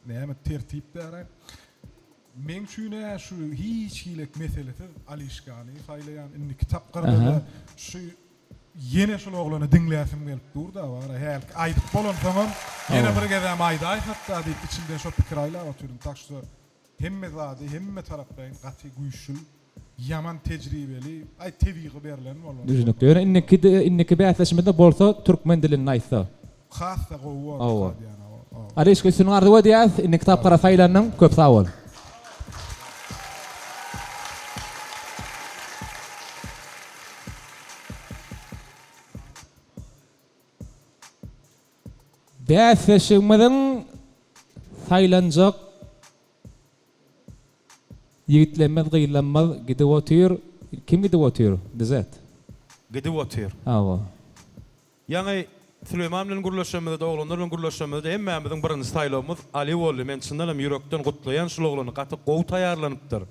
näme tertip däraý. Meň üçin-ä şu hiç hilek meselesiz Alişkany saýlaýan, indiki tapgyrda-da şu ýene şul oglany diňläsim gelip dur-da, wara hälki aýdyp bolansoňam ýene bir gezäm aýdaýsak-da diýip içimden şo pikiri aýlap otyryn. Tak şo Hemme zady hemme taraplaýyn gaty güýçl, ýaman tejribeli, aý tebigy berlen bolan. Düşünikli. Ýöne indiki indiki bäsleşimizde bolsa türkmen dilinde aýtsa. Has-da gowy bolardy diýýän hawa. Alişka üstünlik arzuw edýäs. Indiki tapgyra saýlandyň. Köp sag bol. Bäsleşigimiziň saýlanjak ýigitlerimiz, gyzlarymyz gidip otyr. Kim gidip otyr? Dizet. Gidip otyr. Hawa. Ýaňy Süleýman bilen gürleşenimizde-de, oglanlar bilen gürleşenimizde hemmämiziň birinji saýlawymyz Ali boldy. Men çyndan hem ýürekden gutlaýan şul oglany gaty gowy taýýarlanypdyr.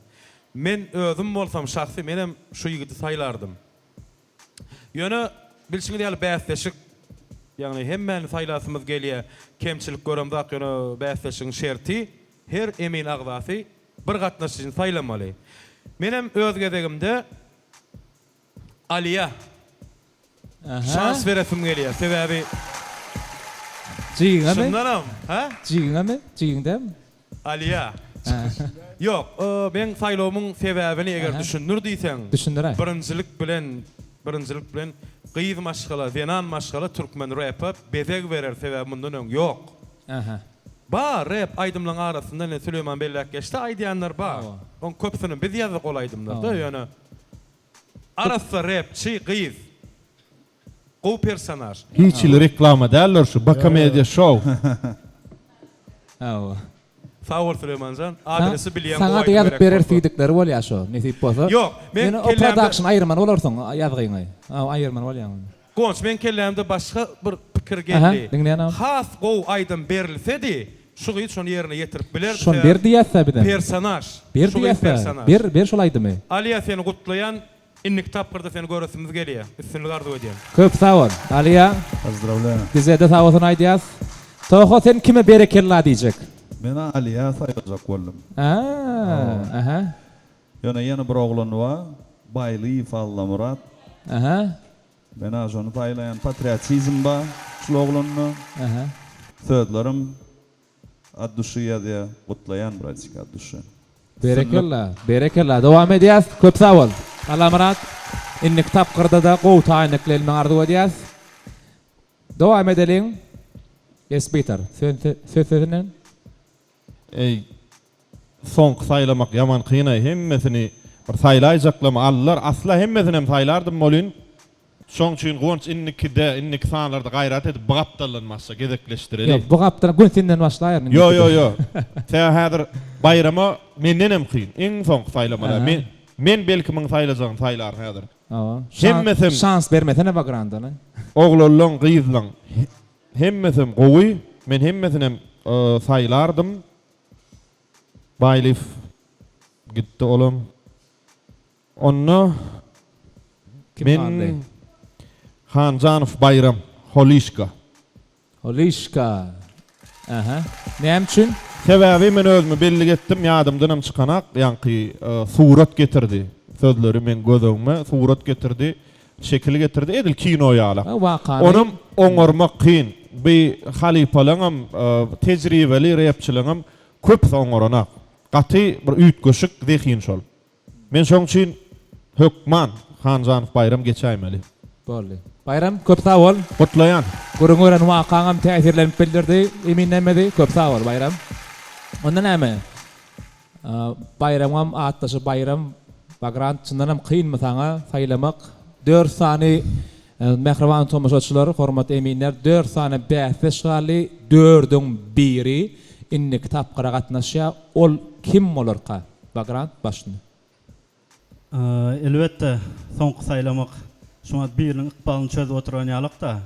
Men özüm bolsam şahsy menem şu ýigidi saýlardym. Ýöne, bilşiňiz ýaly bäsleşik, ýagny hemmäni saýlasymyz gelýär, kemçilik göremzok, ýöne bäsleşigiň şerti her emin agzasy bir gatnaşyjyny saýlamaly. Menem öz gezegimde Aliýa şans beresim gelýär, sebäbi Jigiňemi? Çyndanam, hä? Jigiňemi? Jigiň dälmi? Aliýa. Ýok, meň saýlawymyň sebäbini eger düşündir diýseň, Düşündiräý. birinjilik bilen, birinjilik bilen gyz maşgala, zenan maşgala türkmen repe bezeg berer, sebäbi mundan öň ýok. Bar, rep aýdymlaryň arasynda ine Süleýman belläp geçdi, aýdýanlar bar. Oň köpüsini biz ýazdyk ol aýdymlarda, ýöne arassa repçi gyz. Gowy personaž. Hiç hili reklama däldir şu Bakamedia show. Hawa. Sag bol Süleýmanjan. Adresi bilýän gowy Saňa-da aýdym ýazyp gerek bereris bolsa. diýdikleri bolýa şo, nesip bolsa. Ýok, meň Ýöne o kellämde production aýyrmaly bolarsyň ýazgyňy. Hawa, aýyrmaly bolýaň ony. Guwanç, meň kellämde başga bir pikir Aha, geldi. diňleýän agam. Has gowy aýdym berilsedi, şu gyz şony ýerine ýetirip bilerdi. Şony ber diýýäs-dä bizem. Personaž. Ber Şu gyz diýýäs-dä. personaž. Ber, ber şol aýdymy. Aliýa seni gutlaýan. Indiki tapgyrda seni göresimiz gelýär. Üstünlik arzuw edýän. Köp sag bol Aliýa. Pozdrawlýaýu. Bizede sag bolsun aýdýas. Toho sen kime berekella diýjek? Menä Aliýa saýlajak boldum. Aa, aha. Ýöne ýene bir oglan bar, Baýlyýew Allamyrat. Aha. Menä şony saýlaýan. Patriotizm bar şul oglanda. Aha. Sözlerim At duşy ýazýa gutlaýan bratik at duşy. Berekella berekella dowam edýäs köp sag bol Allamyrat indiki tapgyrdada gowy taýynlykly elmeňi arzuw edýäs dowam edeliň Esbitar söz sesinden. Eý soňky saýlamak ýaman kynaý hemmesini bir saýlaýjaklamy aldylar asla hemmesinem saýlardym bolyn Şoň üçin Guwanç indikide, indiki sanlarda gaýrat edip bu gapdaldan başla, gezekleşdireli. Ýok, bu gapdal göni senden başlaýaryn Ýo, ýo, ýo. Sebäbi häzir Baýrama mendenem kyn. Iň soňky saýlamalar. Men, men belki muň saýlajagyny saýlaryn häzir. Hawa. Hemmesem. Şans bermesene Bagrandana. Oglanlaň, gyzlaň hemmesem gowy. Men hemmesinem saýlardym. Baýlyýew gitdi olam. Onda Kim men galdy? Hanjanow Baýram, Holişka. Holişka. Aha. Näme üçin? Sebäbi men özümi bellik etdim, ýadymdanam çykanak, ýaňky surat getirdi. Sözleri meň göz öňüme surat getirdi, şekil getirdi, edil kino ýalak. Ha, wakany. Onam oňarmak kyn. Bi halypalaňam, tejribeli repçileňem köpüsi oňaranak. Gaty bir üýtgeşik zehin şol. Men şoň üçin Hökman Hanjanow Baýram geçäýmeli. Boldy. Baýram köp sag bol. Gutlaýan. Gürrüň beren wakaňam täsirlenip bildirdi eminlemedi. Köp sag bol Baýram. Onda näme? Baýramyňam atdaşy Baýram Bagrant çyndanam kynmy saňa saýlamak? Dört sany mähriban tomaşaçylar, hormatly eminler, dört sany bäsdeş galdy, dördüň biri indiki tapgyra gatnaşýar. Ol kim bolarka? Bagrant başyny. Elbetde, soňky saýlamak şumat biriniň ykbalyny çözüp oturan ýalak-da.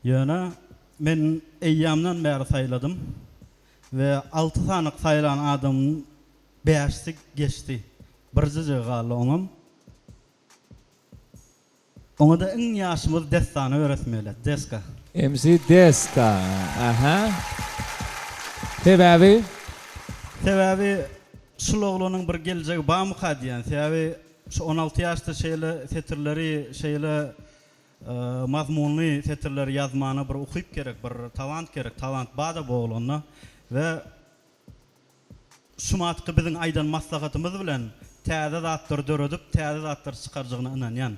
Ýöne men eýýamdan bäri saýladym we alty sanyk saýlan adamyň bäşisi geçdi. Birjijigi galdy oňam. Oňa-da iň ýaşymyz Dessana beresim gelýär. Deska. MC Deska. Aha. Sebäbi? Sebäbi şul oglanyň bir geljegi barmyka diýýän. Sebäbi şu 16 ýaşda şeýle setirleri, şeýle mazmunly setirleri ýazmana bir ukyp gerek, bir talant gerek. Talant bar-da bu oglanda we Şumatky biziň aýdan maslahatymyz bilen täze zatlar döredip, täze zatlar çykarjagyna ynanýan.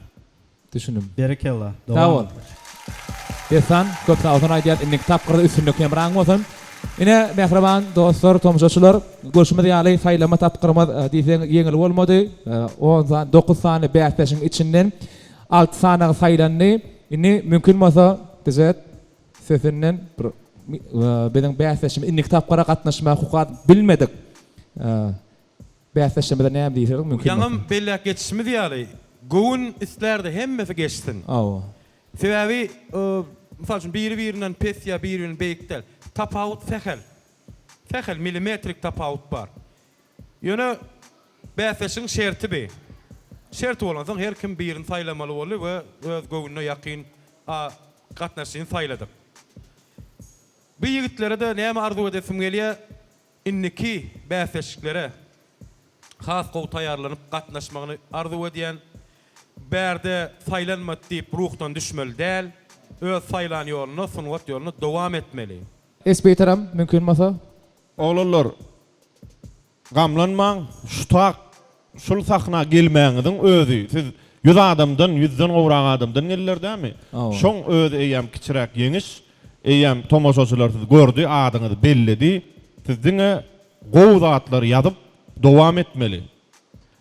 Düşündim. Berekella. Sag bol. Dessan, köp sag bolsun aýdýan. Indiki tapgyrda üstünlik hemraň bolsun. Ine, mähriban dostlar, tomaşaçylar, görşümiz ýaly saýlama tapgyrymyz diýseň ýeňil bolmady. On sany, dokuz sany bäsdeşiň içinden alty sanagy saýlandy. Indi mümkin bolsa, Dizet, Sesinden bir biziň bäsdeşimiz indiki tapgyra gatnaşmaga hukat bilmedik bäsdeşimize näme diýsegiň mümkin bolsa. Ýaňam belläp geçişimiz ýaly, göwün islärdi hemmesi geçsin. Hawa. Sebäbi, mysal üçin, biri-birinden pes ýa biri-birinden beýik däl. Tapawut sähel. Sähel millimetrik tapawut bar. Ýöne bäsleşigiň şerti bi. Şerti bolansoň her kim birini saýlamaly boldy we öz göwnüne ýakyn a gatnaşyjyny saýladyk. Bu ýigitlere-de näme arzuw edesim gelýär, indiki bäsleşiklere has gowy taýýarlanyp gatnaşmagyny arzuw edýän. Bärde saýlanmady diýip ruhdan düşmeli däl. Öz saýlan ýoluna, sungat ýoluna dowam etmeli. Esbitaram mümkin bolsa. Oglanlar gamlanmaň şu tak şul sahna gelmäňiziň özi siz ýüz adamdan ýüzden gowrak adamdan geldiler dämi şoň özi eýýäm kiçiräk ýeňiş eýýäm tomaşaçylar sizi gördi adyňyzy belledi siz diňe gowy zatlary ýazyp dowam etmeli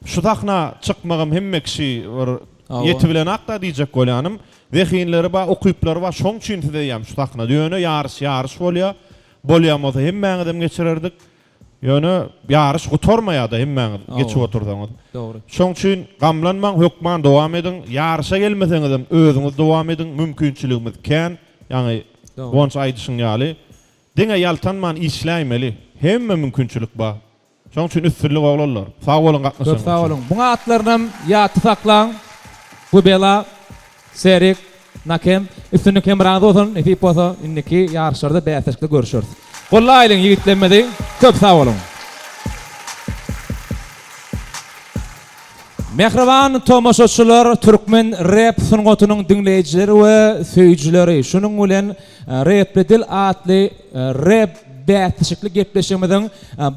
şu sahna çykmagam hemme kişi bir ýetibilenakda diýjek bolýanym zehinleri bar ukyplary bar şoň üçin siz eýýäm şu sahnada ýöne ýaryş ýaryş bolýa Bolýan bolsa hemmäňizem geçirerdik. Ýöne ýaryş gutarmaýar-da hemmäňiz geçip otursaňyz. Dogry. Şoň üçin gamlanmaň, hökman dowam ediň. Ýaryşa gelmeseňizem özüňiz dowam ediň. Mümkinçiligimiz kän. Ýaňy Guwanç aýdyşyň ýaly, diňe ýaltanman işläýmeli. Hemme mümkinçilik bar. Şoň üçin üstünlik oglanlar. Sag boluň gatnaşanyňyz Köp sag üçin. boluň. Buň atlarynam ýatda saklaň. Gubela, Serik, Nakem. Üstünlik hemraňyz bolsun. Nesip bolsa indiki ýaryşlarda bäsleşikde görüşeris. Gollaýlyň ýigitlerimizi. Köp sag boluň. Mähriban tomaşaçylar, türkmen rep sungatynyň diňleýjileri we söýüjileri, şunuň bilen Repli dil atly rep bäsleşikli gepleşigimiziň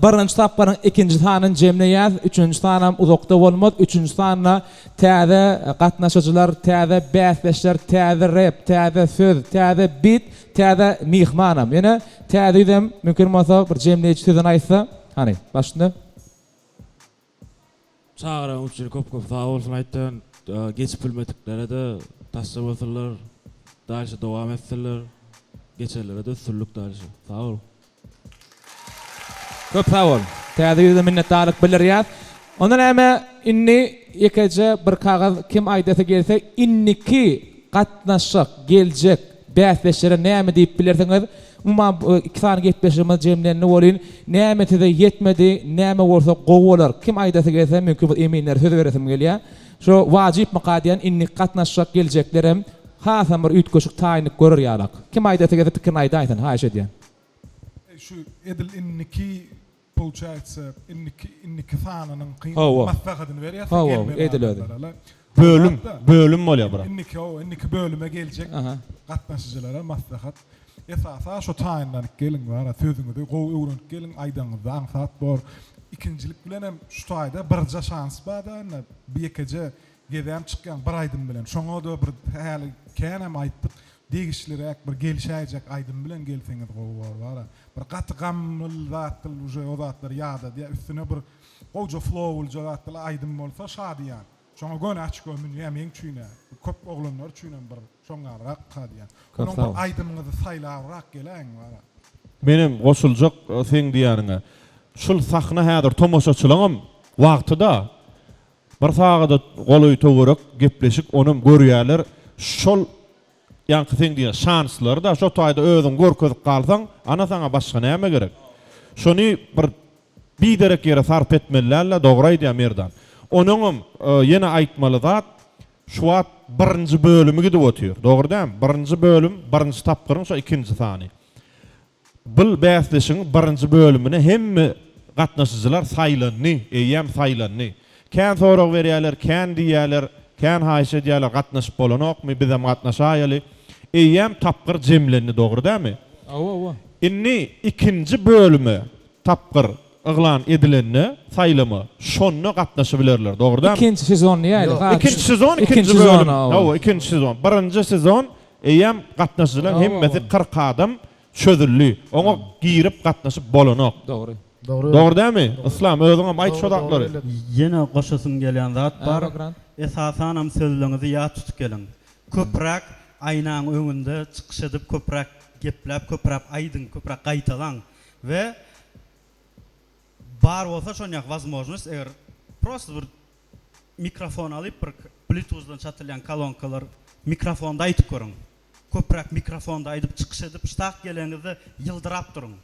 birinji tapgyryň ikinji sanyny jemleýäs. Üçünji sanam uzakda bolmaz. Üçünji sanda täze gatnaşyjylar, täze bäsdeşler, täze rep, täze söz, täze bit, täze myhmanam. Ýene täze ýüzem mümkin bolsa bir jemleýji sözüni aýtsa. Hany, başynda. Çagyran üçin köp köp sag bolsun aýtýan. Geçip bilmediklere-de taşlamasynlar. Dalşe dowam etsinler. Geçenlere-de üstünlik dalşe. Sag boluň. Köp sag bol. Täze ýüze minnetdarlyk bildirýäs. Onda näme indi ýekeje bir kagyz kim aýdasy gelse indiki gatnaşjak geljek bäsdeşlere näme diýip bilersiňiz? Umuman bu iki sany gepleşigimiz jemlendi welin näme size ýetmedi näme bolsa gowy bolar kim aýdasy gelse mümkin bu eminlere söz beresim gelýär. Şu wajypmyka diýen indiki gatnaşjak geljeklerem hasam bir üýtgeşik taýynlyk görer ýalak. Kim aýdasy gelse pikirini aýdaýsyn haýyş edýän. Şu edil indiki Получaýtsa indiki indiki sanynyň kyn Hawa. maslahatyny berýär Hawa, gelmeli edil özi. adamlara. Bölüm, bölüm bolýar bura. Indiki hawa, indiki bölüme geljek Aha. gatnaşyjylara maslahat. Esasy şo taýynlanyp geliň bara sözüňizi gowy öwrenip geliň aýdaňyzda aňsat bor. Ikinjilik bilenem şu taýda birje şans barda indi bir ýekeje gezäm çykýaň bir aýdym bilen. Şoňa-da bir häli känem aýtdyk degişliräk bir gelşäýjek aýdym bilen gelseňiz gowy bor bara. Bir gaty gamly zatdyl uje o zatlar ýadadýa üstüne bir gowja flowlyja zatdyl aýdym bolsa şadyýan. Şoňa göni açko münýä meň üçin-ä, köp oglanlar üçinem bir şoňňalrak diýýän. Köp Onuň sag bir bol. aýdymyňyzy saýlabrak geläýiň bara. Menem goşuljak seň diýýäniňe. Şul sahna häzir tomaşaçylaňam wagty-da. Bir sagada golaý töwerek gepleşik onam görýäler. Şol ýaňky seň diýýän şanslary-da şo taýda özüňi görkezip galsaň, ana saňa başga näme gerek. Şony bir Biderek ýere sarp etmeli dälde dogry aýdýar Merdan. Onuňam ýene aýtmaly zat şu wagt birinji bölümi gidip otyr. Dogry dälmi? Birinji bölüm birinji tapgyryň şo ikinji sany. Bul bäsleşigiň birinji bölümine hemme gatnaşyjylar saýlandy, eýýäm saýlandy. Kän sorag berýärler, kän diýýärler, kän haýyş edýärler gatnaşyp bolanokmy, bizem gatnaşaýaly. Eýýäm tapgyr jemlendi dogry dälmi? Hawa hawa. Indi ikinji bölüme tapgyr yglan edilende saýlama şonda gatnaşybilerler dogry dälmi? Ikinji sezon diýäýeli has. Ikinji sezon ikinji bölüm. Hawa ikinji sezon. Birinji sezon eýýäm gatnaşyjylaryň hemmesi 40 adam çözüldi. Oňa girip gatnaşyp bolanok. Dogry. Dogry. Dogry dälmi? Yslam özüňem aýt şo zatlary. Ýene goşasym gelýän zat bar. Esasanam sözleňizi ýat tutup geliň. Köpräk aýnaň öňünde çykyş edip köpräk gepläp köpräk aýdyň köpräk gaýtalaň. We bar bolsa şonýak wazmožnost eger prosta bir mikrofon alyp bir blutuzdan çatylýan kolonkalar mikrofonda aýdyp görüň. Köpräk mikrofonda aýdyp çykyş edip ştak geleňizde ýyldyrap duruň.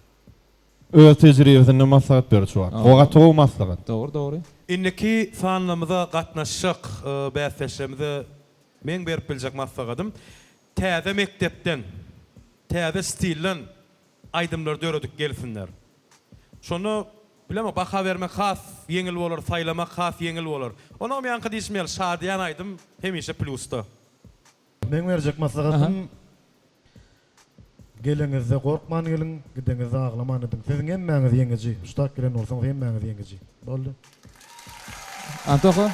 Öz tejribesinden maslahat berdi şu wagt. O gaty gowy maslahat. Dogry dogry. Indiki sanlamyza gatnaşjak bäsdeşlerimize meň berip biljek maslahatym, täze mekdepden, täze stilden aýdymlar döredip gelsinler. Şonda bilemok baha bermek has ýeňil bolar, saýlamak has ýeňil bolar. Onam ýaňky diýşim ýaly şadyýan aýdym hemişe plýusda. Meň berjek maslahatym geleňizde gorkman geliň, gideňizde aglaman gidiň. Siziň hemmäňiz ýeňiji. Ştak gelen bolsaňyz hemmäňiz ýeňiji. Boldy. Antoha.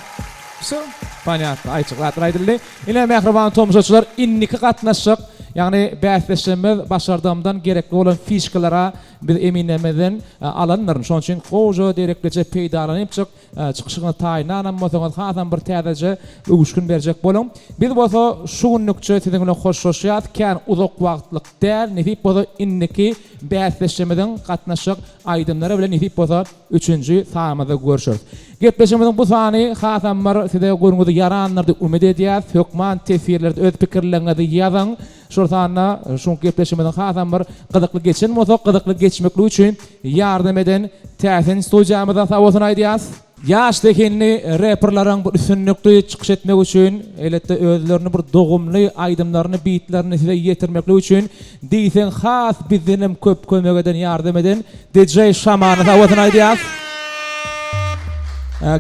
Wsё, ponýatno, aýtjak zatlar aýdyldy. Ine, mähriban tomaşaçylar, indiki gatnaşjak, ýagny bäsdeşlerimiz başardygymdan gerekli bolan fişkalara biz eminlerimizden alandyryn. Şonuň üçin gowja dereklije peýdalanypjyk çykyşyňyzy taýynlanam bolsaňyz hasam bir täzeje öwüşgin berjek boluň. Biz bolsa şu günlükçe siziň bilen hoşlaşýas. Kän uzak wagtlyk däl, nesip bolsa indiki bäsdeşlerimiziň gatnaşjak aýdymlary bilen nesip bolsa Üçünji sanymyzda görşeris. Gepleşigimiziň bu sany hasam bir size göwnüňize ýarandyr diýip umyt edýäs. Hökman teswirlerde öz pikirleriňizi ýazyň. Şol sanda şu gepleşigimiziň hasam bir gyzykly geçen bolsa, gyzykly geçmekligi üçin ýardam eden Täsin studiýamyza sag bolsun aýdýas. Ýaş zehinli reperleriň bir üstünlikli çykyş etmegi üçin, elbetde özlerini bir dogumly aýdymlaryny, bitlerini size ýetirmekligi üçin diýseň has bizdenem köp kömek eden, ýardam eden DJ Şamana sag bolsun aýdýas.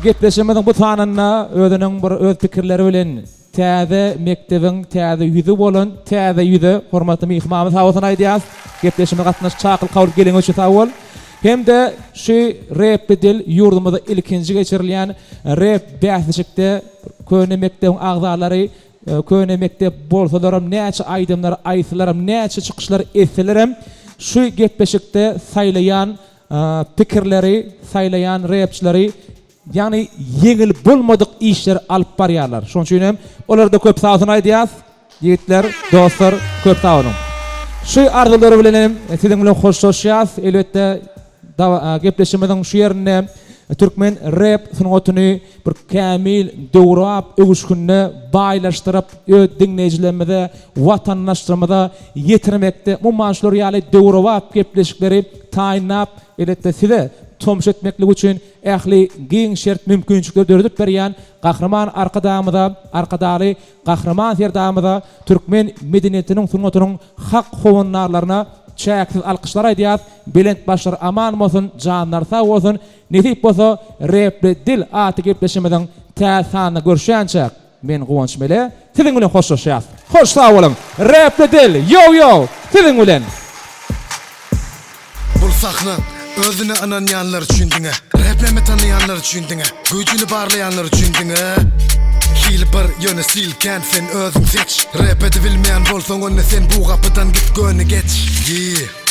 Gepleşigimiziň bu sanynda özüniň bir öz pikirleri bilen täze mekdebiň täze ýüzi bolan täze ýüze hormatly myhmanymyz sag bolsun aýdýas. Gepleşigimize gatnaşyp çakylyk kabul edip geleniňiz üçin sag bol. Hem-de şu Repli dil ýurdumyzda ilkinji geçirilýän rep bäsleşikde köne mekdebiň agzalary Köne mekdep bolsalaram, näçe aýdymlar aýtsalaram, näçe çykyşlar etselerem, şu gepleşikde saýlaýan pikirleri, saýlaýan repçileri, ýagny ýeňil bolmadyk işleri alyp barýarlar. Şonuň üçin hem olara-da köp sagbolsun aýdýas. Ýigitler, dostlar, köp sag boluň. Şu arzuwlar bilen hem siziň bilen hoşlaşýas. Elbetde, gepleşigimiziň şu ýerinde türkmen rep sungatyny bir kämil, döwrebap öwüşginde baýlaşdyryp, öz diňleýjilerimize, watandaşlarymyza ýetirmekde, umuman şular ýaly döwrebap gepleşikleri taýynlap, elbetde size tomaşa etmeklik üçin ähli giň şert-mümkinçilikleri döredip berýän Gahryman Arkadagymyza, Arkadagly Gahryman Serdarymyza, türkmen medeniýetiniň, sungatynyň hak howandarlaryna çäksiz alkyşlar aýdýas, belent başlar aman bolsun, janlar sag bolsun, Nesip bolsa Repli dil atly gepleşigimiziň täze sanynda görüşýänçäk, men Guwanç Mele siziň bilen hoşlaşýas. Hoş sag boluň! Repli dil, ýow ýow, siziň bilen! Bul sahna özüne ynanýanlar üçin diňe. Rap. Nätmemi tanaýanlar üçin diňe. Güýjüni barlaýanlar üçin diňe. Hili bir, ýöne stil kän, sen özüň seç. Rap edibilmeýän bolsaň onda sen bu gapydan git göni geç. Yeah.